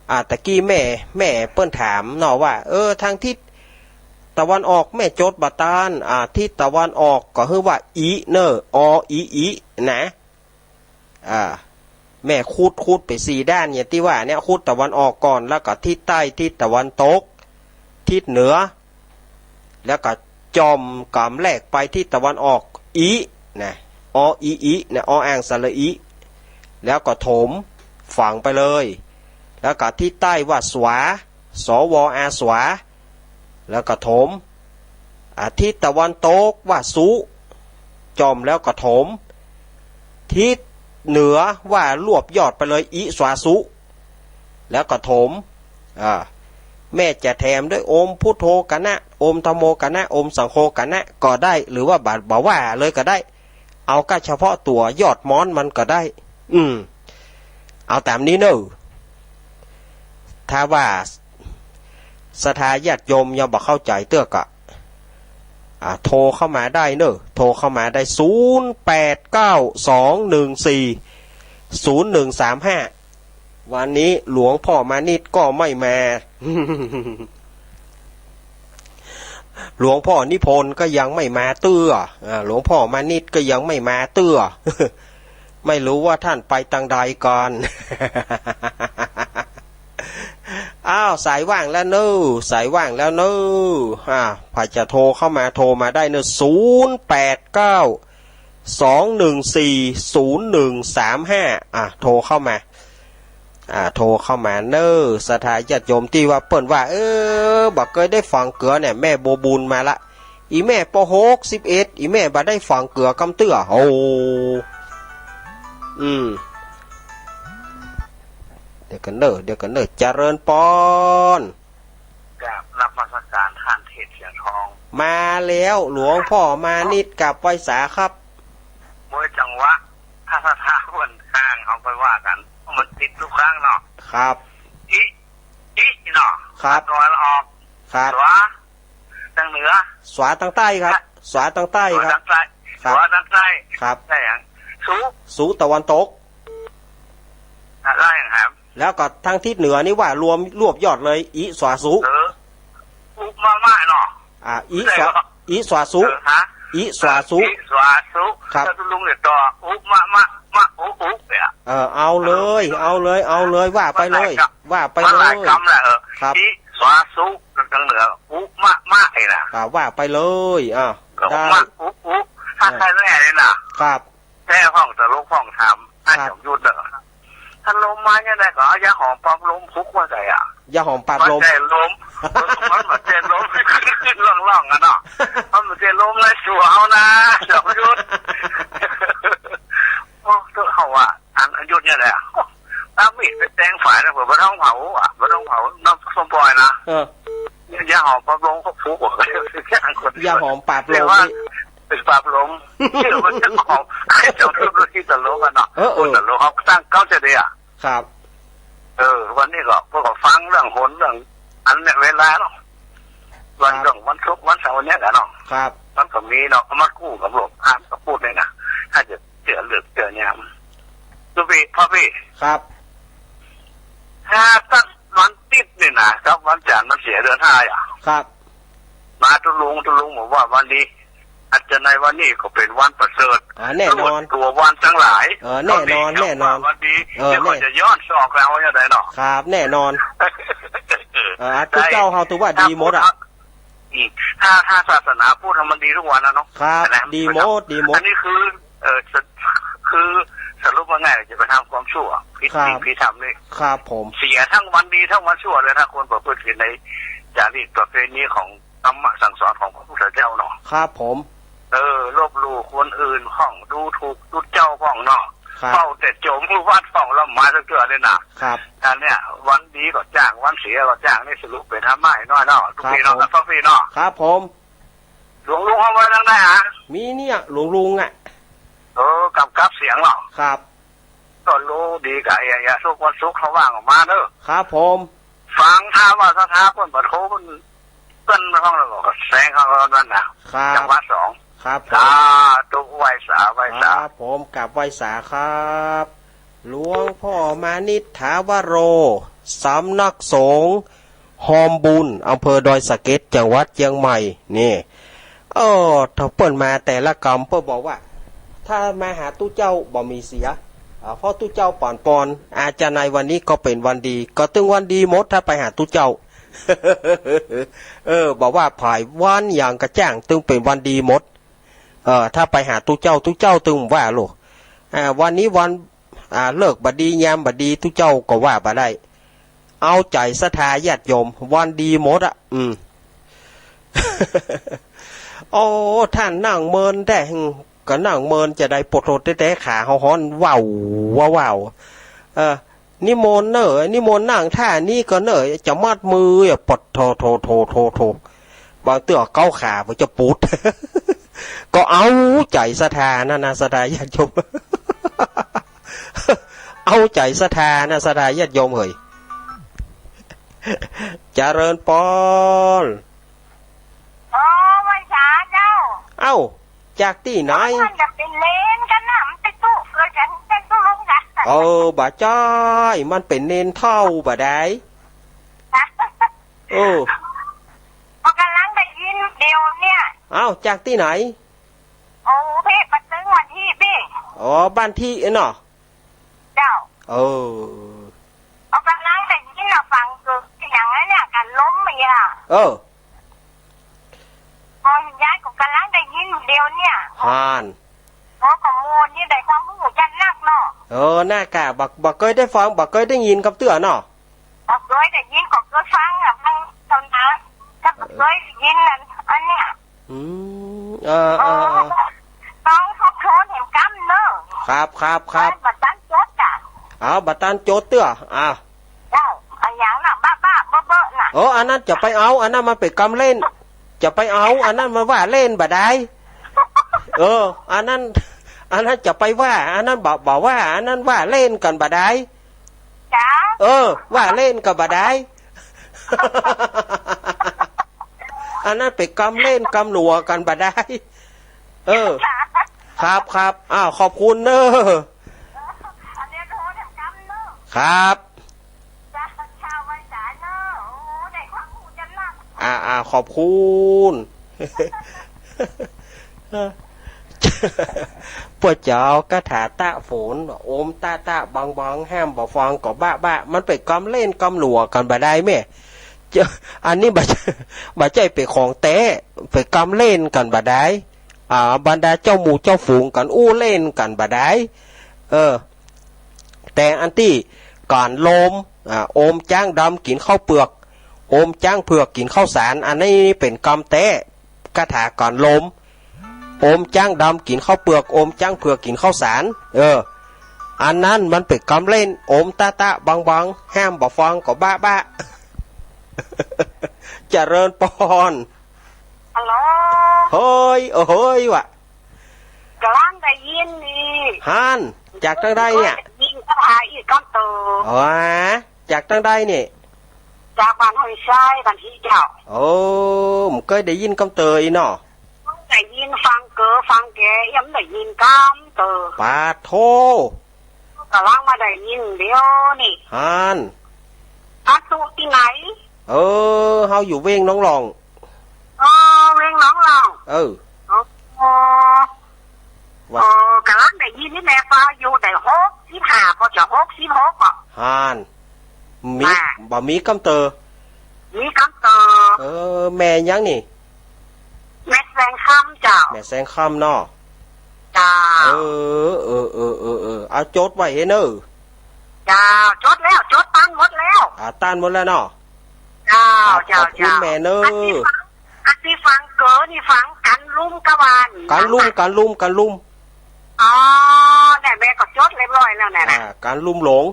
อ่า ตะกี้แม่ แม่เปิ้นถามเนาะว่า เออ ทางทิศตะวันออกแม่จดบ่ตาน อ่า ทิศตะวันออกก็หื้อว่าอิเน่อ ออ อิ อิ นะ อ่า แม่ขุด ขุดไปสี่ด้านเนี่ยตี้ว่าเนี่ย ขุดตะวันออกก่อน แล้วก็ทิศใต้ ทิศตะวันตก ทิศเหนือ แล้วก็จ่อมกำแรกไปทิศตะวันออก อิ นะ ออ อิ อิ นะ ออ่างสระอิ แล้วก็ถม ฝังไปเลย แล้วก็ทิศใต้ว่าสวา สว อา สวา แล้วก็ถม อ่า ทิศตะวันตกว่าสุ จ่อมแล้วก็ถม ทิศเหนือว่ารวบยอดไปเลย อิสวาสุ แล้วก็ถม อ่า แม่จะแถมด้วยโอมพุทโธกะนะ โอมธัมโมกะนะ โอมสังโฆกะนะก็ได้ หรือว่าบ่า บ่าว่าเลยก็ได้ เอาก้าเฉพาะตั๋วยอดม้อนมันก็ได้ อืม เอาต๋ามนี้เน่อ ถ้าว่าศรัทธาญาติโยมยังบ่เข้าใจ๋เตื้อก็ อ่า โทรเข้ามาได้เน่อ โทรเข้ามาได้ ศูนย์แปดเก้าสองหนึ่งสี่ศูนย์หนึ่งสามห้า วันนี้หลวงพ่อมานิตก็ไม่มา หลวงพ่อนิพนธ์ก็ยังไม่มาเตื้อ อ่า หลวงพ่อมานิตก็ยังไม่มาเตื้อ ไม่รู้ว่าท่านไปตางใดกัน อ้าว สายว่างแล้วเน้อ สายว่างแล้วเน้อ อ่า ใผจะโทรเข้ามา โทรมาได้เน้อ ศูนย์แปดเก้าสองหนึ่งสี่ศูนย์หนึ่งสามห้า อ่า โทรเข้ามา อ่า โทรเข้ามาเน้อ ศรัทธาญาติโยมตี้ว่าเปิ้นว่า เออ บ่เกยได้ฝังเกือเนี่ย แม่บัวบุญมาละ อี่แม่ปอหก สิบเอ็ด อี่แม่บ่ได้ฝังเกือกำเตื้อ โอ้ อืม เดี๋ยวก่อนเน้อ เดี๋ยวก่อนเน้อ เจริญปอน กราบนมัสการท่านเทพเสียงทอง มาแล้ว หลวงพ่อมานิด กราบไหว้สาครับ มวยจังหวะ ถ้า ถ้า ถ้าเปิ้นห่าง เฮาไปว่ากั๋น มันติดกู้ครั้งเนาะ ครับ อิ อิเนาะ ครับ ตะวันออก ครับ สวา ตางเหนือ สวาตางใต้ครับ สวาตางใต้ครับ สวาตางใต้ ครับ สวาตางใต้ ครับ ได้หยัง สุ สุตะวันตก ได้หยังครับ แล้วก็ตางทิศเหนือนี่ว่ารวมรวบยอดเลย อิสวาสุ เออ อุมะมะเนาะ อ่า อิสวา ได้เหรอ อิสวาสุ เออ ฮะ อิสวาสุ เออ อิสวาสุ ครับ แล้วลุงเนี่ยต่อ อุมะมะ มะอุอุเนี่ย เออ เอาเลย เอาเลย เอาเลย ว่าไปเลย ว่าไปเลย มันหลายกำแหละ เออ ครับ อิสวาสุ ตางเหนือ อุมะมะไอ้น่ะ อ่า ว่าไปเลย อ่า ก็ ได้ มะอุอุ ถ้า อ่า ใครแน่เลยน่ะ ครับ แท้พ่องตลกพ่องถาม ครับ อาจารย์ยุทธเด้อ ถ้าลมมาเนี่ยนะ ก็เอายาหอมปรับลมคุกว่าไงอะ ยาหอมปรับลม มันแต่ลม มันแต่ลม ขึ้นๆ ล่องๆ อะเนาะ มันแต่ลมในสัวเอานะ อาจารย์ยุทธ โอ้ เฮาว่า อัน อายุธเนี่ยแหละ เอามีดไปแตงฝายนะ เผื่อบ่ต้องเผาอะ บ่ต้องเผา น้องส้มปล่อยนะ เออ ยาหอมปรับลมก็คุกอะ ยาหอมปรับลม เรียกว่า นี่ เป็นปรับลม เชื่อว่าเจ้าของ ใครจะรู้ที่ตลกอะเนาะ เออ เออ คนตลกเขาตั้งเก้าใจเดียวอะ ครับ เออ วันนี้ก็ พวกก็ฟังเรื่องโหนเรื่อง อันเนี่ยเวลาเนาะ วัน ครับ เรื่องวันศุกร์วันเสาร์เนี่ยแหละเนาะ ครับ มันก็มีเนาะ มากู้กับหลวงพ่อก็พูดเนี่ยนะ ถ้าจะเชื่อเรื่องเชื่อเนี่ย ดูพี่ พ่อพี่ ครับ ถ้าตั้งวันติดนี่นะ กับวันจันทร์มันเสียเดือนห้าอะ ครับ มาตุลุง ตุลุงบอกว่าวันนี้ อาจจะในวันนี้ก็เป็นวันประเสริฐ อ่า แน่นอน ตัววันทั้งหลาย เออ แน่นอน ก็ดี แน่นอน ว่าวันดี เออ เดี๋ยวก็ แน่ จะย้อนสอบเราอย่างไรเนาะ ครับ แน่นอน เออ เออ ตุ๊เจ้าเฮาถือว่าดีหมดอะ อืม ถ้า ถ้าศาสนาพุทธมันดีทุกวันนะเนาะ ครับ นะ ดีหมด ดีหมด อันนี้คือ เออ ส- คือสรุปว่าง่าย จะไปทำความชั่ว ผิด ครับ ศีลผิดธรรมนี่ ครับผม เสียทั้งวันดีทั้งวันชั่วเลย ถ้าคนประพฤติผิดในจารีตประเพณีของธรรมะสั่งสอนของพระพุทธเจ้าเนาะ ครับผม เออ ลบหลู่คนอื่นพ่อง ดูถูกตุ๊เจ้าพ่องเนาะ ครับ เฝ้าแต่โจมวัดพ่อง ละหมาดสักเทื่อเลยนะ ครับ อันเนี้ย วันดีก็จ้าง วันเสียก็จ้าง นี่สรุปเป็นธรรมะให้น้อยเนาะ ตุ๊พี่เนาะ ครับผม กับพ่อพี่เนาะ ครับผม หลวงลุงเอาไว้ทางใดอะ มีเนี่ย หลวงลุงอะ เออ กับ กับเสียงเนาะ ครับ ก็รู้ดีกะ เออ อย่า ทุกวันศุกร์เขาว่างออกมาเนอะ ครับผม ฟังธรรมะ ศรัทธาเปิ้นปะโทเปิ้น เปิ้นมาห้องแล้วก็แสงเขานั่นน่ะ ครับ จังหวะสอง ครับผม สาธุ ไหว้สา ไหว้สา ครับผม กราบไหว้สาครับ หลวงพ่อมานิษฐาวโร สำนักสงฆ์ฮอมบุญ อำเภอดอยสะเก็ด จังหวัดเชียงใหม่ นี่ เออ ถ้าเปิ้นมาแต่ละกำ เปิ้นบอกว่า ถ้ามาหาตุ๊เจ้าบ่มีเสีย อ่า เพราะตุ๊เจ้าปานปอน อาจจะในวันนี้ก็เป็นวันดี ก็ตึงวันดีหมด ถ้าไปหาตุ๊เจ้า เออ บอกว่าผายวันอย่างกระจ่าง ตึงเป็นวันดีหมด เออ ถ้าไปหาตุ๊เจ้า ตุ๊เจ้าตึงว่าโลก อ่า วันนี้วัน อ่า ฤกษ์บ่ดี ยามบ่ดี ตุ๊เจ้าก็ว่าบ่ได้ เอาใจ๋ศรัทธาญาติโยม วันดีหมดอะ อืม โอ้ ท่านนั่งเมินแต๊ ก็นั่งเมินจะได้ปวดโทษแต๊ๆ ขาเฮาฮ้อน ว้าว ว้าว ว้าว เออ นิมนต์เน่อ นิมนต์นั่งท่านี้ก็เน่อ จะมัดมือ อะ ปวดโทษ โทษ โทษ โทษ โทษ บางเตื้อเกาขา บ่จะปูด ก็เอาใจ๋ศรัทธานะ นะ ศรัทธาญาติโยม เอาใจ๋ศรัทธานะ ศรัทธาญาติโยมเหย เจริญปอน โอ้ ไหว้สาเจ้า เอ้า จากตี้ไหน มันจะเป็นเณรกั๋นนะ มันไปตุ๊เกิดกั๋น ไปตุ๊ลุงกั๋น เออ บ่ใจ้ มันเป็นเณรเฒ่าบ่ได้ เออ ก็ก่ำลังได้ยินเดี๋ยวเนี่ย เอ้า จากตี้ไหน โอ้ เพ่ ปะตึงวันที่เพ่ อ๋อ บ้านที่เนาะ เจ้า เออ ก็ก่ำลังได้ยินน่ะ ฟังเกิดอย่างนั้นเนี่ย กั๋นล้มมาอ่ะ เออ พอย้ายก็ก่ำลังได้ยินเดี๋ยวเนี่ย ฮาน โอ้ ข้อมูลนี่ได้ความรู้จักนักเนาะ เออ นักอะ บ่ บ่เกยได้ฟัง บ่เกยได้ยินกับเตื้อเนาะ บ่เกยได้ยิน ก็เกยฟังอะ ฟังเท่านั้น ถ้าบ่เกยได้ยินนั่น อันเนี้ย อืม เออ เออ เออ ต้องทบทวนแหมกำเนอะ ครับ ครับ ครับ บ่ตันจดอะ เอา บ่ตันจดเตื้อ อ่ะ เจ้า อะหยังน่ะ บ้าๆ เบ้อๆ น่ะ เออ อันนั้นจะไปเอา อันนั้นมันเป๋นกำเล่น จะไปเอา อันนั้นมันว่าเล่นบ่ได้ เออ อันนั้น อันนั้นจะไปว่า อันนั้นบ่ บ่ว่า อันนั้นว่าเล่นกั๋นบ่ได้ จ้า เออ ว่าเล่นกั๋นบ่ได้ อันนั้นเป๋นกำเล่นกำหลัวกั๋นบ่ได้ เออ ครับ ครับ อ้าว ขอบคุณเนอะ อันนี้โทรเดี๋ยวกำเนอะ ครับ จ้า เช้าไหว้สาเนอะ โอ้ ได้ความรู้จำนัก อ่า อ่า ขอบคุณ พวกเจ้าคาถาตะฝน โอมตะตะบังบัง ห้ามบ่ฟังก็บ้าบ้า มันเป๋นกำเล่นกำหลัวกั๋นบ่ได้แม่ เจ้า อันนี้บ่ บ่ใจ้เป๋นของแต๊ เป๋นกำเล่นกั๋นบ่ได้ อ่า บรรดาเจ้าหมู่เจ้าฝูงกั๋นอู้เล่นกั๋นบ่ได้ เออ แต่อันตี้ก๋านลม อ่า โอมจ๊างดำกิ๋นข้าวเปือก โอมจ๊างเผือกกิ๋นข้าวสาร อันนี้เป๋นกำแต๊ คาถาก๋านลม โอมจ๊างดำกิ๋นข้าวเปือก โอมจ๊างเผือกกิ๋นข้าวสาร เออ อันนั้นมันเป๋นกำเล่น โอมตะตะบังบัง ห้ามบ่ฟังก็บ้าบ้า เจริญปอน ฮัลโหล เฮ้ย เออ เฮ้ยวะ ก๋ำลังได้ยินนี่ หัน จากตางใดเนี่ย ได้ยินคาถาอี้กำเต๋อ อ๋อ จากตางใดเนี่ย จากบ้านห้วยทราย บ้านผีเจ้า โอ้ บ่เกยได้ยินกำเต๋ออี้เนาะ ได้ยินฟังเก๋อฟังแก ยังได้ยินกำเต๋อ ปาดโธ่ ก๋ำลังมาได้ยินเดี๋ยวนี้ หัน อาตุ๊ตี้ไหน เออ เฮาอยู่เวียงหนองหล่อง อ๋อ เวียงหนองหล่อง เออ อ๋อ ว่า อ๋อ ก๋ำลังได้ยินนี่แม่ ปออยู่ได้หกสิบห้า ปอจะหกสิบหกอ่ะ หัน มี อ่า บ่มีกำเต๋อ มีกำเต๋อ เออ แม่หยังนี่ แม่แสงคำเจ้า แม่แสงคำเนาะ เจ้า เออ เออ เอาจดไว้เฮ้อเน่อ เจ้า จดแล้ว จดตังหมดแล้ว อ่า ตังหมดแล้วเนาะ เจ้า อ่า เจ้า ขอบคุณ เจ้า แม่เน่อ อันตี้ฟัง อันตี้ฟังเก๋อนี่ฟังกั๋นลุ่มกะวาน กั๋นลุ่ม กั๋นลุ่ม กั๋นลุ่ม อ๋อ เนี่ยแม่ก็จดเรียบร้อยแล้วเนี่ยนะ อ่า กั๋นลุ่มหลง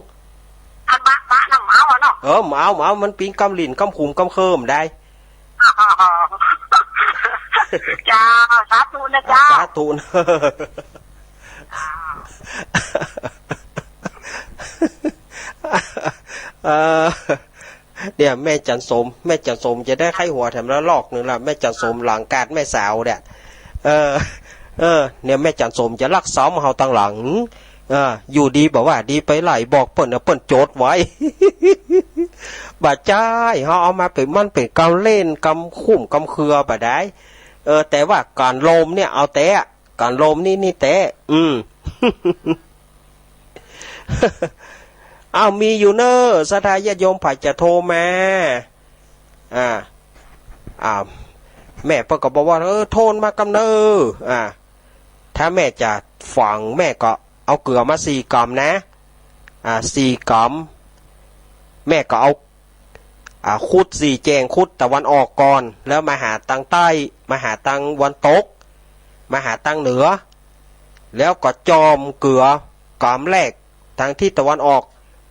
อันบะ บะน้ำเมาอะเนาะ เออ เมา เมา มันปิ๊งกำลิ่นกำขุมกำเคิมได้ เจ้า สาธุนะเจ้า สาธุนะ เออ เนี่ย แม่จั๋นสม แม่จั๋นสมจะได้ไข้หัวแถมละลอกนึ่งละ แม่จั๋นสมหลังกาดแม่สาวเนี่ย เออ เออ เนี่ย แม่จั๋นสมจะลักซ้อมเฮาตังหลัง เออ อยู่ดีบ่ว่าดีไปไหลบอกเปิ้นนะ เปิ้นจดไว้ บ่ใจ้ เฮาเอามาเป๋น มันเป๋นกำเล่นกำขุมกำเคือบ่ได้ เออ แต่ว่าก๋านลมเนี่ยเอาแต๊ ก๋านลมนี่ นี่แต๊ อืม อ้าว มีอยู่เน่อ ศรัทธาญาติโยมใผจะโทรมา อ่า อ่า แม่เปิ้นก็บอกว่า เออ โทรมากำเน่อ อ่า ถ้าแม่จะฝัง แม่ก็เอาเกือมาสี่กำนะ อ่า สี่กำ แม่ก็เอา อ่า คุดสี่แจ้ง คุดตะวันออกก่อน แล้วมาหาตางใต้ มาหาตางวันตก มาหาตางเหนือ แล้วก็จ่อมเกือกำแรกตางทิศตะวันออก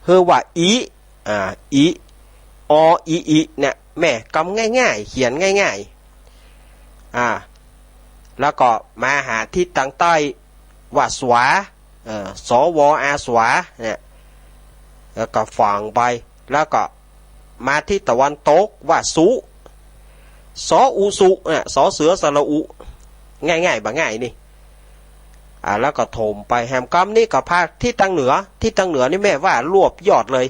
หื้อว่าอิ อ่า อิ ออ อิ อิ เนี่ย แม่กำง่ายๆ เขียนง่ายๆ อ่า แล้วก็มาหาทิศตางใต้ ว่าสวา เออ ส ว อา สวา เนี่ย แล้วก็ฝังไป แล้วก็มาทิศตะวันตกว่าสุ สออุสุ เนี่ย สอเสือสระอุ ง่ายๆ บ่ง่ายนี่ อ่า แล้วก็ถมไป แหมกำนี้ก็พาทิศตางเหนือ ทิศตางเหนือนี่แม่ว่ารวบยอดเลย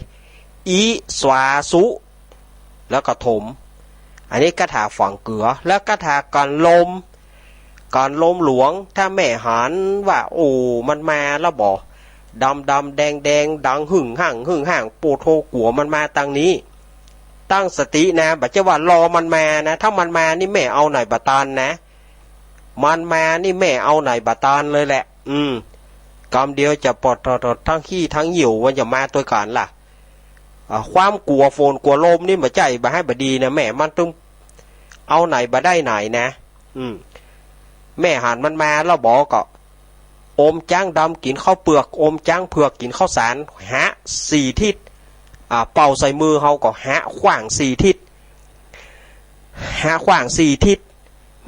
อิสวาสุ แล้วก็ถม อันนี้คาถาฝังเกือ แล้วคาถาก๋านลม ก๋านลมหลวง ถ้าแม่หันว่า โอ้ มันมาแล้วบ่ ดำๆ แดงๆ ดังหึ่งหั่งหึ่งหั่ง โปโธ กั๋วมันมาตางนี้ ตั้งสตินะ บ่ใจ้ว่ารอมันมานะ ถ้ามันมานี่แม่เอาไหนบ่ตันนะ มันมานี่แม่เอาไหนบ่ตันเลยแหละ อืม กำเดียวจะปอดทอดๆ ทั้งขี้ทั้งหิว มันจะมาตวยกั๋นล่ะ อ่า ความกั๋วฝนกั๋วลมนี่บ่ใจ้บ่ฮ้ายบ่ดีนะแม่ มันตึงเอาไหนบ่ได้ไหนนะ อืม แม่หันมันมาแล้วบ่ ก็ โอมจ๊างดำกิ๋นข้าวเปือก โอมจ๊างเผือกกิ๋นข้าวสาร หะสี่ทิศ อ่า เป่าใส่มือเฮาก็หะขว้างสี่ทิศ หะขว้างสี่ทิศ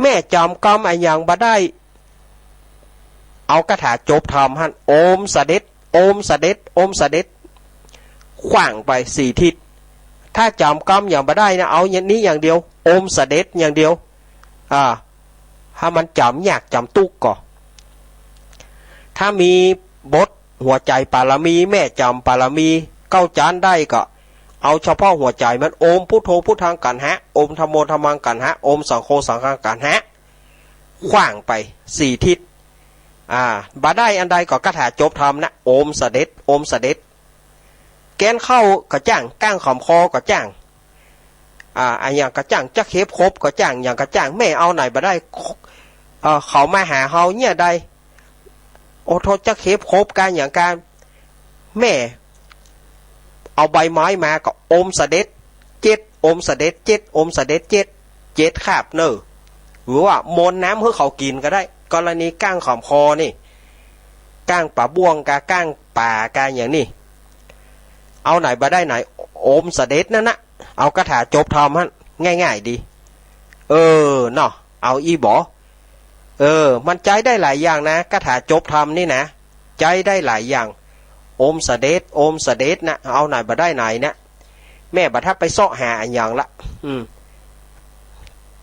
แม่จำกำอะหยังบ่ได้ เอาคาถาจบธรรมหั้น โอมเสด็จ โอมเสด็จ โอมเสด็จ ขว้างไปสี่ทิศ ถ้าจ๋ำกำหยังบ่ได้นะ เอาอย่างนี้อย่างเดียว โอมเสด็จอย่างเดียว อ่า ถ้ามันจ๋ำยากจ๋ำตุ๊กก็ ถ้ามีบทหัวใจ๋ปารมี แม่จ๋ำปารมี เก๊าจานได้ก็ เอาเฉพาะหัวใจ๋มัน โอมพุทโธพุทธังกัณหะ โอมธัมโมธัมมังกัณหะ โอมสังโฆสังฆังกัณหะ ขว้างไปสี่ทิศ อ่า บ่ได้อันใดก็คาถาจบธรรมนะ โอมเสด็จ โอมเสด็จ แก๊นเข้าก็จ้าง ก้างขอมคอก็จ้าง อ่า อะหยังก็จ้าง จะเข็บขบก็จ้าง หยังก็จ้าง แม่เอาไหนบ่ได้ เอ่อ เขามาหาเฮาเนี่ยใด โอ้โธ่ จะเข็บขบกาหยังกา แม่เอาใบไม้มาก็โอมเสด็จเจ็ด โอมเสด็จเจ็ด โอมเสด็จเจ็ด เจ็ดคาบเน่อ หรือว่ามนต์น้ำหื้อเขากิ๋นก็ได้ กรณีก้างขอมคอนี่ ก้างป๋าบ่วงกา ก้างป๋ากาอย่างนี้ เอาไหนบ่ได้ไหน โอมเสด็จนั่นนะ เอาคาถาจบธรรมหั้น ง่ายๆ ดี เออ เนาะ เอาอี้บ่ เออ มันใจ๊ได้หลายอย่างนะ คาถาจบธรรมนี่นะ ใจ๊ได้หลายอย่าง โอมเสด็จ โอมเสด็จนะ เอาไหนบ่ได้ไหนนะ แม่บ่ทันไปเซาะหาอะหยังละ อืม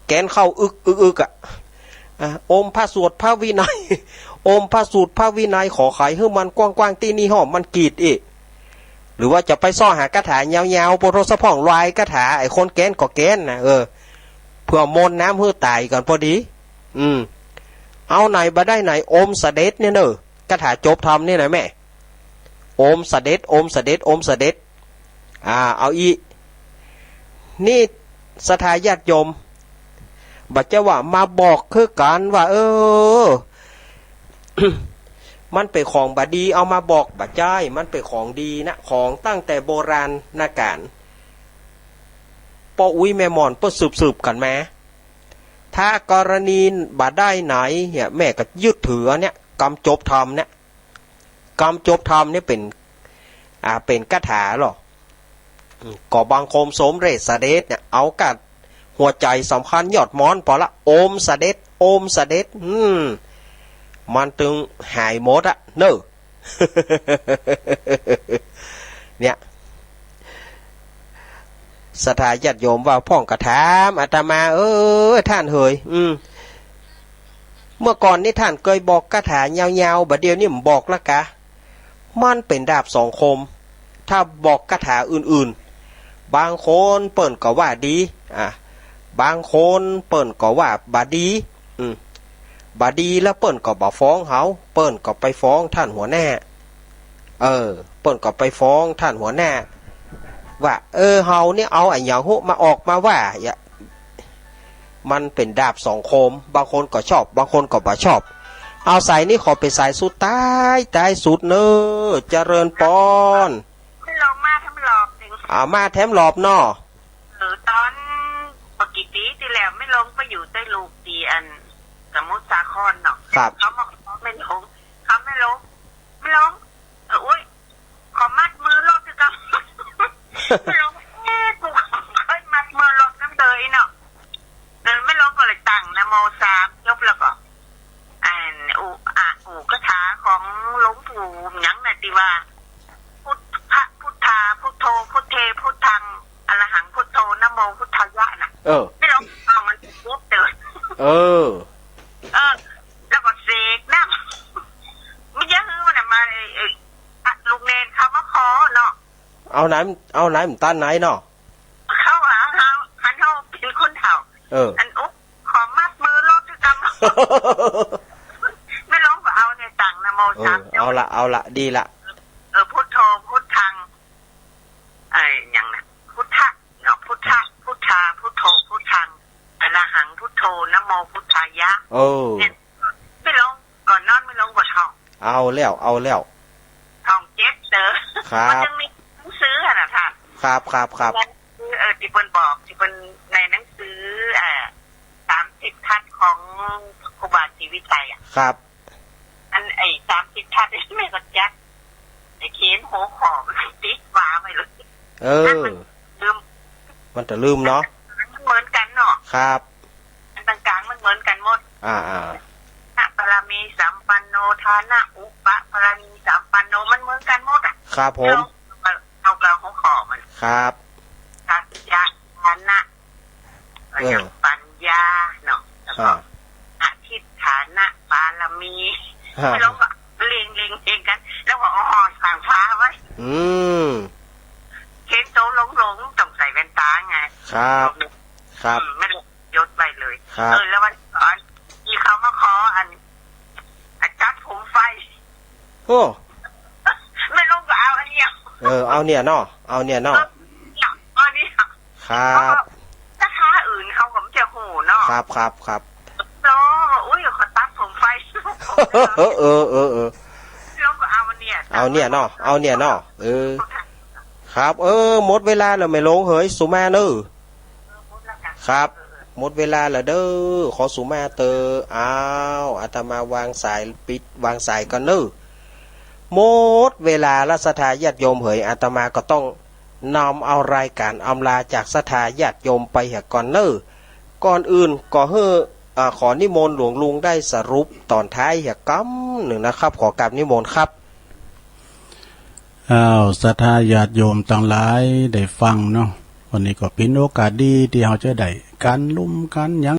แก๊นเข้าอึกอึกอึกอะ อ่ะ โอมพระสูตรพระวินัย โอมพระสูตรพระวินัย ขอไขหื้อมันกว้างๆ ตี้นี่ห้อมมันกีดอี้ หรือว่าจะไปเซาะหาคาถายาวๆ โพธิ์ทศพร่อง ลายคาถา ไอ้คนแก๊นก็แก๊นนะ เออ เผื่อมนต์น้ำหื้อต๋ายก่อนพอดี อืม เอาไหนบ่ได้ไหน โอมเสด็จเนี่ยเน่อ คาถาจบธรรมนี่นะแม่ โอมเสด็จ โอมเสด็จ โอมเสด็จ อ่า เอาอี้ นี่ศรัทธาญาติโยม บ่ใจ้ว่ามาบอกคือกั๋นว่า เออ มันเป๋นของบ่ดีเอามาบอก บ่ใจ้ มันเป๋นของดีนะ ของตั้งแต่โบราณกาล ป้ออุ๊ยแม่หม่อนเปิ้นสืบๆ กั๋นมา ถ้ากรณีบ่ได้ไหนเนี่ย แม่ก็ยึดถืออันเนี้ย กำจบธรรมเนี่ย กำจบธรรมเนี่ยเป๋น อ่า เป๋นคาถาลอ อืม ก็บังคมสมเร็จเสด็จเนี่ย เอาก้าหัวใจ๋สำคัญยอดมอนปอละ โอมเสด็จ โอมเสด็จ อืม มันตึงหายหมดอะเน่อ เนี่ย ศรัทธาญาติโยมว่าพ่องก็ถามอาตมา เออ ท่านเหย อืม เมื่อก่อนนี่ท่านเกยบอกคาถายาวๆ บ่าเดี่ยวนี้บ่บอกละกา มันเป๋นดาบสองคม ถ้าบอกคาถาอื่นๆ บางคนเปิ้นก็ว่าดี อ่ะ บางคนเปิ้นก็ว่าบ่ดี อืม บ่ดีแล้วเปิ้นก็บ่ฟ้องเฮา เปิ้นก็ไปฟ้องท่านหัวหน้า เออ เปิ้นก็ไปฟ้องท่านหัวหน้า ว่า เออ เฮาเนี่ยเอาอะหยังฮู้มาออกมาว่า อย่า มันเป๋นดาบสองคม บางคนก็ชอบ บางคนก็บ่ชอบ เอาสายนี้ขอเป๋นสายสุดท้าย ท้ายสุดเน่อ เจริญปอน แม่หลวงมาแถมรอบนึ่ง อ่า มาแถมรอบเนาะ เออ ต๋อนบ่กี่ปี๋ตี้แล้ว แม่หลวงไปอยู่ใต้ลูกตี้อันสมุทรสาครเนาะ ครับ เขามาขอแม่หลวง เขา แม่หลวง แม่หลวง เออ อุ๊ย ขอมัดมือรถด้วยกัน แม่หลวง เอ๊ะ กูเคยมัดมือรถนำเตยเนาะ เออ แม่หลวงก็เลยตั้งนะโมสามจบแล้วก็ อัน อุ อะ อุคาถาของหลวงปู่หยังน่ะ ตี้ว่า พุทธะ พุทธา พุทโธ พุทเท พุทธัง อะระหัง พุทโธ นะโม พุทธายะน่ะ เออ แม่หลวงเอามันปุ๊บเตย เออ เออ แล้วก็เสกน้ำ มันจะหื้อมันน่ะมา ไอ้ ไอ้ พระลูกเณรเขามาขอเนาะ เอาไหน เอาไหนมันตันไหนเนาะ เขาหา หา หันเขาเป็นคนเฒ่า เออ อันอุ๊บ ขอมัดมือรถด้วยกัน แม่หลวงก็เอาเนี่ยตั้งนะโม เออ สามจบ เอาละ เอาละ ดีละ เออ พุทโธ พุทธัง ไอ้หยังนะ พุทธะเนาะ พุทธะ พุทธา พุทโธ พุทธัง อะระหัง พุทโธ นะโม พุทธายะ เออ เนี่ย แม่หลวงก่อนนอนแม่หลวงก็ท่อง เอาแล้ว เอาแล้ว ท่องเจ็ดเต๋อ ครับ มันยังมีหนังสืออะนะท่าน ครับ ครับ ครับ เออ ตี้เปิ้นบอก ตี้เปิ้นในหนังสือ เอ่อ สามสิบทัศน์ของครูบาศรีวิชัยอะ ครับ อันไอ้สามสิบทัศน์นี่แม่ก็จัก ไอ้เขียนหัวข้อมันติดฝาไว้เลย เออ อันมันลืม มันจะลืมเนาะ มันเหมือนกันเนาะ ครับ อันกลางๆมันเหมือนกัน อ่า อ่า ทานะปารมีสัมปันโน ทานะอุปปารมีสัมปันโน มันเหมือนกั๋นหมดอะ ครับผม เฮาก็ เฮาก็หัวข้อมัน ครับ สัจจะ ทานะ เออ อย่างปัญญาเนาะ แล้วก็ อ่า อธิษฐานะปารมี ฮะ แล้วก็เรียง เรียง เรียงกั๋น แล้วก็ อ๋อ สั่งพระไว้ อืม เห็นโตหลงๆ ต้องใส่แว่นต๋าไง ครับ ครับ อืม ไม่ได้ยศไว้เลย ครับ เออ แล้ววันก่อนมีเขามาขออัน อันจัดโคมไฟ โอ้ แม่ลงก็เอาอันเนี้ย เออ เอาเนี่ยเนาะ เอาเนี่ยเนาะ เออ เนี่ย เอาเนี่ย ครับ เออ ศรัทธาอื่นเขาก็บ่ฮู้เนาะ ครับ ครับ ครับ เนาะ อุ้ย ขอตัดโคมไฟ เออ เออ เออ เออ ลงก็เอาอันเนี้ย เอาเนี่ยเนาะ เอาเนี่ยเนาะ เออ ครับ เออ หมดเวลาแล้วแม่ลงเหย สุมาเน่อ ครับ หมดเวลาแล้วเด้อ ขอสุมาเต๊อะ อ้าว อาตมาวางสาย ปิด วางสายก่อนเน่อ หมดเวลาละ ศรัทธาญาติโยมเหย อาตมาก็ต้องนำเอารายการอำลาจากศรัทธาญาติโยมไปเหียก่อนเน่อ ก่อนอื่นก็หื้อ อ่า ขอนิมนต์หลวงลุงได้สรุปต๋อนท้ายเหียกำนึ่งนะครับ ขอกราบนิมนต์ครับ อ้าว ศรัทธาญาติโยมตังหลายได้ฟังเนาะ วันนี้ก็เป๋นโอกาสดีตี้เฮาจะได้กั๋นลุ่มกั๋นหยัง